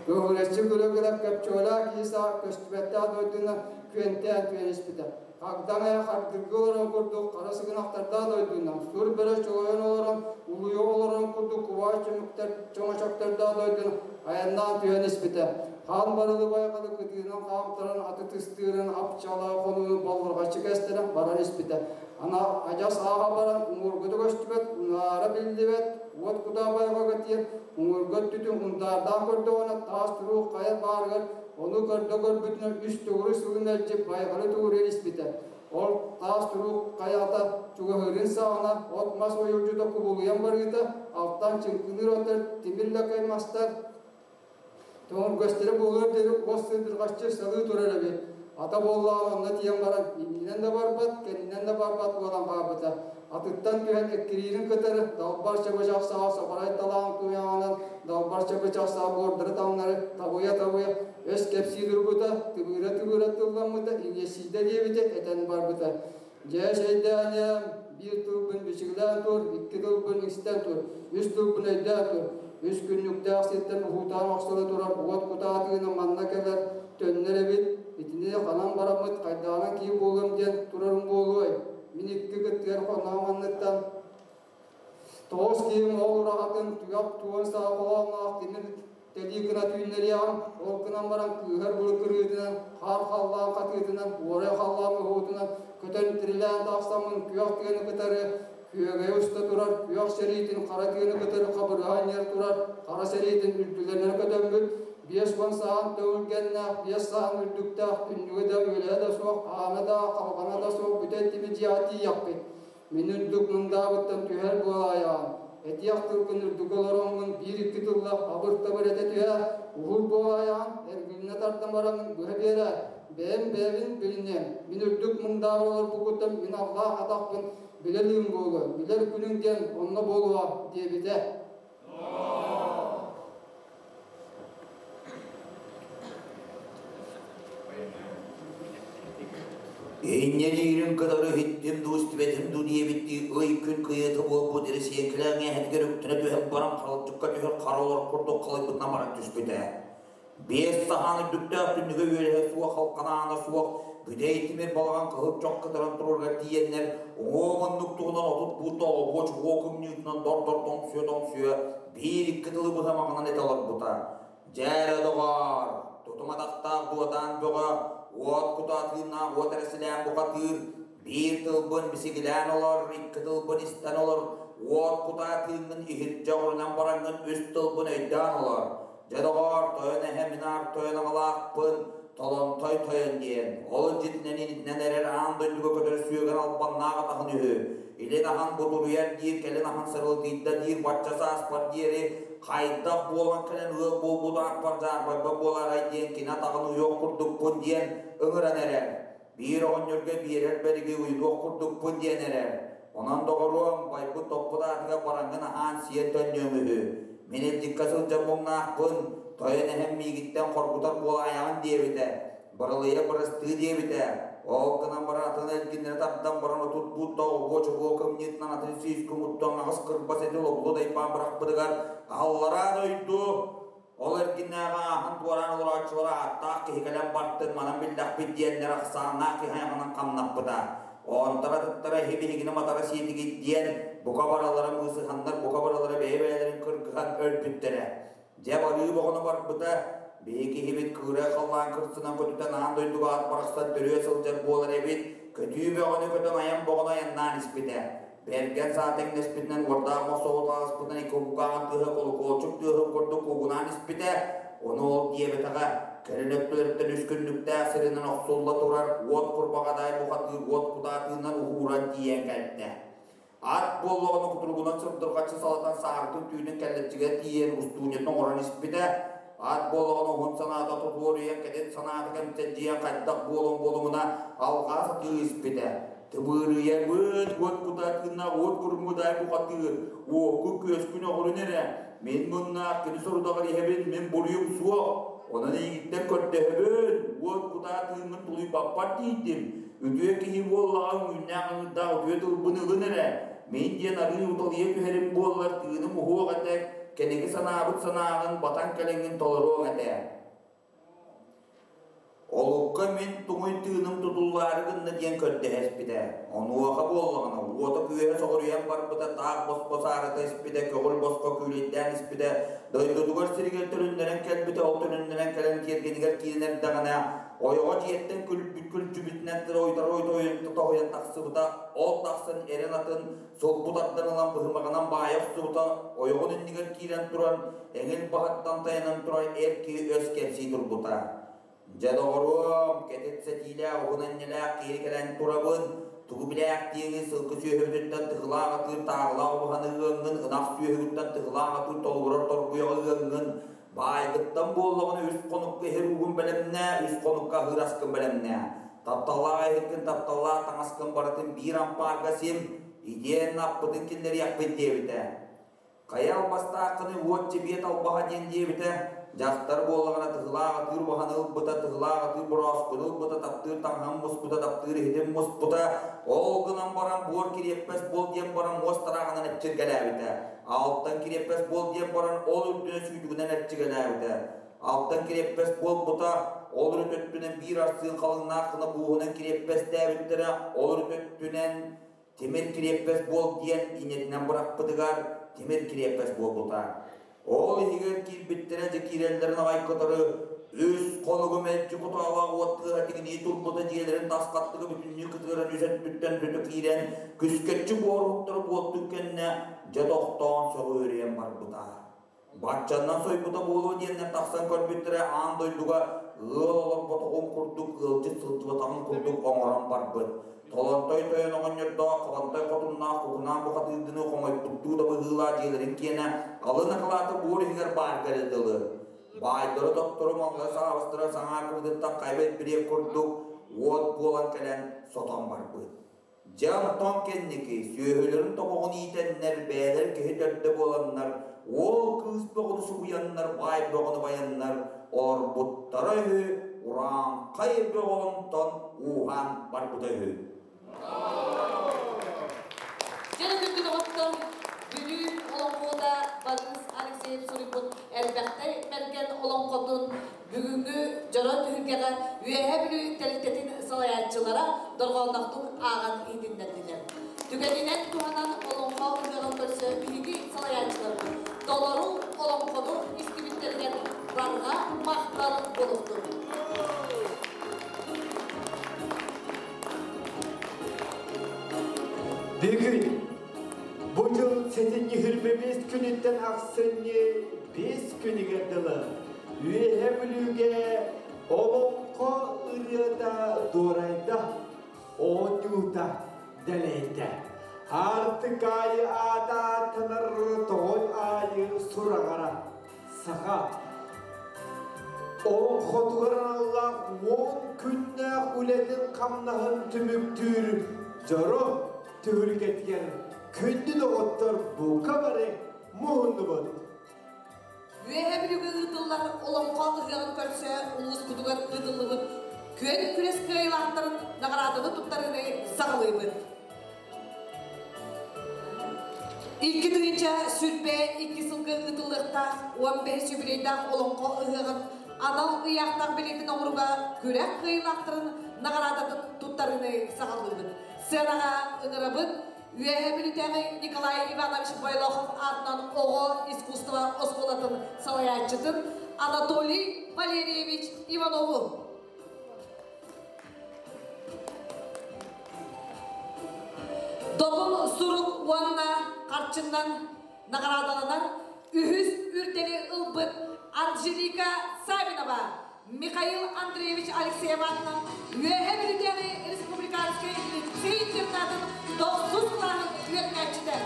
Көҕүрэччи күлэ-күлэ көпчүөлээх киһи саа көстүбэттээх дойдуну күөнтээн түһэн испитэ. Хагдаҥ эһэ хардыргыы олорон курдук хара сыгынахтардаах дойдунан, сур бөрө чолойон олорон, улуйа олорон курдук кубаай чөмүктэр, чөҥөчөктөрдөөх дойдуну айаннаан түһэн испитэ. Хаан барылы байҕалы кытыынан хаамтаран аты тыстыырын ап-чалаа хонууну боллурҕаччы кэстэрэн баран испитэ. Ана адьас ааҕа баран уҥуоргута көстүбэт, унаара биллибэт, уот кутаа байҕалга тиийэн уҥуорга өттүтүн унтаардаан көрдөҕүнэ таас туруу хайа баарыгар ону көрдө көрбүтүнэн үс төгүрүк сылын мэлдьи байҕалы төгүрүйэн испитэ. Ол таас туруу хайата чугаһыырын саҕана от-мас ойуурдьута кубулуйан барыыта, алтан чыҥкыныыр оттор тимир лакай мастар Төҥүргэстэрэ буолуор диэри уос сыдырҕаччы салыы турар эбит. Ата буоллаҕына онно тиийэн баран иннинэн да барбат, кэннинэн да барбат буолан хаалбыта. Атыттан түһэн эккириирин кытары далбар чабычах саҕа сабарай талаан куйаҕынан далбар чабычах саҕа буордары таҥнары табыйа-табыйа өс кэпсии турбута, тыбыыра-тыбыыра тылламмыта, иҥиэссийдэ диэбитэ этэн барбыта. Дьэ, шэйдээниэм, биир тылбын бичиглээн тур, икки тылбын истэн тур, үс тылбын өйдөөн тур. Үс күннүктээх сиртэн уһуутаан охсоро турар уот кутаатыгына манна кэлэр, төннөр эбит. Итини ханан бараммыт хайдаҕынан киһи буолуом диэн турарым буолуой? Мин икки кыттыгар хонноҕум анныттан тоҕус киһим ол ураһатын түгэх туон саҕа холоонноох тимир тэлии гына түүннэриэҕим, ол гынан баран кыыһар былыт кырыытынан, хаар халлаан хатыытынан, уорай халлаан уһуутунан көтөн тирилээн тахсаммын күөх тыаны кытары күөгэйэ уста турар күөх сэриитин хара тыаны кытары хабырыһа анньар турар хара сэриитин үрдүлэринэн көтөммүт 50 саһан төгүлгэннээх, биэс саһан үрдүктээх, түннүгэ да үөлэһэ да суох, аана да, халҕана да суох бүтэй тимир дьиэҕэ тиийэхпит. Мин үрдүк мындаабыттан түһэр буолаайаҕын, этиэх тылгын үрдүкү олороҥҥун биир-икки тылла абыр-табыр этэ түһээр, уһуур буолаайаҕын, эргилиннэ тардан бараҥҥын быһа биэрээр, бэйэм бэйэбин билиниэм, мин үрдүк мындаабы олорбуккуттан мин аллаах атахпын билэлиим буолуо, билэр күнүҥ диэн онно буолуо диэбитэ. Инньэ диирин кытары иһиттим дуу, истибэтим дуу диэбиттии ый-күн кыйыата буолбут эрэсиэҥкэлээх иэһэтигэр үктэнэ түһэн баран халдьыкка түһэр хара олор курдук халыйбытынан баран түспүтэ. Биэс саһаан үрдүктээх түннүгэ үөлэһэ суох, халҕанаана суох, бүтэй тимир балаҕан кыһыл чох кытаран турарыгар тиийэннэр, уҥуох оннук туһунан 30 буутта олобуо чугуо кымньыытынан дор-дор тоҥсуйа-тоҥсуйа биир-икки тылы быһа маҕанан этэ олорбута. Дьэ эрэ, доҕоор, тутум атахтаах дуотаан бөҕө, уот кутаа тыыннаах уот эрэсилээн бухатыыр, биир тылбын бисигилээн олор, икки тылбын истэн олор, уот кутаа тыыҥҥын иһирдьэ оҕурунан бараҥҥын үс тылбын өйдөөн олор. Дьэ доҕоор, тойон эһэ мин аар тойон аҕалаахпын, Толонтой тойон диэн, ол илдьитинэн инитинэн эрэр аан дойдуга көтөр сүөгэн албаннаах атаһын үһү. Илин аһан бутуруйар диир, кэлин аһан сырылытыйда диир бачча сааспар диэри хайдах буолан кэлэн ыал буолбут ааппар дьаарбайба буолаарай диэн кини атаҕын уйуох курдукпун диэн ыҥыран эрэр. Биир оҕонньорго биэрэр бэриги уйунуох курдукпун диэн эрэр. Онон доҕоруом, байбыт топпут аатыгар бараҥҥын аһаан-сиэн төннүөм үһү. Мин илдьиккэ сылдьар муҥнаахпын, тойон эһэм миигиттэн хоргутар буолаайаҕын диэбитэ, бырылыйа бырастыы диэбитэ. Ол гынан баран атын эргиннэри тардан баран 30 буутта обуо-чобуо кымньыытынан атын сүүс кумуттан аҕыс кырбас эти лобулу дайбаан бырахпытыгар аллараа дойду Ол эргиннээҕи ааһан туораан олорооччулар ааттаах киһи кэлэн бартын, манан биллэхпит диэннэр ахсааннаах киһи айаҕынан хамнаппыта. Онтон атыттара эһи-биһигини матара сиэтигит диэн бука баралара мыысыһаннар бука баралара бэйэ-бэйэлэрин кыргыһан өлбүттэрэ. Дьэ барыы боҕону барбыта, биһи киһибит кыырай халлаан кырсынан көтүтэн аан дойдуга ат барахсан төрүө сылдьар буолар эбит, көтүү бөҕөнү көтөн айан боҕону айаннаан испитэ. Бэргэн саа тэҥнэспитинэн уордаах мохсоҕол ааспытынан икки кулгааҕын тыаһа колокольчик тыаһын курдук куугунаан испитэ, ону ол диэбэтэҕэ, кэлин өттүлэриттэн үс күннүктээх сиринэн охсулла турар уот курбаҕадаай бухатыыр уот кутаатыынан уһууран тиийэн кэлтэ. Ат буоллаҕына кутуругунан сырдырҕаччы салатан саарытын түүнүн кэллэччигэр тиийэн устуунньатын оҥорон испитэ. Ат буоллаҕына уһун санаата тутуоруйан кэтит санаата кэмсэддьийэн хайдах буолуон буолумуна алҕаа сатыы испитэ. Тыбыырыйабыт уот кутаатыыннаах уот курумудай бухатыыр, уокку күөскүн оҕурун эрэ. Мин муннаах кини сорудаҕар иһэбин, мин буруйум суох. Онон эйигиттэн көрдөһөбүн, уот кутаатыыҥҥын тулуйбаппар тиийдим. Үтүө киһи буоллаҕа үүннээх ыҥырдаах үтүө тылбын ылын эрэ. Мин диэн арыы уталыйа түһэрим буоллар тыыным уһуох этэ, кэники санаабыт санааҕын батан кэлэҥҥин толоруоҥ этэ. Олукка мин туҥуй тыыным тутуллаары гынна диэн көрдөһө испитэ. Онуоха буоллаҕына уота-күөһэ соҕуруйан барбыта, таах босхо саарата испитэ, көҕүл босхо күүлэйдээн испитэ, дойдутугар сиригэр төлөннөрөн кэлбитэ, ол төлөннөрөн кэлэн тиэргэнигэр киирэн эрдэҕинэ, ойоҕо дьиэттэн күлбүт күлдьүбүтүнэн тоһуйан тахсыбыта, ол тахсан эрэн атын сулбу тардан ылан быһымаҕынан баайа охсубута, ойоҕун иннигэр киирэн туран, эҥил баһыттан тайанан турар эр киһи өс кэпсии турбута. Дьэ, доҕоруом, кэтит сэтиилээх, уһун энньэлээх киһи кэлэн турабын, тугу билээхтиэҥи сылгы сүөһүбүтүттэн тыһылаах атыыр тааҕылаах убаһаны ыаҥҥын, ынах сүөһүгүттэн тыһылаах атыыр толугурар торбуйаҕы ыаҥҥын, баайгыттан буоллаҕына үс хонукка иһэр уугун бэлэмнээ, үс хонукка аһыыр аскын бэлэмнээ. Тапталлаах иһиккин, тапталлаах таҥаскын барытын биир ампаарга сим, итиэннэ аппытын киллэриэхпит диэбитэ. Хайа албастааххыный уот чэбиэт албаһа диэн диэбитэ, дьахтар буоллаҕына тыһылаах атыыр убаһаны ылбыта, тыһылаах атыыр борооскуну ылбыта, таптыыр таҥаһын муспута, таптыыр иһитин муспута, ол гынан баран буор кириэппэс буол диэн баран муос тарааҕынан эпчиргэлээбитэ, алтан кириэппэс буол диэн баран ол үрдүнэ сүүтүгүнэн эпчигэлээбитэ, алтан кириэппэс буолбута, ол үрүт өттүнэн биир арсыын халыҥнаах гына буоһунан кириэппэстээбиттэрэ, ол үрүт өттүнэн Тимир кириэппэс буол диэн инньэтинэн бырахпытыгар тимир кириэппэс буолбута. Ол иһигэр киирбиттэрэ дьэ киирэллэрин аҕай кытары үс хонугу мэлдьи кутаалаах уот тыаһа тигинии турбута дьиэлэрин тас хаттыга бүтүннүү кытыаран үс өттүттэн өтө киирэн күскэччи буоруһуктары буолтун кэннэ дьэ тохтоон сөҕүөрүйэн барбыта. Баччаннан сойбута буолуо диэннэр тахсан көрбүттэрэ аан дойдуга ыал олорботоҕун курдук ыалдьыт сылдьыбатаҕын курдук оҥорон барбыт. Толонтой тойон оҕонньордоох Хабантай хотуннаах кукунаан бухатыырдыны хоҥойбуттуу да быһыылаах дьиэлэрин киэнэ алын акылаата буор иһигэр баарга эрэ дылы. Баайдары-тоттору маллары саҕабыстара саҥа кыбытыттан хайбайт бириэк курдук уот буолан кэлэн сотон барбыт. Дьэ онтон кэнники сүөһүлэрин тобоҕун иитэннэр, бэйэлэрин киһи төрдө буоланнар, уол кыыс бөҕөнү субуйаннар, баай бөҕөнү байаннар олорбуттара үһү, урааҥхай бөҕө онтон ууһаан барбыта үһү. Дьэ күндү доҕоттор, Бүлүү олоҥхота Борис Алексеев суруйбут элбэхтэй мэргэн олоҥхотун Бүгүҥҥү дьоро түһүлгэҕэ Үөһээ Бүлүү тэрилтэтин салайааччылара дорҕоонноохтук ааҕан иһитиннэрдилэр. Түгэнинэн туһанан олоҥхо ыһыаҕын көрсө биһиги салайааччыларбыт толору олоҥхону истибиттэригэр барҕа махтал буолуохтун. Бүгүн бу дьыл сэтинньи 25 күнүттэн ахсынньы 5 күнүгэр дылы Үөһэ Бүлүүгэ олоҥхо ырыата дуорайда, оонньуута дэлэйдэ. Аартык аайы аата ааттанар тоҕой аайы сураҕара саха олоҥхотугар аналлаах уон күннээх үлэтин-хамнаһын түмүктүүр дьоро түһүлгэтигэр күндү доҕоттор бука бары муһуннубут. Үөһэ Бүлүүгэ ыытыллар Олоҥхо ыһыаҕын көрсө улууспутугар ыытыллыбыт күөн күрэс кыайыылаахтарын наҕарааданы туттарыыны саҕалыыбыт. 2022 сылга ыытыллыахтаах 15 юбилейдаах Олоҥхо ыһыаҕын анал ыйаахтаах билиэтин оҥорууга күрэх кыайыылаахтарын наҕараадатын туттарыы. туттарыыны саҕалыыбыт. Сыанаҕа ыҥырабыт Үөһээ Бүлүүтээҕи Николай Иванович Бойлохов аатынан оҕо искусство оскуолатын салайааччытын Анатолий Валерьевич Иванову. Добун сурук уонна харчынан наҕараадаланар үһүс үрдэли ылбыт Анжелика Савинова Михаил Андреевич Алексеев аатынан Үөһээ Бүлүүтээҕи республиканскай лицей интернатын тохсус кылааһын үөрэнээччитэ.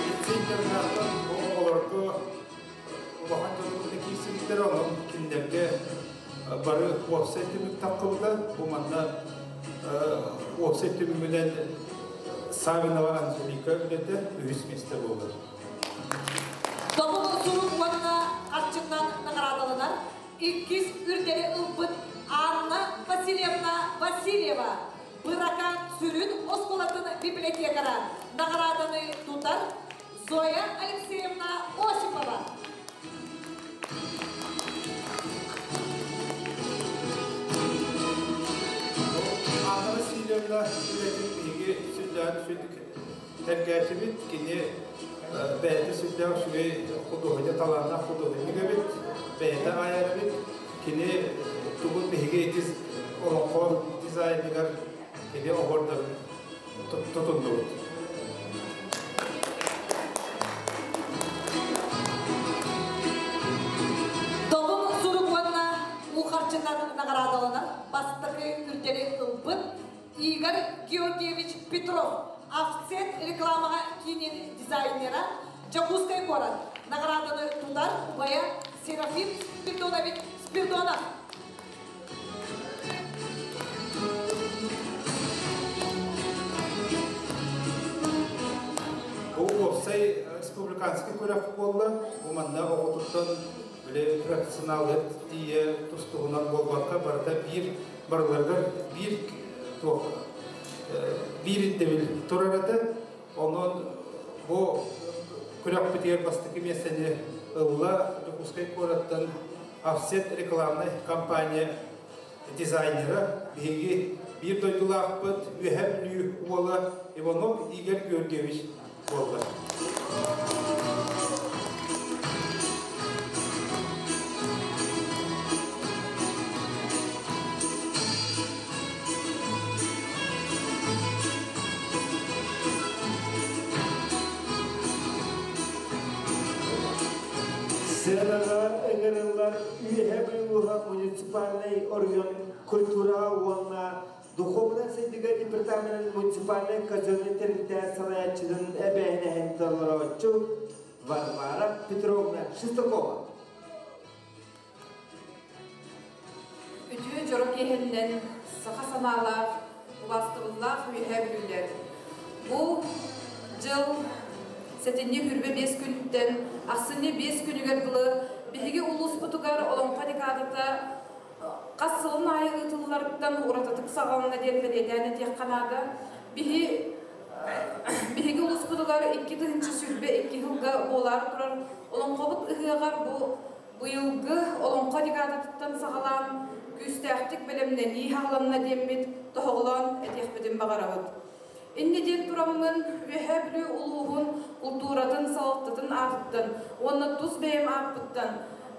Лицей интернаттан оҕолорго улахан дьону киирсибиттэр, онон кинилэргэ бары уопсай түмүк таххыбыта. Бу манна уопсай түмүгүнэн Савинова Анжелика үлэтэ үһүс миэстэ буолар. Добун сурук уонна харчынан наҕараадаланар иккис үрдэли ылбыт Анна Васильевна Васильева Быракаан сүрүн оскуолатын библиотекара наҕарааданы тутар Зоя Алексеевна Осипова. Анна Васильевна үлэтин биһиги сүрдээх үчүгэй тэргээчибит. Кини бэйэтэ сүрдээх үчүгэй худуоһунньук, талааннаах худуоһунньук эбит. Бэйэтэ айар эбит. Кини тугун биһиги ити олоҥхо дизайныгар кини оһуордарын тутуннубут. Добун сурук уонна уу харчынан наҕараадаланар бастакы үрдэли ылбыт Игорь Георгиевич Петров, Акцент рекламаҕа киинин дизайнера, Дьокуускай куорат наҕарааданы тутар убайа Серафим Спиридонович Спиридонов. Бу уопсай республиканский күрэх буолла. Бу манна оҕотуттан били профессионалыт тиийэ тус-туһунан буолбакка барыта биир барыларыгар биир туох биир ирдэбил турар этэ. Онон бу күрэхпитигэр бастакы миэстэни ылла Дьокуускай куораттан Офсет рекламнай компания дизайнера, биһиги биир дойдулаахпыт Үөһээ Бүлүү уола Иванов Игорь Георгиевич буолла. Сыанаҕа ыҥырыллар Үөһээ Бүлүү муниципальнай оройуон культура уонна духуобунай сайдыыга департаменын муниципальнай казеннай тэрилтэ салайааччытын эбээһинэһин толорооччу Варвара Петровна Шестакова. Үтүө дьоро киэһэннэн саха санаалаах, убаастабыллаах үөһээ бүлүүлэр. Бу дьыл сэтинньи хүрбэ биэс күнүттэн ахсынньы биэс күнүгэр дылы биһиги улууспутугар Олоҥхо декадата хас сылын аайы ыытылларыттан уратытык саҕаланна диэн бэлиэтээн этиэххэ наада. Биһи биһиги улууспутугар 2022 сылга буолаары турар Олоҥхобут ыһыаҕар бу Быйылгы Олоҥхо декадатыттан саҕалаан күүстээхтик бэлэмнэнии саҕаланна диэммит тоһоҕолоон этиэхпитин баҕарабыт. Инньэ диэн тураммын Үөһээ Бүлүү улууһун култууратын салалтатын аатыттан уонна тус бэйэм ааппыттан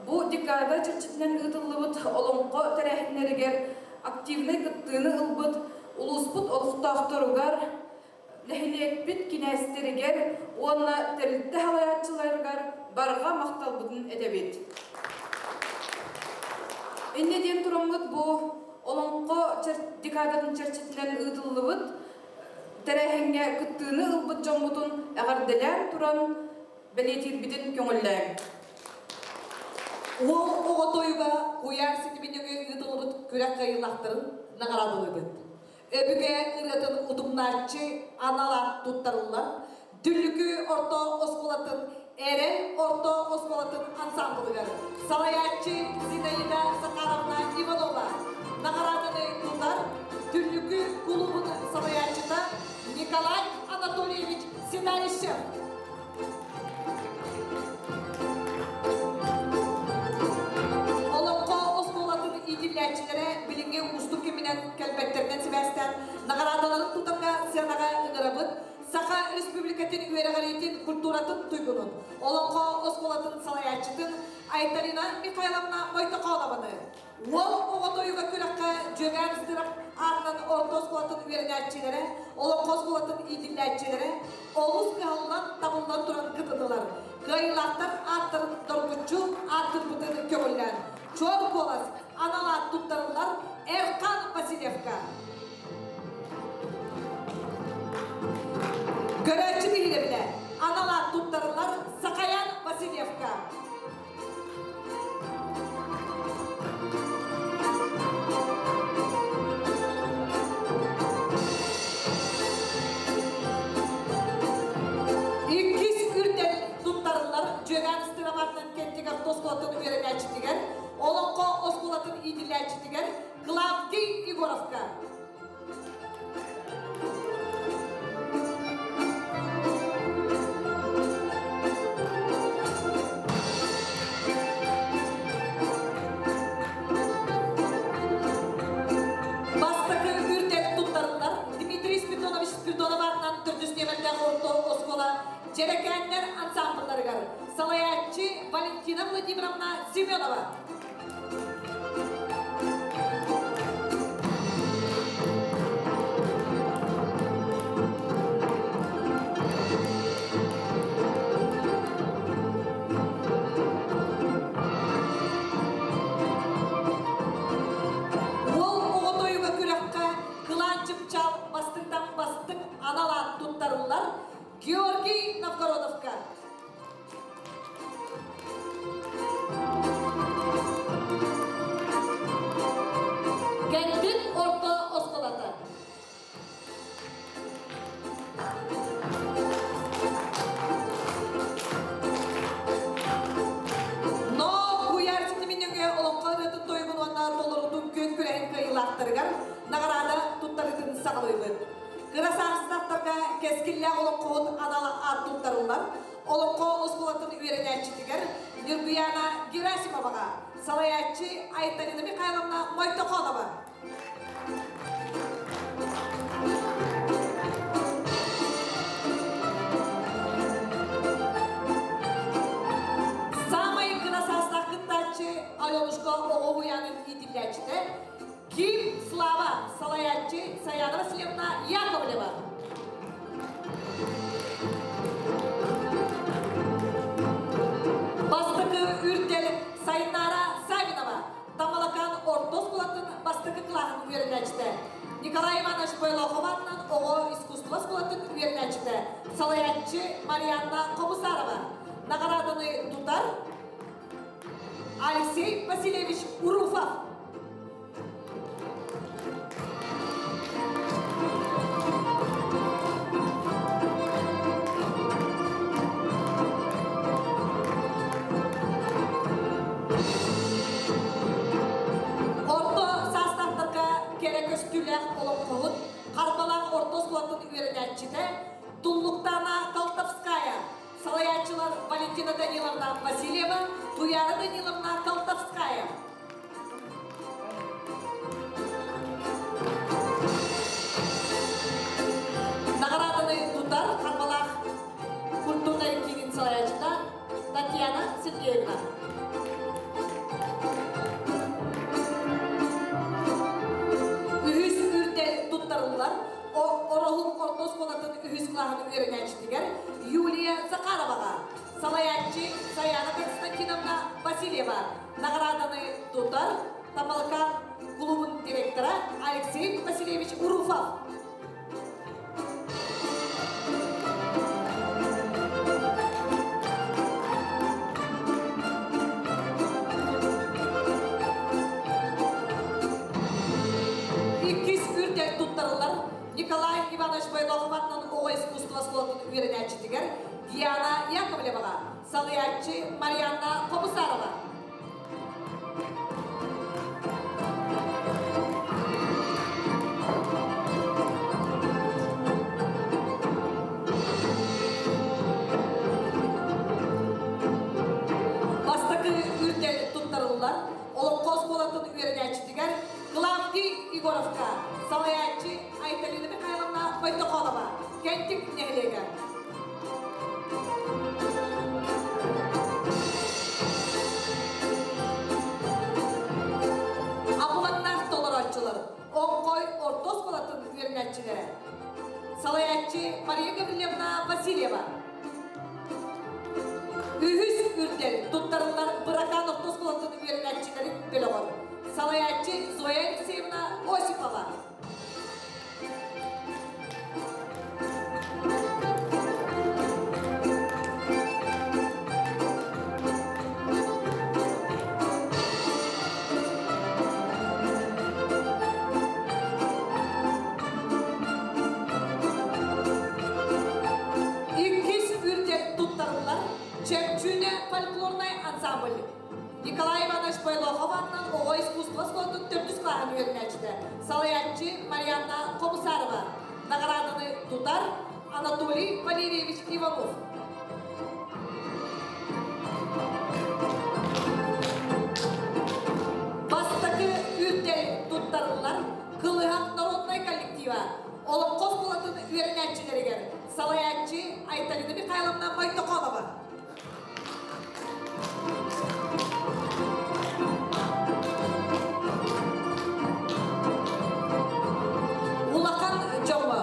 бу декада чэрчитинэн ыытыллыбыт олоҥхо тэрээһиннэригэр активнай кыттыыны ылбыт улууспут олохтоохторугар, нэһилиэкпит кинээстэригэр уонна тэрилтэ салайааччыларыгар барҕа махталбытын этэбит. Инньэ диэн тураммыт бу Олоҥхо декадатын чэрчитинэн ыытыллыбыт тэрээһиҥҥэ кыттыыны ылбыт дьоммутун эҕэрдэлээн туран бэлиэтиирбитин көҥүллээҥ. Уол оҕо тойуга куйаар ситимин нөҥүө ыытыллыбыт күрэх кыайыылаахтарын наҕараадалыыбыт. Өбүгэ ырыатын утумнааччы анал аат туттарыллар Дүллүкү орто оскуолатын Эрэл орто оскуолатын ансаамбылыгар салайааччы Зинаида Захаровна Иванова наҕарааданы тутар Дүллүкү кулуубун салайааччыта Николай Анатольевич Седалищев. сыанаҕа ыҥырабыт Саха Республикатын үөрэҕириитин культуратын туйгунун, Олоҥхо оскуолатын салайааччытын Айталина Михайловна Мойтохонованы. Уол оҕо тойуга күрэххэ Дьүөгээн Ыстырап аатынан орто оскуолатын үөрэнээччилэрэ, Олоҥхо оскуолатын иитиллээччилэрэ олус кыһаллан, табыллан туран кытыннылар. Кыайыылаахтар ааттарын доргуччу ааттырбытын көҥүллээн, чуор куолас анал аат туттарыллар Эрхан Васильевка. Көрөөччү биһирэбилэ анал аат туттарыллар Сахаян Васильевка. Иккис үрдэл туттарыллар Дьүөгээн Ыстырабатынан Кэнтик автоскуолатын үөрэнээччитигэр, Олоҥхо оскуолатын иитиллээччитигэр Клавдий Егоровка. Бастакы үрдэл туттарыллар Дмитрий Спиридонович Спиридонов аатынан төрдүс нүөмэрдээх орто оскуола Дьэрэкээннэр ансамблларыгар салайааччы Валентина Владимировна Семенова. Уол оҕо тойуга күрэххэ кылаан чыпчаал бастыҥтан бастыҥ анал аат туттарыллар Георгий Новгородовка. Кэнтик орто оскуолата. Но куйаар ситимин өҥө олоҥхо ырыатын тойугун уонна толорутун күөн күрэһин кыайыылаахтарыгар наҕараада туттарыытын саҕалыыбыт. Кыра саастаахтарга кэскиллээх олоҥхоһут анал аат туттарыллар. Олоҥхо оскуолатын үөрэнээччитигэр Ньургуяна Герасимоваҕа салайааччы Айталина Михайловна Мойтохонова. Саамай кыра саастаах кыттааччы Аленушка оҕо уһуйаанын иитиллээччитэ Ким Слава, салайааччы Саяна Васильевна Яковлева. Бастакы үрдэл Сайнара Савинова, Тамалакаан орто оскуолатын бастакы кылааһын үөрэнээччитэ. Николай Иванович Бойлохов аатынан оҕо искусство оскуолатын үөрэнээччитэ, салайааччы Марианна Хобусарова. Наҕарааданы тутар Алексей Васильевич Уруфов. Орто саастаахтарга кэрэ көстүүлээх олоҥхоһут, Харбалаах орто оскуолатын үөрэнээччитэ Туллуктаана Колтовская, салайааччылар Валентина Даниловна Васильева, Туяра Даниловна Колтовская. Наҕарааданы тутар Харбалаах культурнай киинин салайааччыта Татьяна Сергеевна. Үһүс үрдэл туттарыллар Ороһун орто оскуолатын үһүс кылааһын үөрэнээччитигэр Юлия Захароваҕа, салайааччы Саяна Константиновна Васильева. Наҕарааданы тутар Тамалакаан кулуубун директора Алексей Васильевич Уруфов. Иккис үрдэл туттарыллар Николай Иванович Бойлохов аатынан оҕо искусство оскуолатын үөрэнээччитигэр Диана Яковлеваҕа, салайааччы Марианна Хобусарова. Бастакы үрдэл туттарыллар Олоҥхо оскуолатын үөрэнээччитигэр Клавдий Егоровка, салайааччы Айталина Михайловна Мойтохонова, Кэнтик нэһилиэгэ. Абылаҥнаах толорооччулар, Оҥхой орто оскуолатын үөрэнээччилэрэ. Салайааччы Мария Гаврильевна Васильева. Үһүс үрдэл туттарыллар Быракаан орто оскуолатын үөрэнээччилэрин бөлөҕөр. Салайааччы Зоя Алексеевна Осипова. Иккис үрдэл туттарыллар Чөмчүүнэ фольклорнай ансамбль Николай Иванович Бойлохов аатынан оҕо искусство оскуолатын төрдүс кылааһын үөрэнээччитэ, салайааччы Марианна Хомусарова. Наҕарааданы тутар Анатолий Валерьевич Иванов. Бастакы үрдэл туттарыллар Кылыһах народнай коллектива Олоҥхо оскуолатын үөрэнээччилэригэр салайааччы Айталина Михайловна Мойтохонова. Улахан дьоҥҥо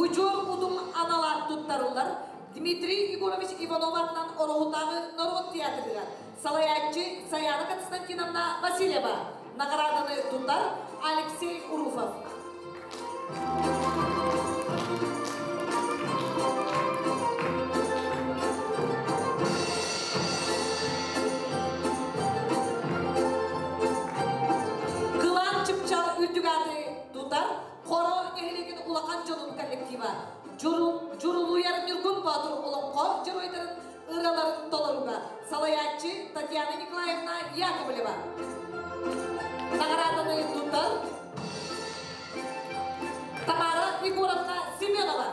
удьуор утум анала туттарыллар Дмитрий Егорович Иванов аатынан Ороһутааҕы норуот театрыгар салайааччы Саяна Константиновна Васильева наҕарааданы тутар Алексей Руфов. Кылаан Чыпчаал үрдүк ааты тутар Хоро нэһилиэгин улахан дьонун коллектива Дьурулуйар Ньургун Боотур олоҥхо дьоруойдарын ырыаларын толоруга салайааччы Татьяна Николаевна Яковлева. Наҕарааданы тутар Тамара Егоровна Семенова.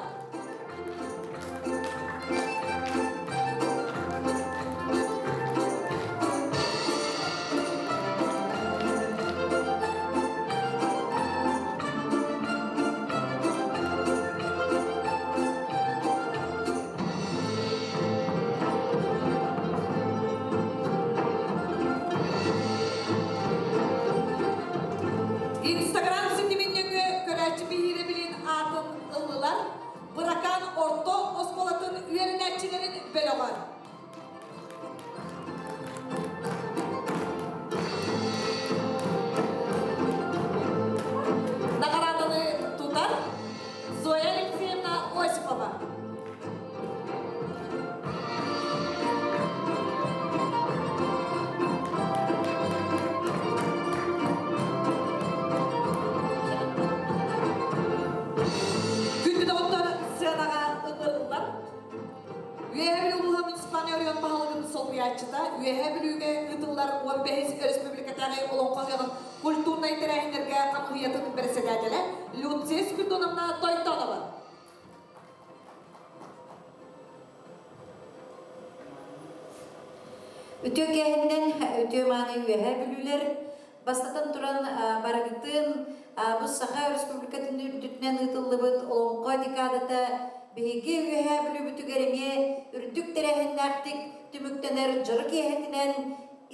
Инстаграм ситимин нөҥүө көрөөччү биһирэбилин аатын ыллылар Быракаан орто оскуолатын үөрэнээччилэрин бөлөҕө. Наҕарааданы тутар Зоя Алексеевна Осипова. Күндү доҕоттор, сыанаҕа ыҥырыллар Үөһээ Бүлүү улууһа муниципальнай оройуон баһылыгын солбуйааччыта Үөһээ Бүлүүгэ ыытыллар 15 өрөспүүбүлүкэтээҕи Олоҥхо ыһыаҕын культурнай тэрээһиннэргэ хамыыһыйатын бэрэссэдээтэлэ Люция Спиридоновна Тойтонова. Үтүө кээһиннэн үтүө мааны үөһээ бүлүүлэр бастатан туран барыгытын бу Саха Республикатын үрдүтүнэн ыытыллыбыт Олоҥхо декадата биһиги Үөһээ Бүлүүбүтүгэр эмиэ үрдүк тэрээһиннээхтик түмүктэнэр дьоро киэһэтинэн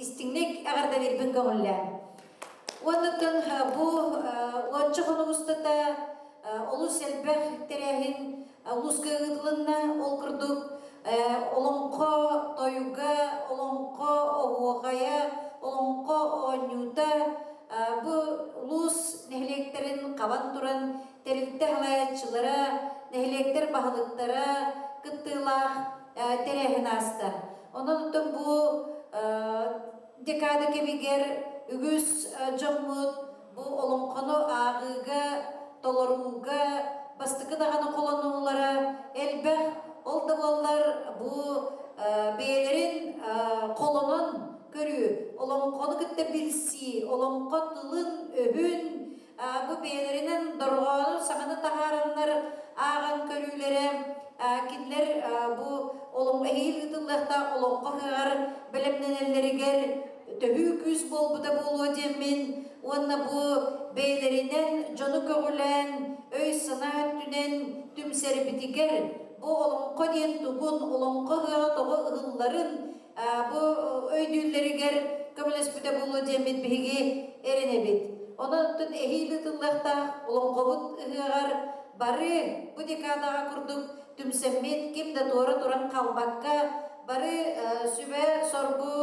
истиҥник эҕэрдэлиирбин көҥүллээн. Уоннаттан бу уонча хонук устата олус элбэх тэрээһин улууска ыытылынна. Ол курдук олоҥхо тойуга, олоҥхо оһуохайа, олоҥхо оонньуута бу улуус нэһилиэктэрин хабан туран тэрилтэ салайааччылара, нэһилиэктэр баһылыктара кыттыылаах тэрээһин ааста. Онон оттон бу декада кэмигэр үгүс дьоммут бу олоҥхону ааҕыыга, толорууга бастакы даҕаны холонуулара элбэх. Ол да буоллар бу бэйэлэрин холонон көрүү, олоҥхону кытта билсии, олоҥхо тылын-өһүн бу бэйэлэринэн дорҕоону саҥаны таһаараннар ааҕан көрүүлэрэ кинилэр бу эһиил ыытыллыахтаах олоҥхо ыһыаҕар бэлэмнэнэллэригэр төһүү күүс буолбута буолуо диэммин уонна бу бэйэлэринэн дьону көҕүлээн өй-санаа өттүнэн түмсэрбитигэр бу олоҥхо диэн тугун, олоҥхо ыһыаҕа тоҕо ыһылларын бу өйдүүллэригэр көмөлөспүтэ буолуо диэммит биһиги эрэнэбит. Онон оттон эһиил ыытыллыахтаах олоҥхобут ыһыаҕар бары бу декадаҕа курдук түмсэммит, ким да туора туран хаалбакка, бары сүбэ-соргу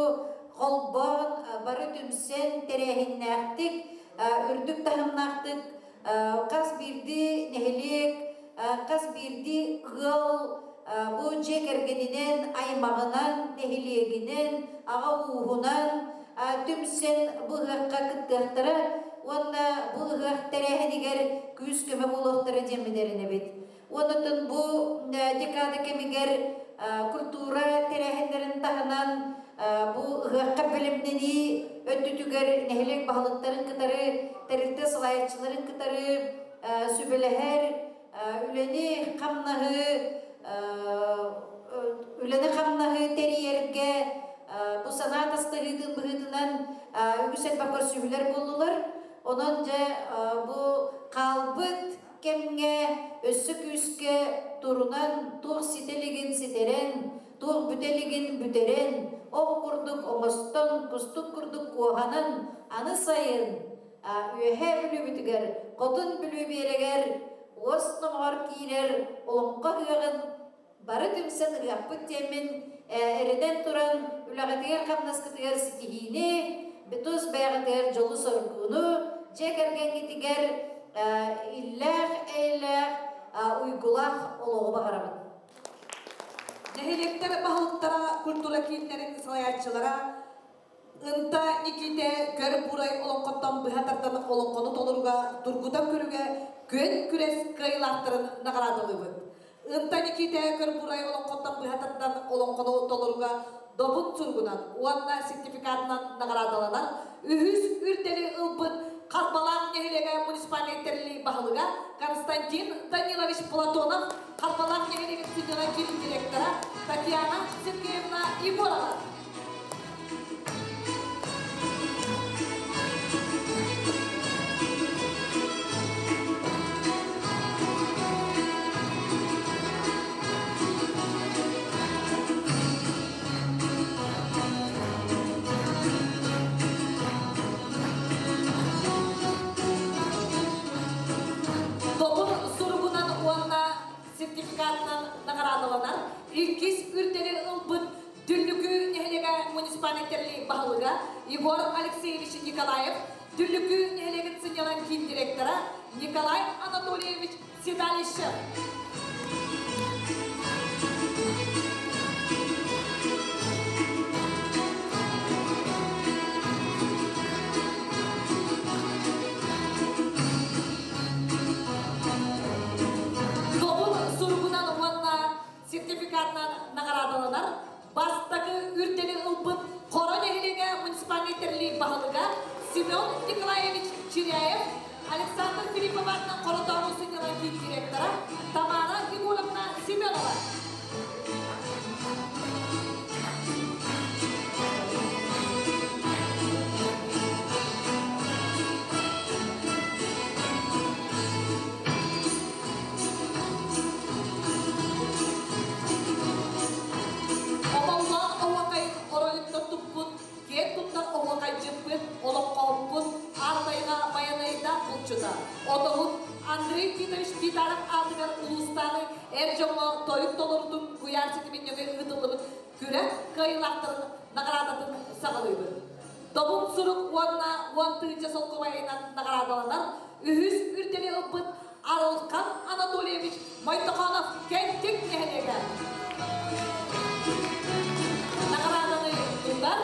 холбоон, бары түмсэн, тэрээһиннээхтик, үрдүк таһымнаахтык хас биирдии нэһилиэк, хас биирдии ыал бу дьиэ кэргэнинэн, аймаҕынан, нэһилиэгинэн, аҕа ууһунан түмсэн бу ыһыахха кыттыахтара уонна бу ыһыах тэрээһинигэр күүс-көмө буолуохтара диэммит эрэнэбит. Оннуттан бу декада кэмигэр культура тэрээһиннэрин таһынан бу ыһыахха бэлэмнэнии өттүтүгэр нэһилиэк баһылыктарын кытары, тэрилтэ салайааччыларын кытары сүбэлэһэр, үлэни-хамнаһы үлэни-хамнаһы тэрийэргэ бу санаа тастаһыытын быһыытынан үгүс элбэх көрсүһүүлэр буоллулар. Онон дьэ бу хаалбыт кэмҥэ өссө күүскэ турунан, туох ситэ илигин ситэрэн, туох бүтэ илигин бүтэрэн, ох курдук оҥостон, кустук курдук куоһанан, аны сайын Үөһээ Бүлүүбүтүгэр, Хотун Бүлүү биэрэгэр уос номоҕор киирэр олоҥхо ыһыаҕын бары түмсэн ыһыахпыт диэммин эрэнэн туран үлэҕитигэр-хамнаскытыгар ситиһиини, тус бэйэҕитигэр дьолу-соргуну, дьиэ кэргэҥҥитигэр иллээх-эйэлээх, уйгулаах олоҕу баҕарабын. Нэһилиэктэр баһылыктара, культура кииннэрин салайааччылара Ынта Никитэ көр бурай олоҥхоттон быһа тардан олоҥхону толоруга тургутан көрүүгэ күөн күрэс кыайыылаахтарын наҕараадалыыбыт. Ынта Никитэ көр бурай олоҥхоттон быһа тардан олоҥхону толоруга добун суругунан уонна сертификатынан наҕараадаланар үһүс үрдэли ылбыт Харбалаах нэһилиэгэ муниципальнай тэриллии баһылыга Константин Данилович Платонов, Харбалаах нэһилиэгин сынньалаҥ киинин директора Татьяна Сергеевна Егорова. Добун суругунан уонна сертификатынан наҕараадаланар иккис үрдэли ылбыт Дүллүкү нэһилиэгэ муниципальнай тэрилии баһылыга Егор Алексеевич Николаев, Дүллүкү нэһилиэгин сынньалаҥ киин директора Николай Анатольевич Седалищев. Добун суругунан уонна сертификатынан наҕараадаланар бастакы үрдэли ылбыт Хоро нэһилиэгэ муниципальнай тэрилии баһылыга Семен Николаевич Чиряев, Александр Филиппов аатынан Хоротооҕу сынньалаҥ киин директора Тамара Егоровна Семенова. Оболлоох оһуокайын оройуттан туппут, киэн туттар оһуокайдьыппыт, олоҥхоһуппут, Аар Байанайдаах булчута, отоһут Андрей Титович Титаров аатыгар улуустааҕы эр дьоҥҥо тойук толорутун куйаар ситимин нөҥүө ыытыллыбыт күрэх кыайыылаахтарын наҕараадатын саҕалыыбыт. Добун сурук уонна 10 тыһыынча солкуобайынан наҕараадаланар үһүс үрдэли ылбыт Арылхан Анатольевич Мойтохонов Кэнтик нэһилиэгэ. Наҕарааданы тутар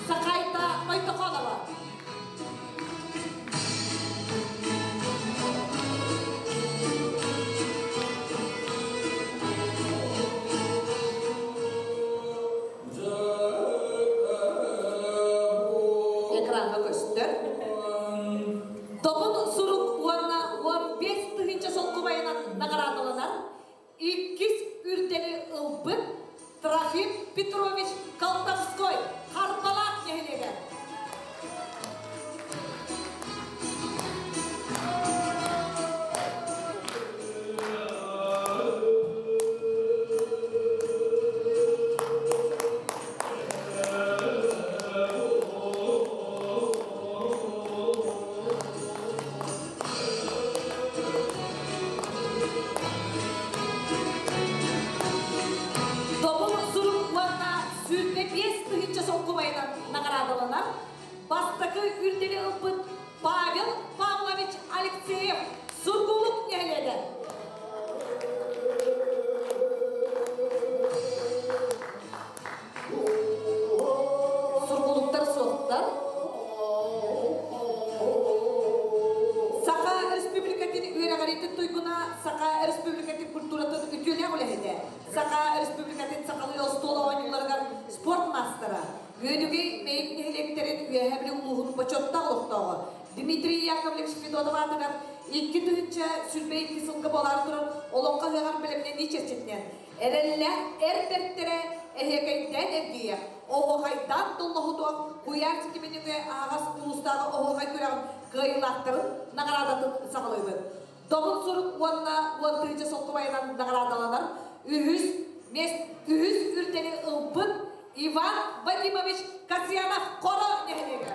Сахайта Мойтохонова. Экраҥҥа көстөр. Добун сурук уонна 15 тыһыынча солкуобайынан наҕараадаланар иккис үрдэли ылбыт Трофим Петрович Колдовской Харбалаах. солкуобайынан наҕараадаланар. Бастакы үрдэли ылбыт Павел Павлович Алексеев, Сургуулук нэһилиэгэ. Сургуулуктар суохтар. Саха Республикатын үөрэҕириитин туйгуна, Саха Республикатын культуратын үтүөлээх үлэһитэ, Саха Республикатын сахалыы остуол оонньууларыгар спорт маастара, Үөдүгэй Мэйик нэһилиэктэрин Үөһээ Бүлүү улууһун бочуоттаах олохтооҕо Дмитрий Яковлевич Федотов аатыгар 2022 сылга буолаары турар Олоҥхо ыһыаҕар бэлэмнэнии чэрчитинэн эрэллээх эр бэртэрэ эһиэкэйдээн эргийиэх, оһуохайдаан доллоһутуох куйаар ситимин нөҥүө аһаҕас улуустааҕы оһуохай күрэҕин кыайыылаахтарын наҕараадатын саҕалыыбыт. Добун сурук уонна 10 тыһыынча солкуобайынан наҕараадаланар үһүс үһүс үрдэли ылбыт Иван Вадимович Касьянов Хоро нэһилиэгэ.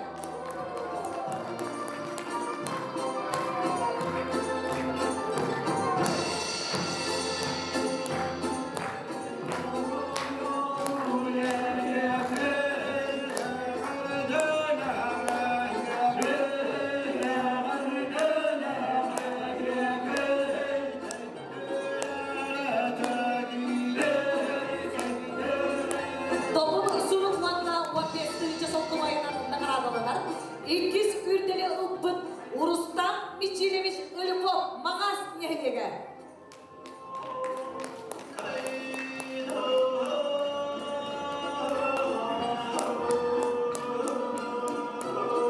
Тобун сурук уонна 15 тыһыынча солкуобайынан наҕараадаланар. Иккис үрдэли ылбыт Рустам Мичилевич Ыльвов Маҥаас нэһилиэгэ.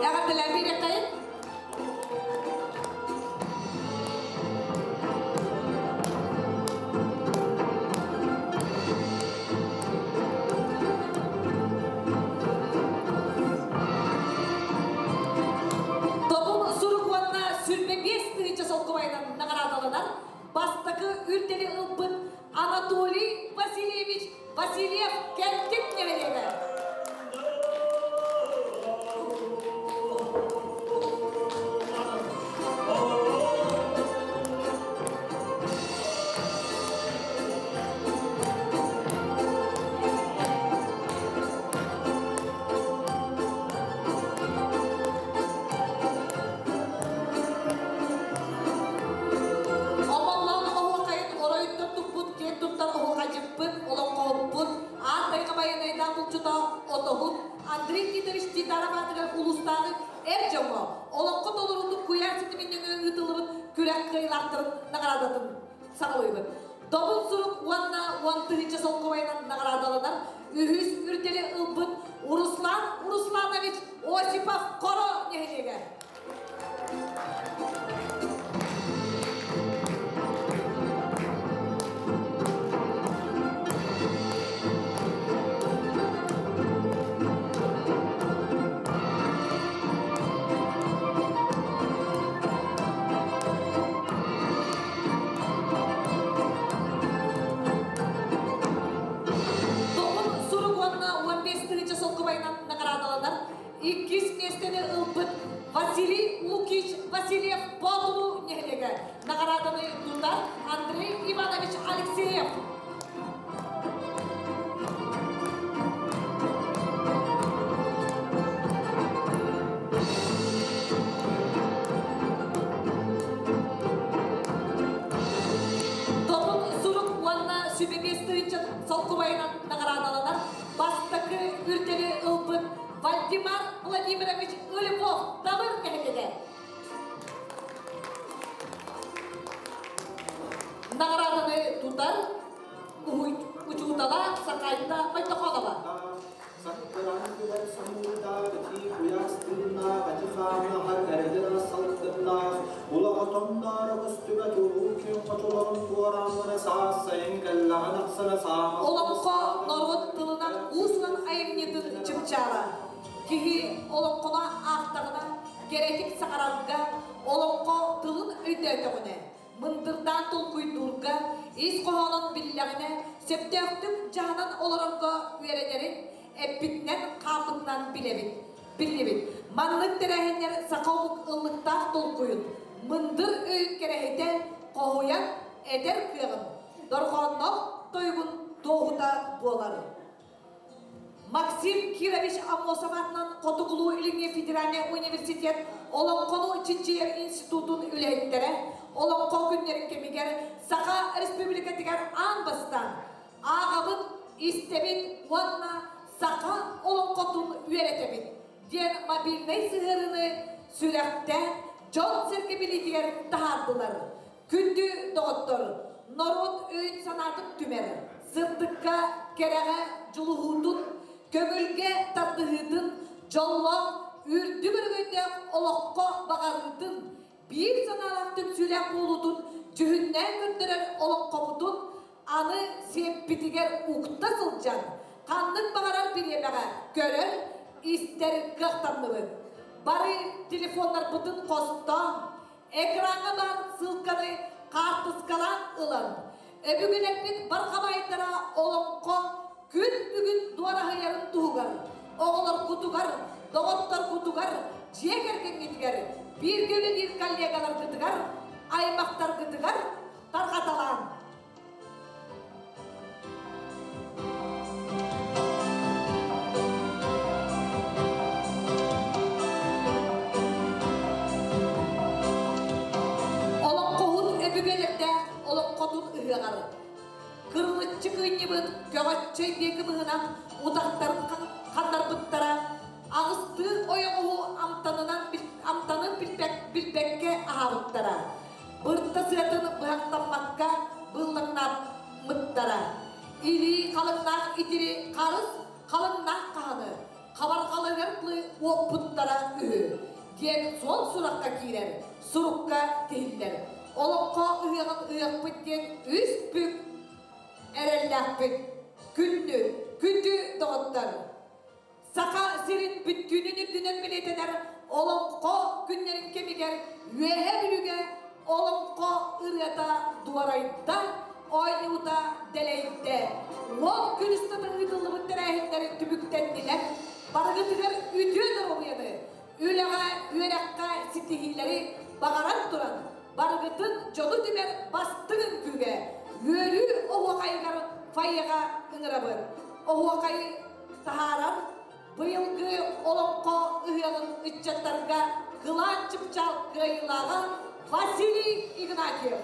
Эҕэрдэлээн биэриэххэйин. Тобун сурук уонна 25 тыһыынча солкуобайынан наҕараадаланар бастакы үрдэли ылбыт Анатолий Васильевич Васильев Кэнтик нэһилиэгэ. Омоллоон оһуохайын оройуттан туппут киэн туттар оһуохайдьыппыт, олоҥхоһуппут, аат тайҕа байанайдаах булчута отоһут Андрей Титович Титаров аатыгар улуустааҕы эр дьоҥҥо олоҥхо толоруутун куйаар ситимин нөҥүө ыытыллыбыт күрэх кыайыылаахтарын наҕараадатын саҕалыыбыт. Добун сурук уонна 10 тыһыынча солкуобайынан наҕараадаланар үһүс үрдэли ылбыт Руслан Русланович Осипов Хоро нэһилиэгэ. Добун сурук уонна 15 тыһыынча солкуобайынан наҕараадаланар иккис миэстэни ылбыт Василий Лукич Васильев Боотулуу нэһилиэгэ. Наҕарааданы тутар Андрей Иванович Алексеев. Добун сурук уонна 25 тыһыынча солкуобайынан наҕараадаланар бастакы үрдэли ылбыт Вальдемар Владимирович Львов Далыр нэһилиэгэ. Наҕарааданы тутар учуутала Сакайта Мойтохонова. Саккыран түһэр самыырдаах, итии куйаас тыыннаах, ати хаамнаһар эрэдин салгыннаах, улаҕа тонноро көстүбэт улуу күн хочолорун туорааммына саас сайын кэллэҕин ахсына саамал Олоҥхо норуот тылынан уус-уран айымньытын чыпчаала. Киһи олоҥхону аахтаҕына, кэрэтик саҥарарга, олоҥхо тылын өйдөөтөҕүнэ, мындырдаан толкуйдуурга, ис хоһоонун биллэҕинэ, сөптөөхтүк дьаһанан олорорго үөрэнэрин эппитинэн хааммытынан билэбит. Биллибит. Маннык тэрээһиннэр саха омук ыллыктаах толкуйун, мындыр өйүн кэрэһитэ, хоһуйан этэр кыаҕын, дорҕоонноох тойугун туоһута буолар. Максим Кирович Аммосов атынан Хотугулуу-Илиҥҥи федеральнай университет Олоҥхону чинчийэр институтун үлэһиттэрэ Олоҥхо күннэрин кэмигэр Саха Республикатыгар аан бастаан ааҕабыт, истэбит уонна саха олоҥхотун үөрэтэбит диэн мобильнай сыһыарыыны сүрэхтээн дьон-сэргэ билиитигэр таһаардылар. Күндү доҕоттор, норуот өйүн-санаатын түмэр, сырдыкка, кэрэҕэ дьулуһуутун, көҥүлгэ тардыһыытын, дьоллоох, үрдүк өрөгөйдөөх олоххо баҕарыытын, биир санаалаах түмсүүлээх буолуутун дьүһүннээн көрдөрөр олоҥхобутун аны сиэппитигэр укта сылдьан, ханнык баҕарар бириэмэҕэ көрөр, истэр кыахтанныбыт. Бары телефоннарбытын хостоон, Экраҥҥа баар ссылканы хаартыскалаан ылан, өбүгэлэрбит барҕабайдара олоҥхо күн бүгүн дуораһыйарын туһугар, оҕолоргутугар, доҕотторгутугар, дьиэ кэргэҥҥитигэр, бииргэ үлэлиир коллегаларгытыгар, аймахтаргытыгар тарҕаталаан. Олоҥхоһут өбүгэлэрдээх олоҥхотун ыһыаҕар кырылыччы кыынньыбыт көҕөччөй диэки быһынан утахтарын ханнарбыттара, аҕыстыы ойоҕоһу амтанынан амтанын билбэккэ аһаабыттара. Бырта сыатын быһахтаммакка быллаҥнаабыттара. Илии халыҥнаах итири харыс халыҥнаах хаһаны хабарҕаларыгар уоппуттара үһү диэн суон сурахха киирэр, сурукка тиһиллэр. Олоҥхо ыһыаҕын ыһыахпыт диэн үс бүк эрэллээхпит. Күндү, күндү доҕоттор! Саха сирин бүттүүнүн үрдүнэн бэлиэтэнэр Олоҥхо күннэрин кэмигэр Үөһээ Бүлүүгэ Олоҥхо ырыата дуорайда, оонньуута дэлэйдэ. 10 күн устата ыытыллыбыт тэрээһиннэр түмүктэннилэр. Барыгытыгар үтүө доруобуйаны, үлэҕэ, үөрэххэ ситиһиилэри баҕаран туран, барыгытын дьону түмэр бастыҥ үҥкүүгэ, үөрүү оһуохайыгар фойеҕа ыҥырабын. Оһуохайы таһааран, быйылгы Олоҥхо ыһыаҕын ыччаттарга кылаан чыпчаал кыайыылааҕа Василий Игнатьев.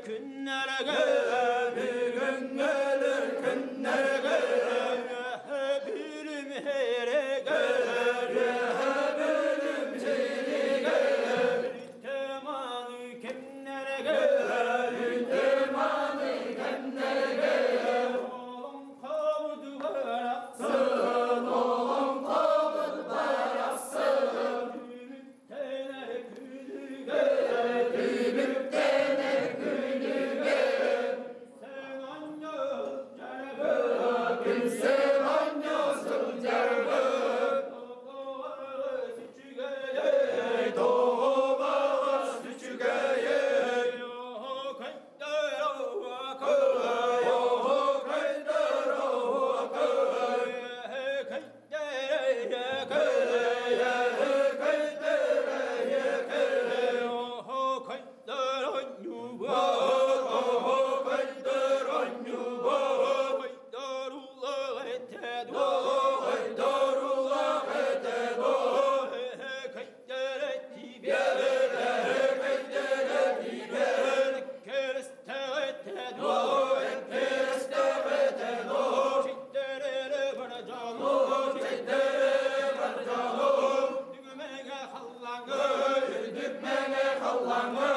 Күннәргә, бүгүнгөлөр күннәргә, Бülüm herege, bülüm serige, Temanı kimlerge, temanı kimlerge, Oğlum kavdu bıraksın, oğlum kavdu bıraksın, Tübüktene külüge, tübüktene külüge, Sen anne sen anne Düğmene hallanır.